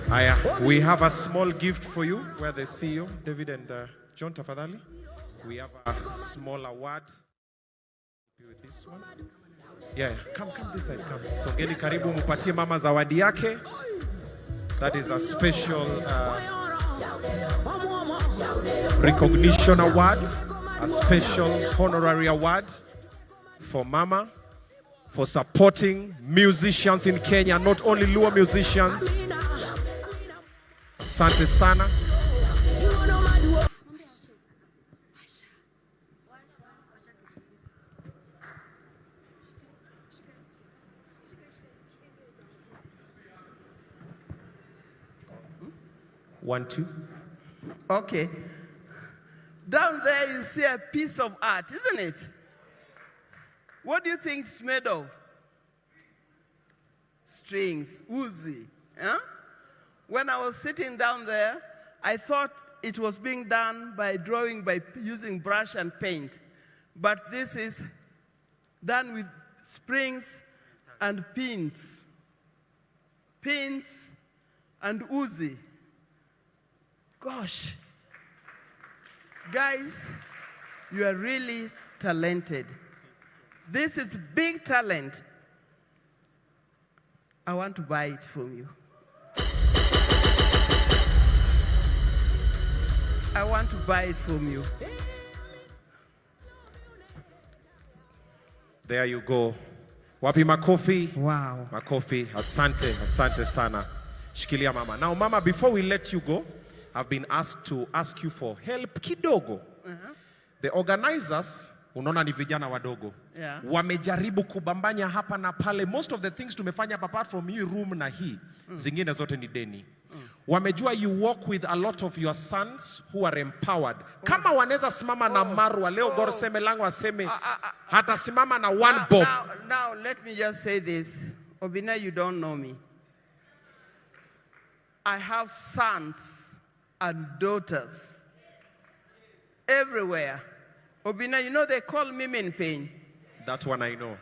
Haya, we have a small gift for you where the CEO, David and John, tafadhali. We have a small award. With this one. Yeah, come, come this side, come. Songeni karibu mupatie mama zawadi yake. That is a special recognition award, a special honorary award for mama for supporting musicians in Kenya, not only Luo musicians. Asante sana. One, two. Okay. Down there you see a piece of art, isn't it? What do you think it's made of? Strings, uzi. Huh? When I was sitting down there, I thought it was being done by drawing by using brush and paint. But this is done with springs and pins. Pins and uzi. Gosh. Guys, you are really talented. This is big talent. I want to buy it from you. I want to buy it from you. There you go. Wapi makofi? Wow. Makofi. Asante, asante sana. Shikilia mama. Now mama, before we let you go, I've been asked to ask you for help kidogo. The organizers, unaona ni vijana wadogo. Wamejaribu kubambanya hapa na pale. Most of the things tumefanya hapa, apart from hii room na hii, zingine zote ni deni. Wamejua you work with a lot of your sons who are empowered. Kama wanaweza simama na Marwa leo, Gor Semelango aseme hatasimama na one Now, bob. Now, let me just say this. Obina, you don't know me. I have sons and daughters everywhere. Obina, you know they call me Min Piny. That one I know.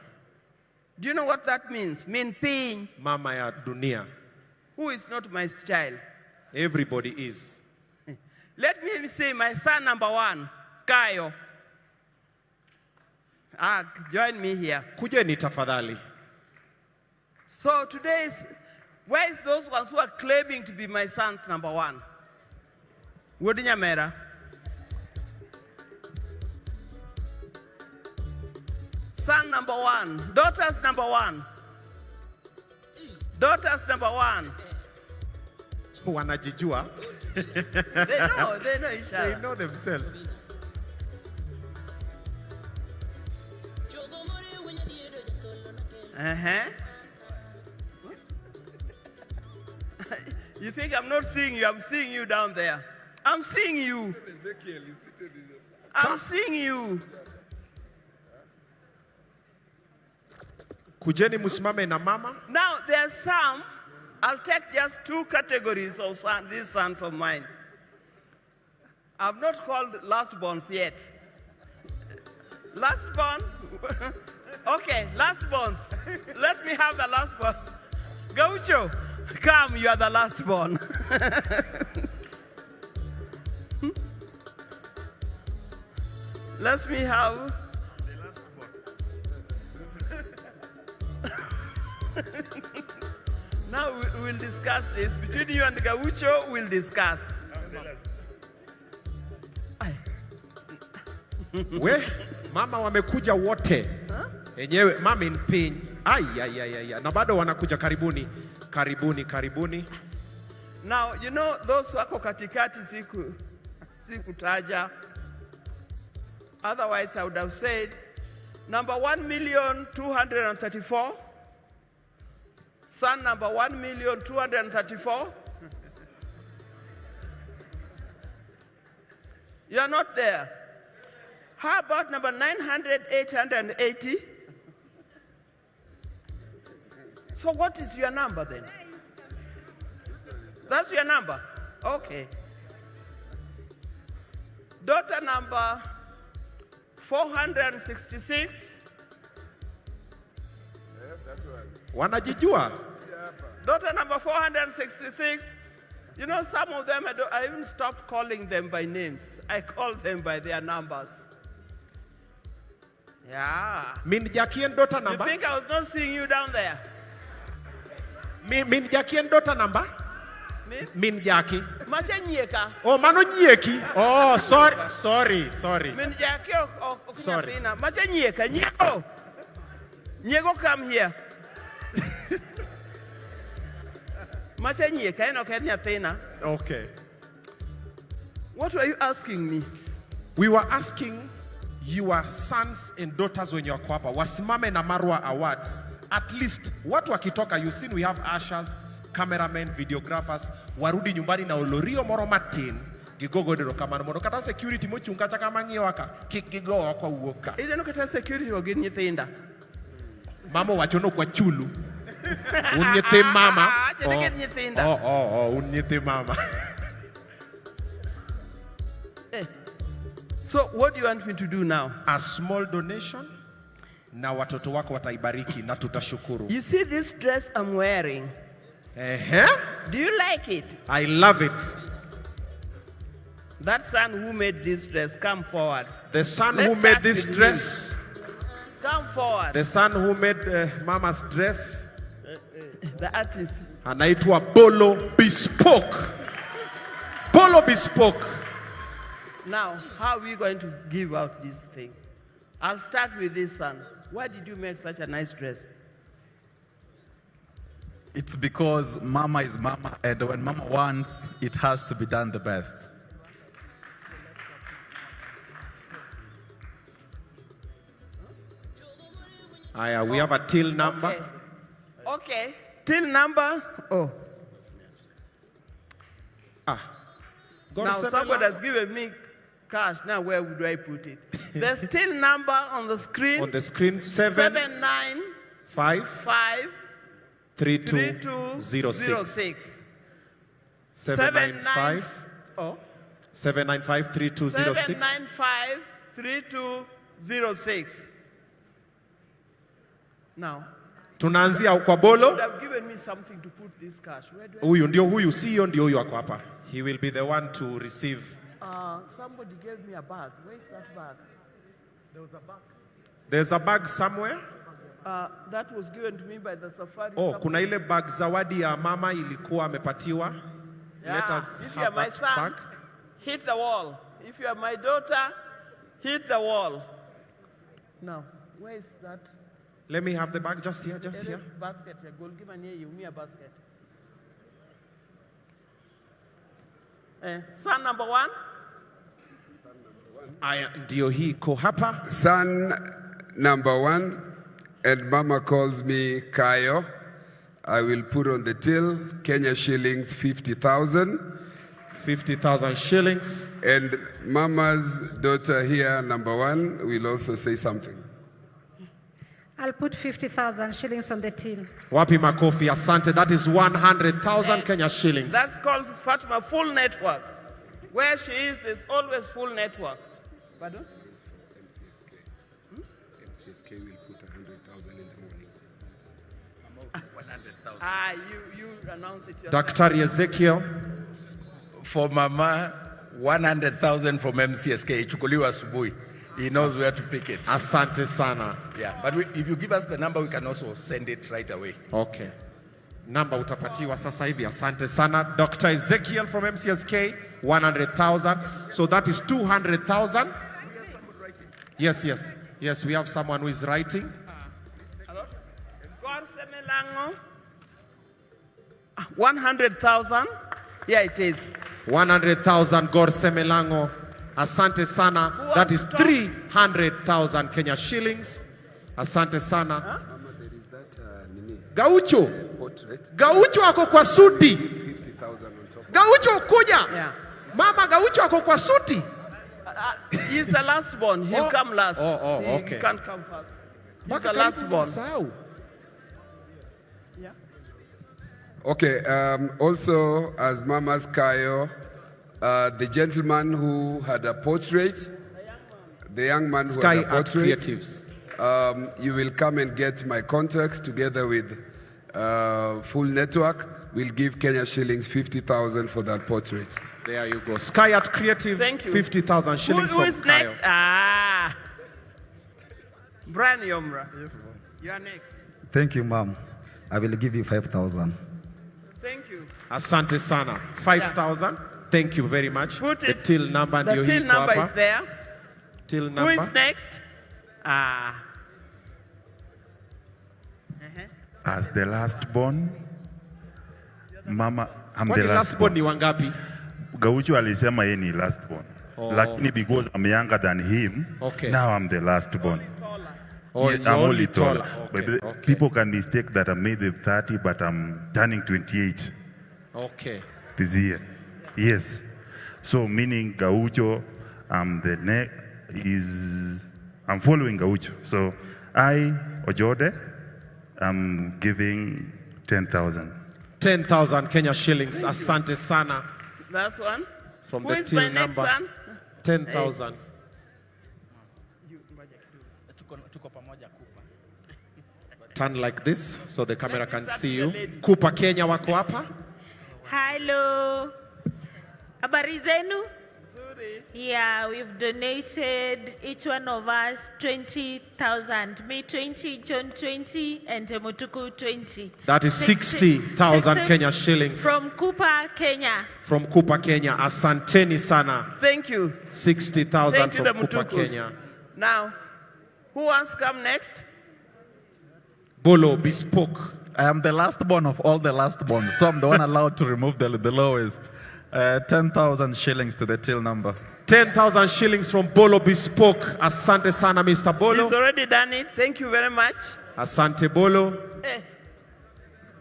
Do you know what that means? Min Piny. Mama ya dunia. Who is not my child? Everybody is. Let me say my son number one, Kayo. Ah, join me here. Kujeni tafadhali. So today is, where is those ones who are claiming to be my sons number one? Wuod Nyamera. Son number one, daughters number one. Daughters number one. Wanajijua. They know each other. They know themselves. You think I'm not seeing you? I'm seeing you down there. I'm seeing you. Ezekiel is seated in the I'm seeing you. Kujeni musimame na mama. Now, there are some, I'll take just two categories of son, these sons of mine. I've not called lastborns yet. Lastborn? Okay, lastborns. Let me have the lastborn. Gaucho, come, you are the lastborn. Let me have. Now we'll discuss this. Between you and Gaucho, we'll discuss. We, mama wamekuja wote. Enyewe mama in pain. Ai ai ai ai. Na bado wanakuja. Karibuni. Karibuni, karibuni. Now, you know those wako katikati sikutaja. Otherwise, I would have said number 1,234,000. Son number 1,234,000. You are not there. How about number 900, 880? So what is your number then? That's your number? Okay. Daughter number 466. Wanajijua. Daughter number 466. You know, some of them, I even stopped calling them by names. I call them by their numbers. Yeah. Min Jackie en daughter You number. think I was not seeing you down there? Min Jackie en daughter number. Min? Min Jackie. Macha nyieka. Oh, mano nyieki. Oh, sorry, sorry, sorry. Min Jackie ok Sorry. nyathina. Macha nyieka. Nyiego. Nyiego, come here. Macha nyieka, en ok en nyathina. Okay. What were you asking me? We were asking your sons and daughters when you are hapa wasimame na Marwa Awards. At least watu wakitoka, you seen we have ushers, Cameramen, videographers warudi nyumbani na olorio moro matin gigogo erokamano mondo kata security mochung' kacha kama ng'iyowa ka kik gigowa kwa wuok ka. Ineno kata security go gin nyithinda. Mama owacho ni ok wachulu. Un nyithi mama. Awacho ni gin nyithinda. Oh, un nyithi mama. Eh. So what do you want me to do now? A small donation na watoto wako wataibariki na tutashukuru. You see this dress I'm wearing? Ehe. Do you like it? I love it. That son who made this dress, come forward. The son Let's who made start this with him. dress, Come forward. the son who made mama's dress The artist. Anaitwa Bolo Bespoke. Bolo Bespoke. Now, how are we going to give out this thing? I'll start with this son. Why did you make such a nice dress? It's because mama is mama, and when mama wants, it has to be done the best. Aya, we have a till number. Okay. Till number. Oh. Ah. God Now send a somebody lamb. has given me cash. Now where would I put it? There's till number on the screen. On the screen, 7 7 9 5 5 3 3 2 2 0 0 6. 6. 7 9 5 Oh. 7 9 5 3 2 0 7 6. 9 5 3 2 0 6. Now, Tunaanzia kwa Bolo. you should have given me something to put this cash. Where do I Huyu ndio huyu, CEO ndio huyu ako hapa. He will be the one to receive. Somebody gave me a bag. Where is that bag? There was a bag. There's a bag somewhere. That was given to me by the safari. Oh, somebody. kuna ile bag zawadi ya mama ilikuwa amepatiwa. Let Yeah, us if you have are my that son, bag. hit the wall. If you are my daughter, hit the wall. Now, where is that? Let me have the bag just here, just Ere here. Basket. Ya goalkeeper nie yumia basket. Son number one. Aya, ndio hii iko hapa. Son number one, and mama calls me Kayo. I will put on the till Kenya shillings 50,000. 50,000 shillings. And mama's daughter here, number one, will also say something. I'll put 50,000 shillings on the till. Wapi makofi, asante. That is 100,000 Kenya shillings. That's called Fatma Full Network. Where she is, there's always full network. Pardon? MCSK will put 100,000 in the morning. 100,000. Ah, you announce it yourself. Daktari Ezekiel. For mama, 100,000 from MCSK. Ichukuliwe asubuhi. He knows where to pick it. Asante sana. Yeah, but if you give us the number, we can also send it right away. Okay. Namba utapatiwa sasa hivi. Asante sana. Dr. Ezekiel from MCSK, 100,000. So that is 200,000. Yes. Yes, we have someone who is writing. Gor Semelango, 100,000. Here it is. 100,000 Gor Semelango. Asante sana. That is 300,000 Kenya shillings. Asante sana. Mama, there is that nini, Gaucho. portrait. Gaucho ako kwa suti. 50,000 on top. Gaucho kuja. Yeah. Mama Gaucho ako kwa suti. He's the last born. He'll Oh. come last. Oh, He okay. can't come first. He's Mpaka the last karibu born. nimsahau. Yeah. Okay, also as Mama's Kayo, the gentleman who had a portrait, the young man who Sky had a Art portrait, Creatives. You will come and get my contacts together with Full Network. We'll give Kenya shillings 50,000 for that portrait. There you go. Sky Art Creative, Thank you. 50,000 shillings Who from is Kayo. next? Ah. Brian Yomra. Yes, ma'am. You are next. Thank you, ma'am. I will give you 5,000. Thank you. Asante sana. 5,000. Thank you very much. Put The it. till number The ndio hii till iko number hapa. is there. Till Who number. is next? Ah. As the last born, mama, I'm Kwani the last last born born. ni wangapi? Gaucho alisema yeye ni last born. Oh. Lakini because I'm younger than him, Okay. now I'm the last born. Oh, Yeah, you're I'm only only taller. taller. But Okay, okay. people can mistake that I'm maybe 30, but I'm turning 28 Okay. this year. Yes. So meaning Gaucho, I'm the is I'm following Gaucho. So I, Ojode, I'm giving 10,000. 10,000 Kenya shillings. Asante sana. Last one. From Who the is till my next number. son? 10,000. Turn like this so the camera can see you. Kupa Kenya wako hapa. Hello. Habari zenu? Yeah, we've donated each one of us 20,000. Me 20, John 20, and Mutuku 20. That is 60,000 60 Kenya shillings. From Kupa, Kenya. From Kupa Kenya. Asanteni sana. Thank you. 60,000 Thank you, from the Kupa Mutukus. Kenya. Now, who wants to come next? Bolo Bespoke. I am the last born of all the last born, so I'm the one allowed to remove the lowest. 10,000 shillings to the till number. 10,000 shillings from Bolo Bespoke. Asante sana, Mr. Bolo. He's already done it. Thank you very much. Asante Bolo. Eh,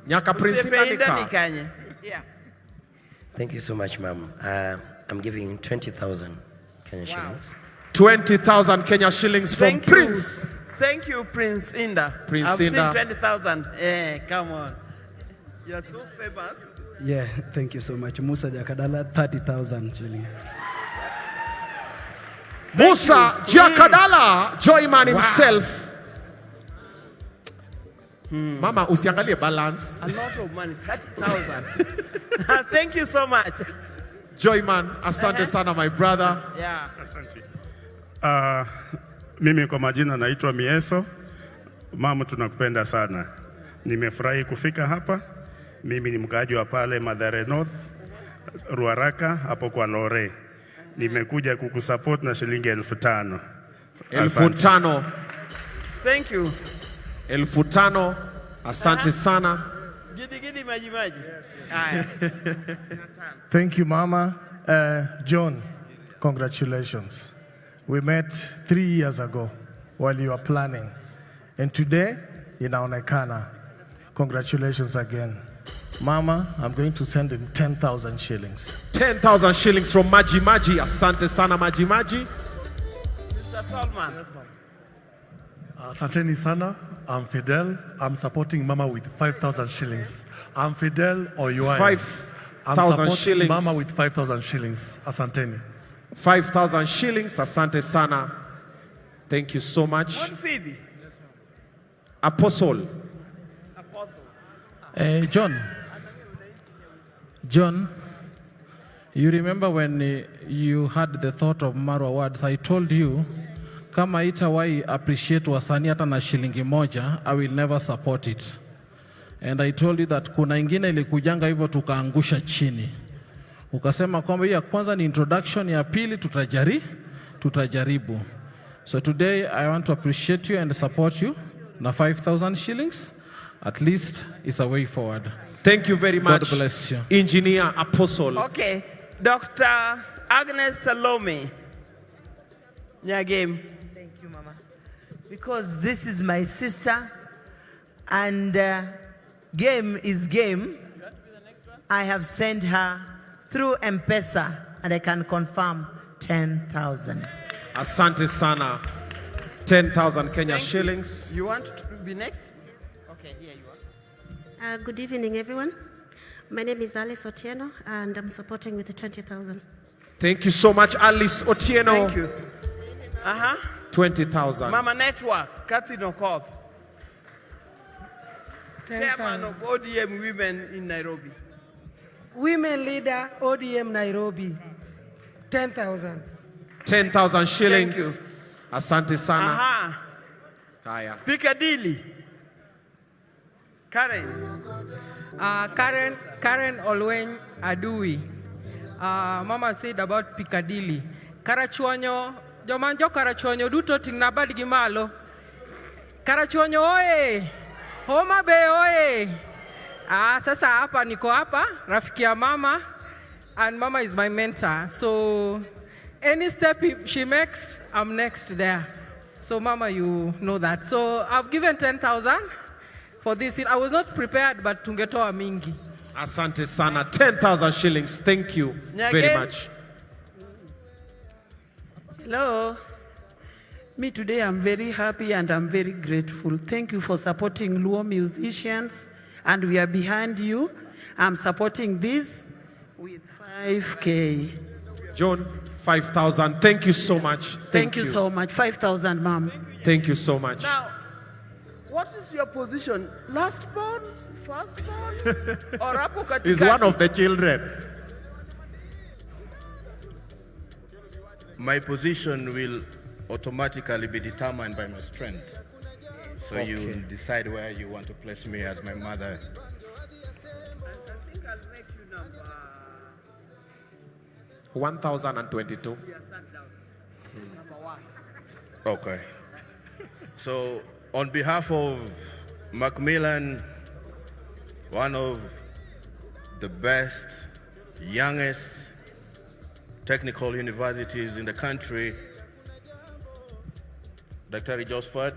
Nyaka Prince Osiepe Inda Indanika. Nikanye. Yeah. Thank you so much, ma'am. I'm giving 20,000 Kenya shillings. 20,000 Kenya shillings from Thank you. Prince. Thank you, Prince Inda. Prince I've Inda. seen 20,000. Eh, come on. You're so famous. Yeah, thank you so much. Musa Jakadala, 30,000 shillings. Musa Jakadala, Joyman himself. Mama, usiangalie balance. A lot of money, 30,000. Thank you so much. Joyman, asante sana my brother. Yeah. Asante. Mimi kwa majina naitwa Mieso. Mama, tunakupenda sana. Nimefurahi kufika hapa. Mimi ni mkaaji wa pale Mathare North, Ruaraka hapo kwa Lore. Nimekuja kukusupport na shilingi 5,000. 5,000. Thank you. 5,000. Asante sana. Gidi gidi maji maji. Haya. Thank you, Mama. John, congratulations. We met 3 years ago while you were planning. And today, inaonekana. Congratulations again. Mama, I'm going to send him 10,000 shillings. 10,000 shillings from Maji Maji. Asante sana Maji Maji. Mr. Solman. Asanteni sana. I'm Fidel. I'm supporting Mama with 5,000 shillings. I'm Fidel Oyuaya. 5,000 I'm supporting shillings. Mama with 5,000 shillings. Asanteni. 5,000 shillings. Asante sana. Thank you so much. What Phoebe? Apostle. John, John, you remember when you had the thought of Marwa Awards, I told you kama itawahi appreciate wasanii hata na shilingi moja, I will never support it. And I told you that kuna ingine ilikujanga hivyo tukaangusha chini. Ukasema kwamba hii ya kwanza ni introduction, ya pili tutajaribu. So today I want to appreciate you and support you na 5000 shillings. At least it's a way forward. Thank you very God much. bless you. Engineer Apostle. Okay. Dr. Agnes Salome. Nyagem. Thank you, Mama. Because this is my sister, and game is game. I have sent her through M-Pesa, and I can confirm 10,000. Asante sana. 10,000 Kenya shillings. You want to be next? Okay, here you are. Good evening, everyone. My name is Alice Otieno, and I'm supporting with the 20,000. Thank you so much, Alice Otieno. Thank you. Uh-huh. 20,000. Mama Network, Kathy Nokov. Chairman of ODM Women in Nairobi. Women leader, ODM Nairobi, 10,000. 10,000 shillings. Thank you. Asante sana. Aha. Haya. Piccadilly. Karen. Karen Olwen Adui. Mama said about Piccadilly. Karachuonyo, jomanjo Karachuonyo duto ting'na badgi malo. Karachuonyo oye! Homa Bay oye! Ah, sasa hapa niko hapa, rafiki ya mama, and mama is my mentor. So any step she makes, I'm next there. So Mama, you know that. So I've given 10,000 for this. I was not prepared, but tungetoa mingi. Asante sana. 10,000 shillings. Thank you very Nyage. Much. Hello. Me today, I'm very happy and I'm very grateful. Thank you for supporting Luo musicians, and we are behind you. I'm supporting this with 5K. John, 5,000. Thank you so much. Thank you so much. 5,000, ma'am. Thank you so much. Now, what is your position? Last born, first born, or hapo katikati? He's one of the children. My position will automatically be determined by my strength. So you Okay. decide where you want to place me as my mother. I think I'll make you number 1,022. Number one. Okay. So, on behalf of Macmillan, one of the best, youngest technical universities in the country, Dr. Josephat,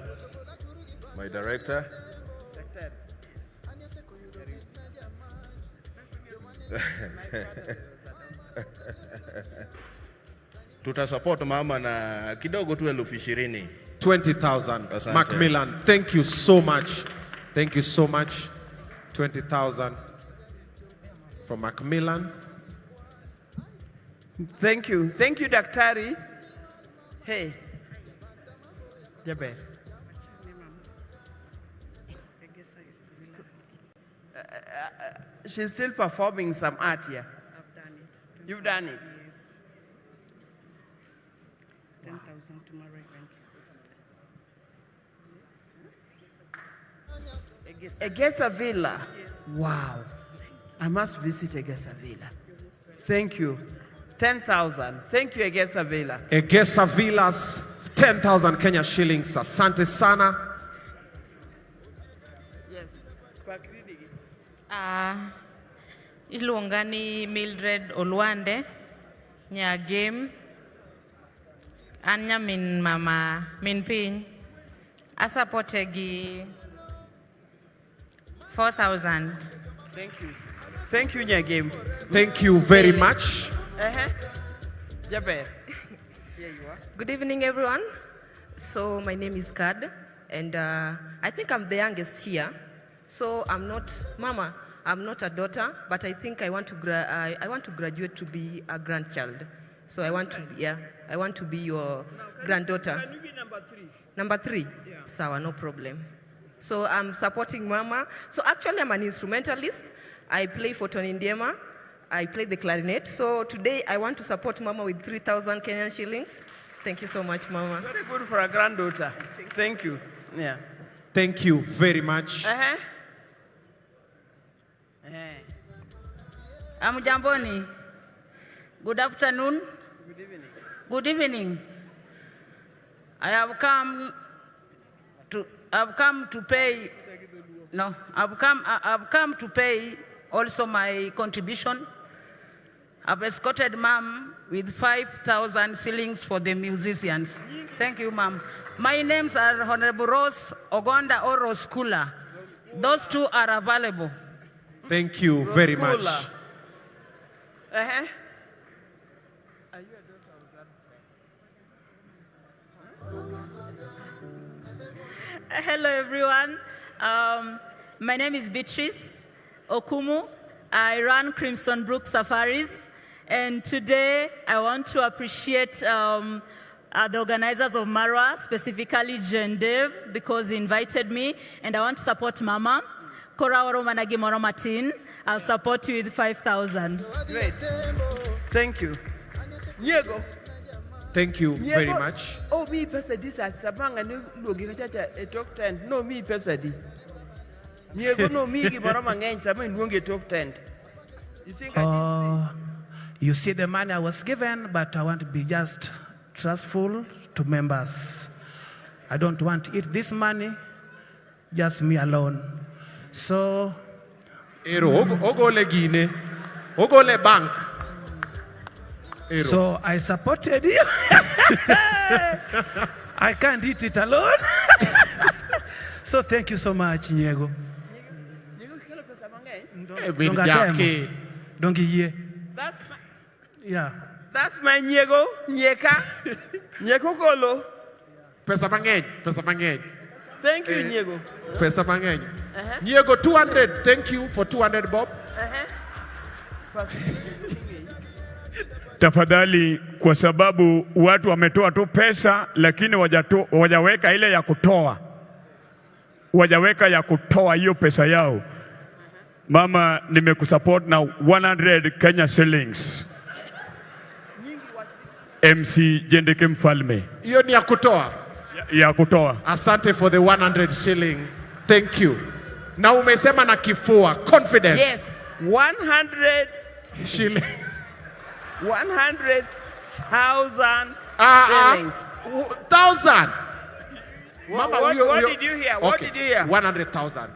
my director. Tutasupport mama na kidogo tu 20,000. 20,000. Asante. Macmillan, thank you so much. Thank you so much. 20,000 for Macmillan. Thank you. Thank you, Daktari. Hey. Jaber. She's still performing some art here. I've done it. You've done it. Yes. 10,000 tomorrow event. Egesa Villa. Wow. I must visit Egesa Villa. Thank you. 10,000. Thank you, Egesa Villa. Egesa Villas, 10,000 Kenya shillings. Asante sana. Yes. Iluonga ni Mildred Olwande, Nyagem, an nyamin mama min piny. Asapote gi 4,000. Thank you. Thank you, Nyagem. Thank you very much. Jaber. Here you are. Good evening, everyone. So my name is Kad, and I think I'm the youngest here. So I'm not, Mama, I'm not a daughter, but I think I want to graduate to be a grandchild. So I want to, be, yeah, I want to be your granddaughter. Can you be number three? Number three? Yeah. Sawa, no problem. So I'm supporting Mama. So actually, I'm an instrumentalist. I play for Tony Ndiema. I play the clarinet. So today, I want to support Mama with 3,000 Kenyan shillings. Thank you so much, Mama. Very good for a granddaughter. Thank you. Yeah. Thank you very much. Hamjamboni. Good afternoon. Good evening. Good evening. I have come to I've come to pay, no, I've come to pay also my contribution. I've escorted Mom with 5,000 shillings for the musicians. Thank you, Mom. My names are Honorable Rose Ogonda or Rose Kula. Those two are available. Thank you very much. Rose. Are you a daughter of grandchild? Hello, everyone. My name is Beatrice Okumu. I run Crimson Brook Safaris. And today, I want to appreciate the organizers of Marwa, specifically Jen Dev, because he invited me. And I want to support Mama. Koro aoro mana gimoro matin. I'll support you with 5,000. Great. Thank you. Niego. Thank you very Niego. Much. Oh, mi pesa di sa sabanga ni luogi kachacha e tok tent. No, mi pesa di. Niego no mi gimoro mang'eny sama iluongi e tok tent. You think I You see the money I was given, but I want to be just trustful to members. I don't want to eat this money, just me alone. So Ero, ogole gine. Ogole bank. Ero. So I supported you. I can't eat it alone. So thank you so much, Nyiego. Eh, min Donge atemo? Jackie. Donge iyie? That's my, Yeah. that's my nyiego, nyieka. Nyieko kolo. Pesa mang'eny, pesa mang'eny. Thank you, Eh, Nyiego. Pesa mang'eny. Uh-huh. Nyiego 200, thank you for 200 bob. Tafadhali, kwa sababu watu wametoa tu pesa lakini wajaweka ile ya kutoa, wajaweka ya kutoa hiyo pesa yao. Mama, nimekusupport na 100 Kenya shillings. MC Jendeke Mfalme. Hiyo ni ya kutoa. Ya kutoa. Asante for the 100 shilling. Thank you. Na umesema na kifua, confidence. Yes, 100 shilling. 100,000 Ah, ah. shillings. Thousand. Mama, What did you hear? What Okay. did you hear? 100,000.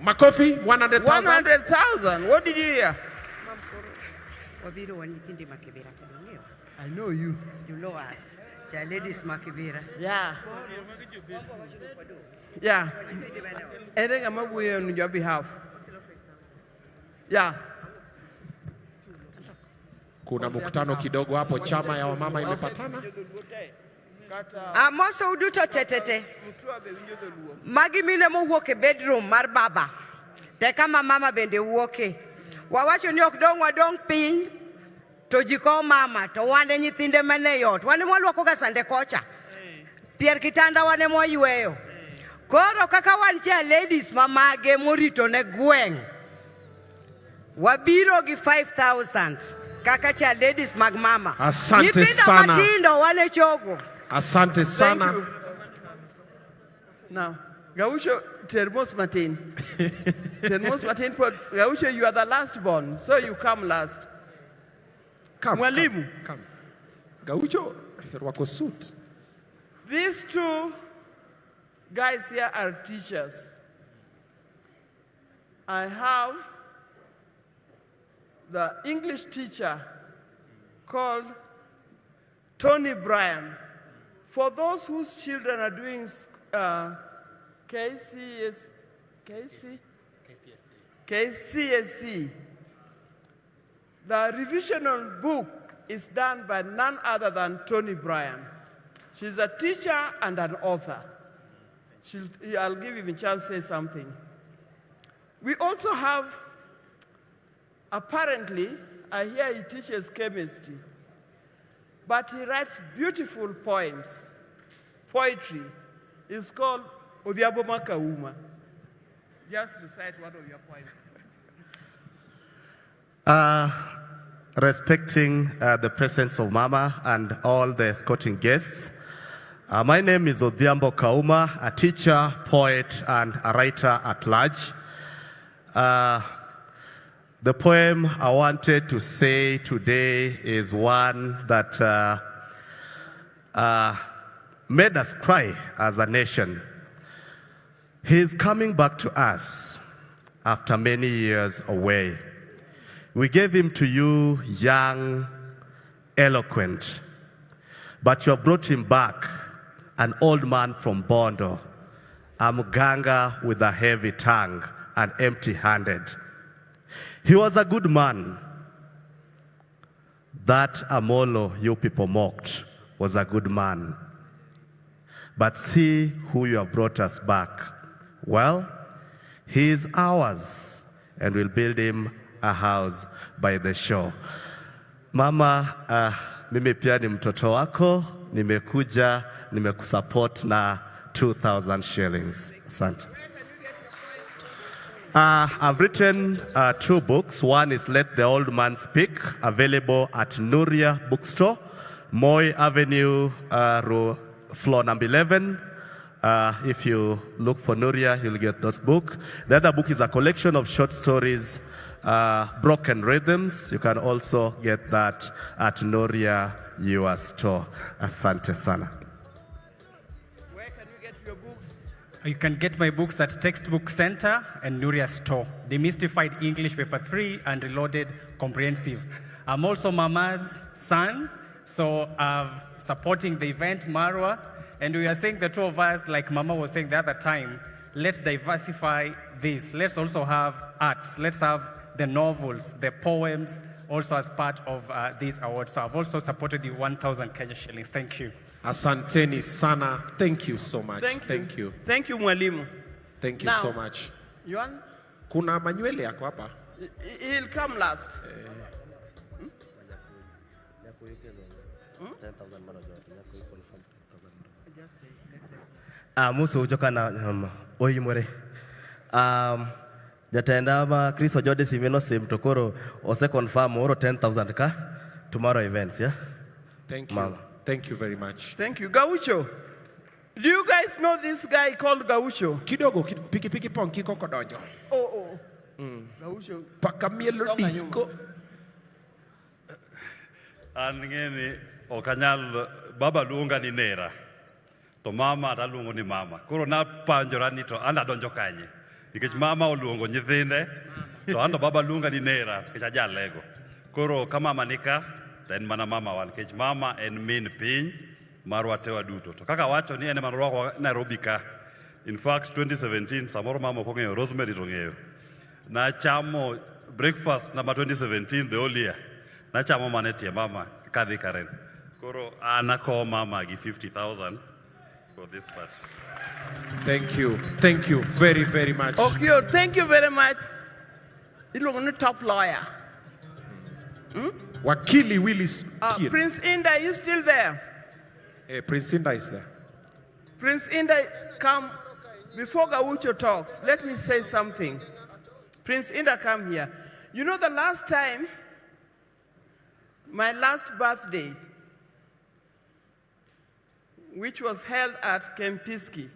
Makofi, 100,000. 100,000. What did you hear? Wabiro wan nyithindo Makibira kendo. I know you. You know us. Cha ladies Makibira. Yeah. Yeah. Ere ng'ama wuoyo on your behalf? Yeah. Kuna mkutano kidogo hapo, chama ya wamama imepatana. Amoso uduto tetete. Magi mine mowuok e bedroom mar baba. Te kama mama bende wuoke. Wawacho ni ok dong' wadong' piny to ji kowo mama to wan e nyithinde mane ot. Wan ema waluoko ga sande kocha. Pier kitanda wan ema wayweyo. Koro kaka wan cha ladies mamage morito ne gweng'. Wabiro gi 5000 kaka cha ladies mag mama. Asante Nyithindo sana. matindo wan e chogo. Asante sana. Now, Gaucho, termos matin. Termos matin, but Gaucho, you are the last born, so you come last. Come, Mwalimu. Come, come. Gaucho, rwako suit. These two guys here are teachers. I have the English teacher called Tony Bryan. For those whose children are doing KCS, KC? KCSE, the revisional book is done by none other than Tony Bryan. She's a teacher and an author. I'll give him a chance to say something. We also have, apparently, I hear he teaches chemistry, but he writes beautiful poems, poetry. It's called Odhiambo Makauma. Just recite one of your poems. Respecting the presence of Mama and all the escorting guests. My name is Odhiambo Kauma, a teacher, poet, and a writer at large. The poem I wanted to say today is one that made us cry as a nation. He is coming back to us after many years away. We gave him to you young, eloquent, but you have brought him back, an old man from Bondo, a mganga with a heavy tongue and empty handed. He was a good man. That Amolo you people mocked was a good man. But see who you have brought us back. Well, he is ours, and we'll build him a house by the shore. Mama, mimi pia ni mtoto wako, nimekuja, nimekusupport na 2000 shillings. Asante. I've written two books. One is Let the Old Man Speak, available at Nuria Bookstore, Moi Avenue, row, floor number 11. If you look for Nuria, you'll get that book. The other book is a collection of short stories, Broken Rhythms. You can also get that at Nuria, your store. Asante sana. You can get my books at Textbook Center and Nuria Store. Demystified English Paper 3 and Reloaded Comprehensive. I'm also Mama's son, So supporting the event, Marwa, and we are saying the two of us, like Mama was saying the other time, let's diversify this. Let's also have arts. Let's have the novels, the poems, also as part of this award. So I've also supported the 1,000 Kenya shillings. Thank you. Asanteni sana. Thank you so much. Thank you. Thank you. Thank you, Mwalimu. Thank you Now- so much. You want? Kuna manywele yako hapa. He'll come last. Amoso jokana oyimore. Jatenda ma Chris Ojode Simeno sim to koro ose confirm oro 10,000 ka tomorrow events, yeah? Thank you. Mama. Thank you very much. Thank you. Gaucho. Do you guys know this guy called Gaucho? Kidogo, piki piki pong kiko kodonjo. Oh, oh. Gaucho. Paka mielo Songa nyuma. disco. An ng'eni ok anyal baba luonga ni nera to mama to aluongo ni mama. Koro napanjora ni to an adonjo kanye nikech mama oluongo nyithinde to an to baba luonga ni nera nikech ajalego. Koro ka mama ni ka to en mana mama wa nikech mama en min piny marwa te waduto. To kaka awacho ni en ema norwakowa Nairobi ka. In fact 2017 samoro mama ok ong'eyo Rosemary to ong'eyo. Nachamo breakfast nama 2017 the whole year. Nachamo mana e tie mama kadhi Karen. Koro an akowo mama gi 50,000 for this part. Thank you. Thank you very, very much. Okay, thank you very much. Iluongo ni top lawyer. Wakili Willis Kien. Prince Inda, are you still there? Prince Inda is there. Prince Inda, come. Before Gaucho talks, let me say something. Prince Inda, come here. You know, the last time, my last birthday, which was held at Kempinski,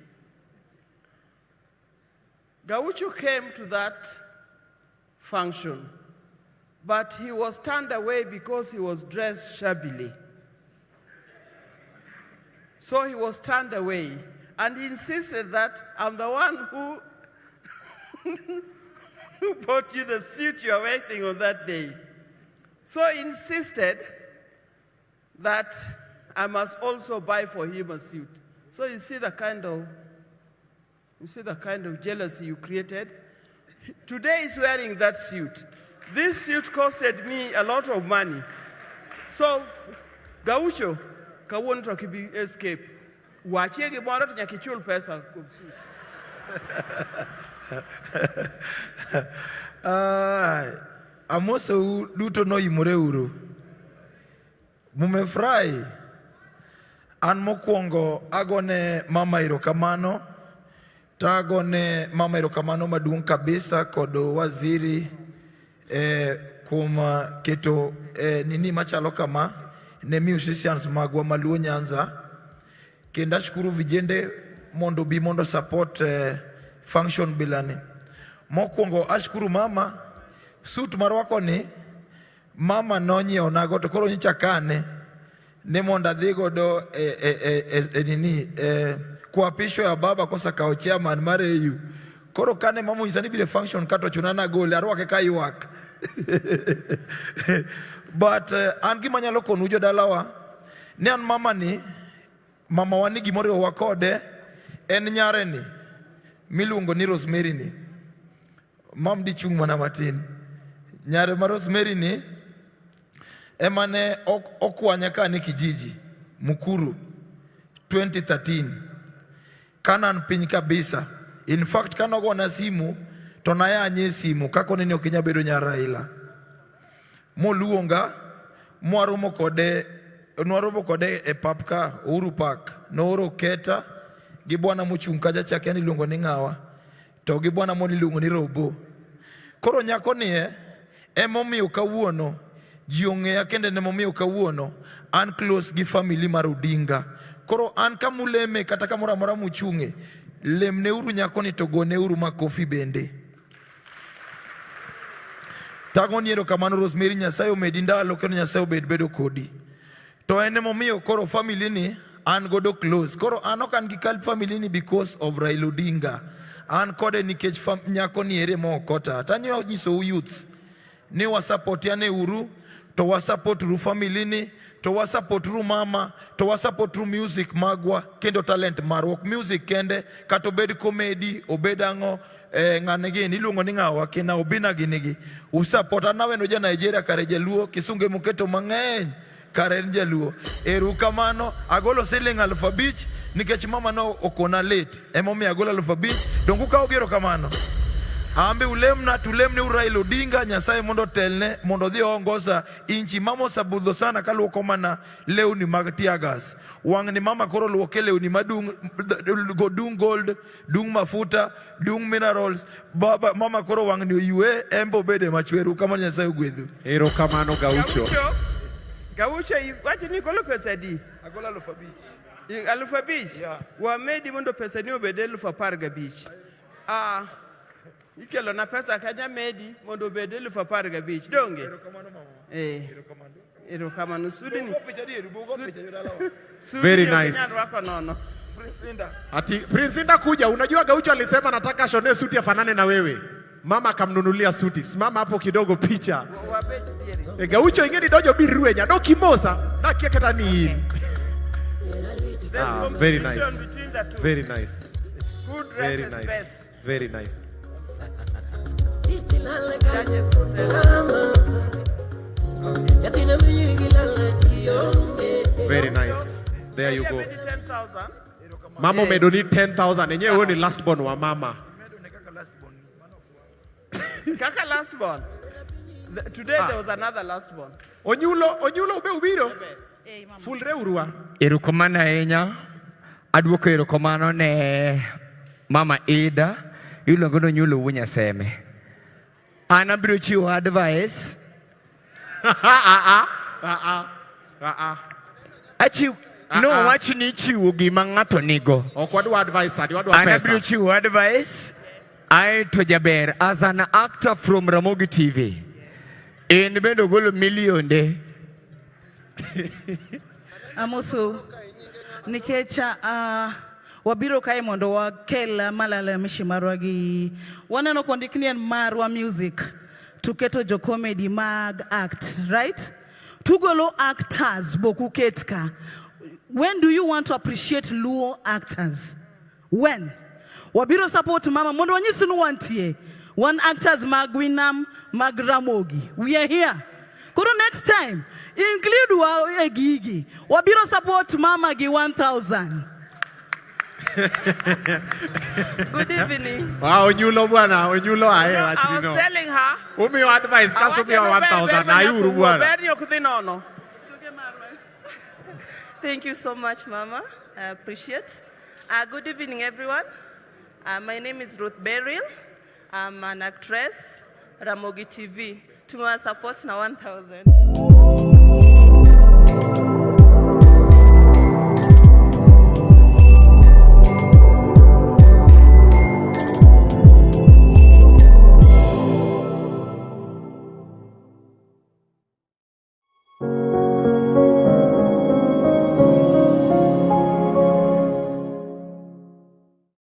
Gaucho came to that function, but he was turned away because he was dressed shabbily. So he was turned away, and he insisted that I'm the one who bought you the suit you are wearing on that day. So he insisted that I must also buy for him a suit. So you see the kind of jealousy you created? Today he's wearing that suit. This suit costed me a lot of money. So, Gaucho, kawuono to ok ibi escape. Wachie gimoro to nyaka ichul pesa kuom suit. Ah, amosou duto noimore uru. Mumefurahi? An mokwongo agone mama erokamano to agone mama erokamano maduong' kabisa kod waziri kuom keto nini machalo kama ne musicians magwa maluo Nyanza. Kendo ashukuru vijende mondo bi mondo support function bilani. Mokwongo ashukuru mama, suit marwako ni mama nonyiewonago to koro nyocha kane ni mondo adhi godo e nini e kuapisho ya baba kosekawo chairman mar AU. Koro kane mama onyisa ni biro e function ka to chuna nagole arwake kaywak. But an gima anyalo konu jodalawa ni an mama ni mamawa ni gimoriwowa kode en nyare ni miluongo ni Rosemary ni. Mam dichung' mana matin. Nyare ma Rosemary ni ema ne okwanya ka an e kijiji Mukuru 2013 kana an piny kabisa. In fact kane ogona simu to nayanye e simu kakone ni ok inyal bedo nyar Raila. Moluonga mwaromo kode nwaromo kode e pap ka Uhuru Park. Nooro Keta gi bwana mochung' kacha cha akia ni iluongo ni ng'awa to gi bwana moro iluongo ni Robo. Koro nyako ni e emomiyo kawuono ji ong'eya kendo en emomiyo kawuono an close gi family mar Odinga. Koro an kamuleme kata kamoro amora muchung'e, lemneuru nyakoni to goneuru makofi bende. Tagoni erokamano Rosemary, Nyasaye omedi ndalo kendo Nyasaye obed bedo kodi. To en emomiyo koro family ni an godo close. Koro an ok an gi kal family ni because of Raila Odinga. An kode nikech nyako ni ere mokota. Tanyo nyisou youths ni wasupportiane uru to wasupport uru family ni to wasupport ru mama to wasupport ru music magwa kendo talent marwa ok music kende kata obed comedy obed ang'o eh, ng'ane gini iluongo ni ng'awa kina Obina gini gi usupport an aweno ja Nigeria kare jaluo kisunge moketo mang'eny kare en jaluo eru kamano agolo siling 5,000 nikech mama no okona late emomiyo agolo 5,000 donge ukawo gi erokamano ambe ulemna tulemne uru Raila Odinga Nyasaye mondo otelne mondo odhi oongoza inchi mama osabudho sana kaluoko mana lewni mag teargas wang'ni mama koro luoke lewni madung go dung gold dung mafuta dung minerals baba mama koro wang'ni oyue embe obede machweru kama Nyasaye ogwedhu. Erokamano Gaucho. Gaucho, iwacho ni igolo pesa adi? Agolo 5,000. 5,000? Yeah. Wamedi mondo pesa ni obed 15,000. Ah, ikelo na pesa kanya medi mondo obed 15,000. Donge? Erokamano mama. Eh. Erokamano. Sudni. Sudni Very ok nice. inyal rwako nono. Ati Prince Inda kuja, unajua Gaucho alisema nataka ashone suti afanane na wewe. Mama akamnunulia suti. Simama hapo kidogo picha. E, Gaucho ingeni dojo birwenya dokimosa nakia kata ni in. There's Ah, very nice. competition between the two. Very nice. Who Very dresses nice. best? Very nice. Judges will tell. Very nice. There you go. Medi 10,000. Mama umedonate 10,000. Enyewe huyo ni last born wa mama. Kaka last born. Today there was another last born. Onyulo, Onyulo ube ubiro. Fulre urwa. Erokamano ahinya. Aduoko erokamano ne Mama Ida, iluongo ni Onyulo wuo Nyaseme. An abiro chiwo advice. Ah ah. Ah ah. Achiw Ah, no ah. wach ni chiwo gima ng'ato nigo. Ok wadwa advice sani, wadwa An pesa. abiro chiwo advice. Ae to jaber as an actor from Ramogi TV. En bende ogolo milionde. Amoso nikech wabiro kae mondo wakel malalamishi marwa gi waneno kondik ni en Marwa Music to keto jo comedy mag act right tugolo actors bokuket ka. When do you want to appreciate Luo actors? When wabiro support mama mondo wanyis ni wantie wan actors mag Winam mag Ramogi, we are here. Koro next time include wa e gigi. Wabiro support mama gi 1000. Good evening. Wow, Onyulo bwana, Onyulo ae No, I was wachni no. telling her. Umiyo advice kasto umiyo 1000 ayuru bwana. Ber ni ok dhi nono. Thank you so much, Mama. I appreciate. Good evening, everyone. My name is Ruth Beryl. I'm an actress, Ramogi TV. Tumewa support na 1000.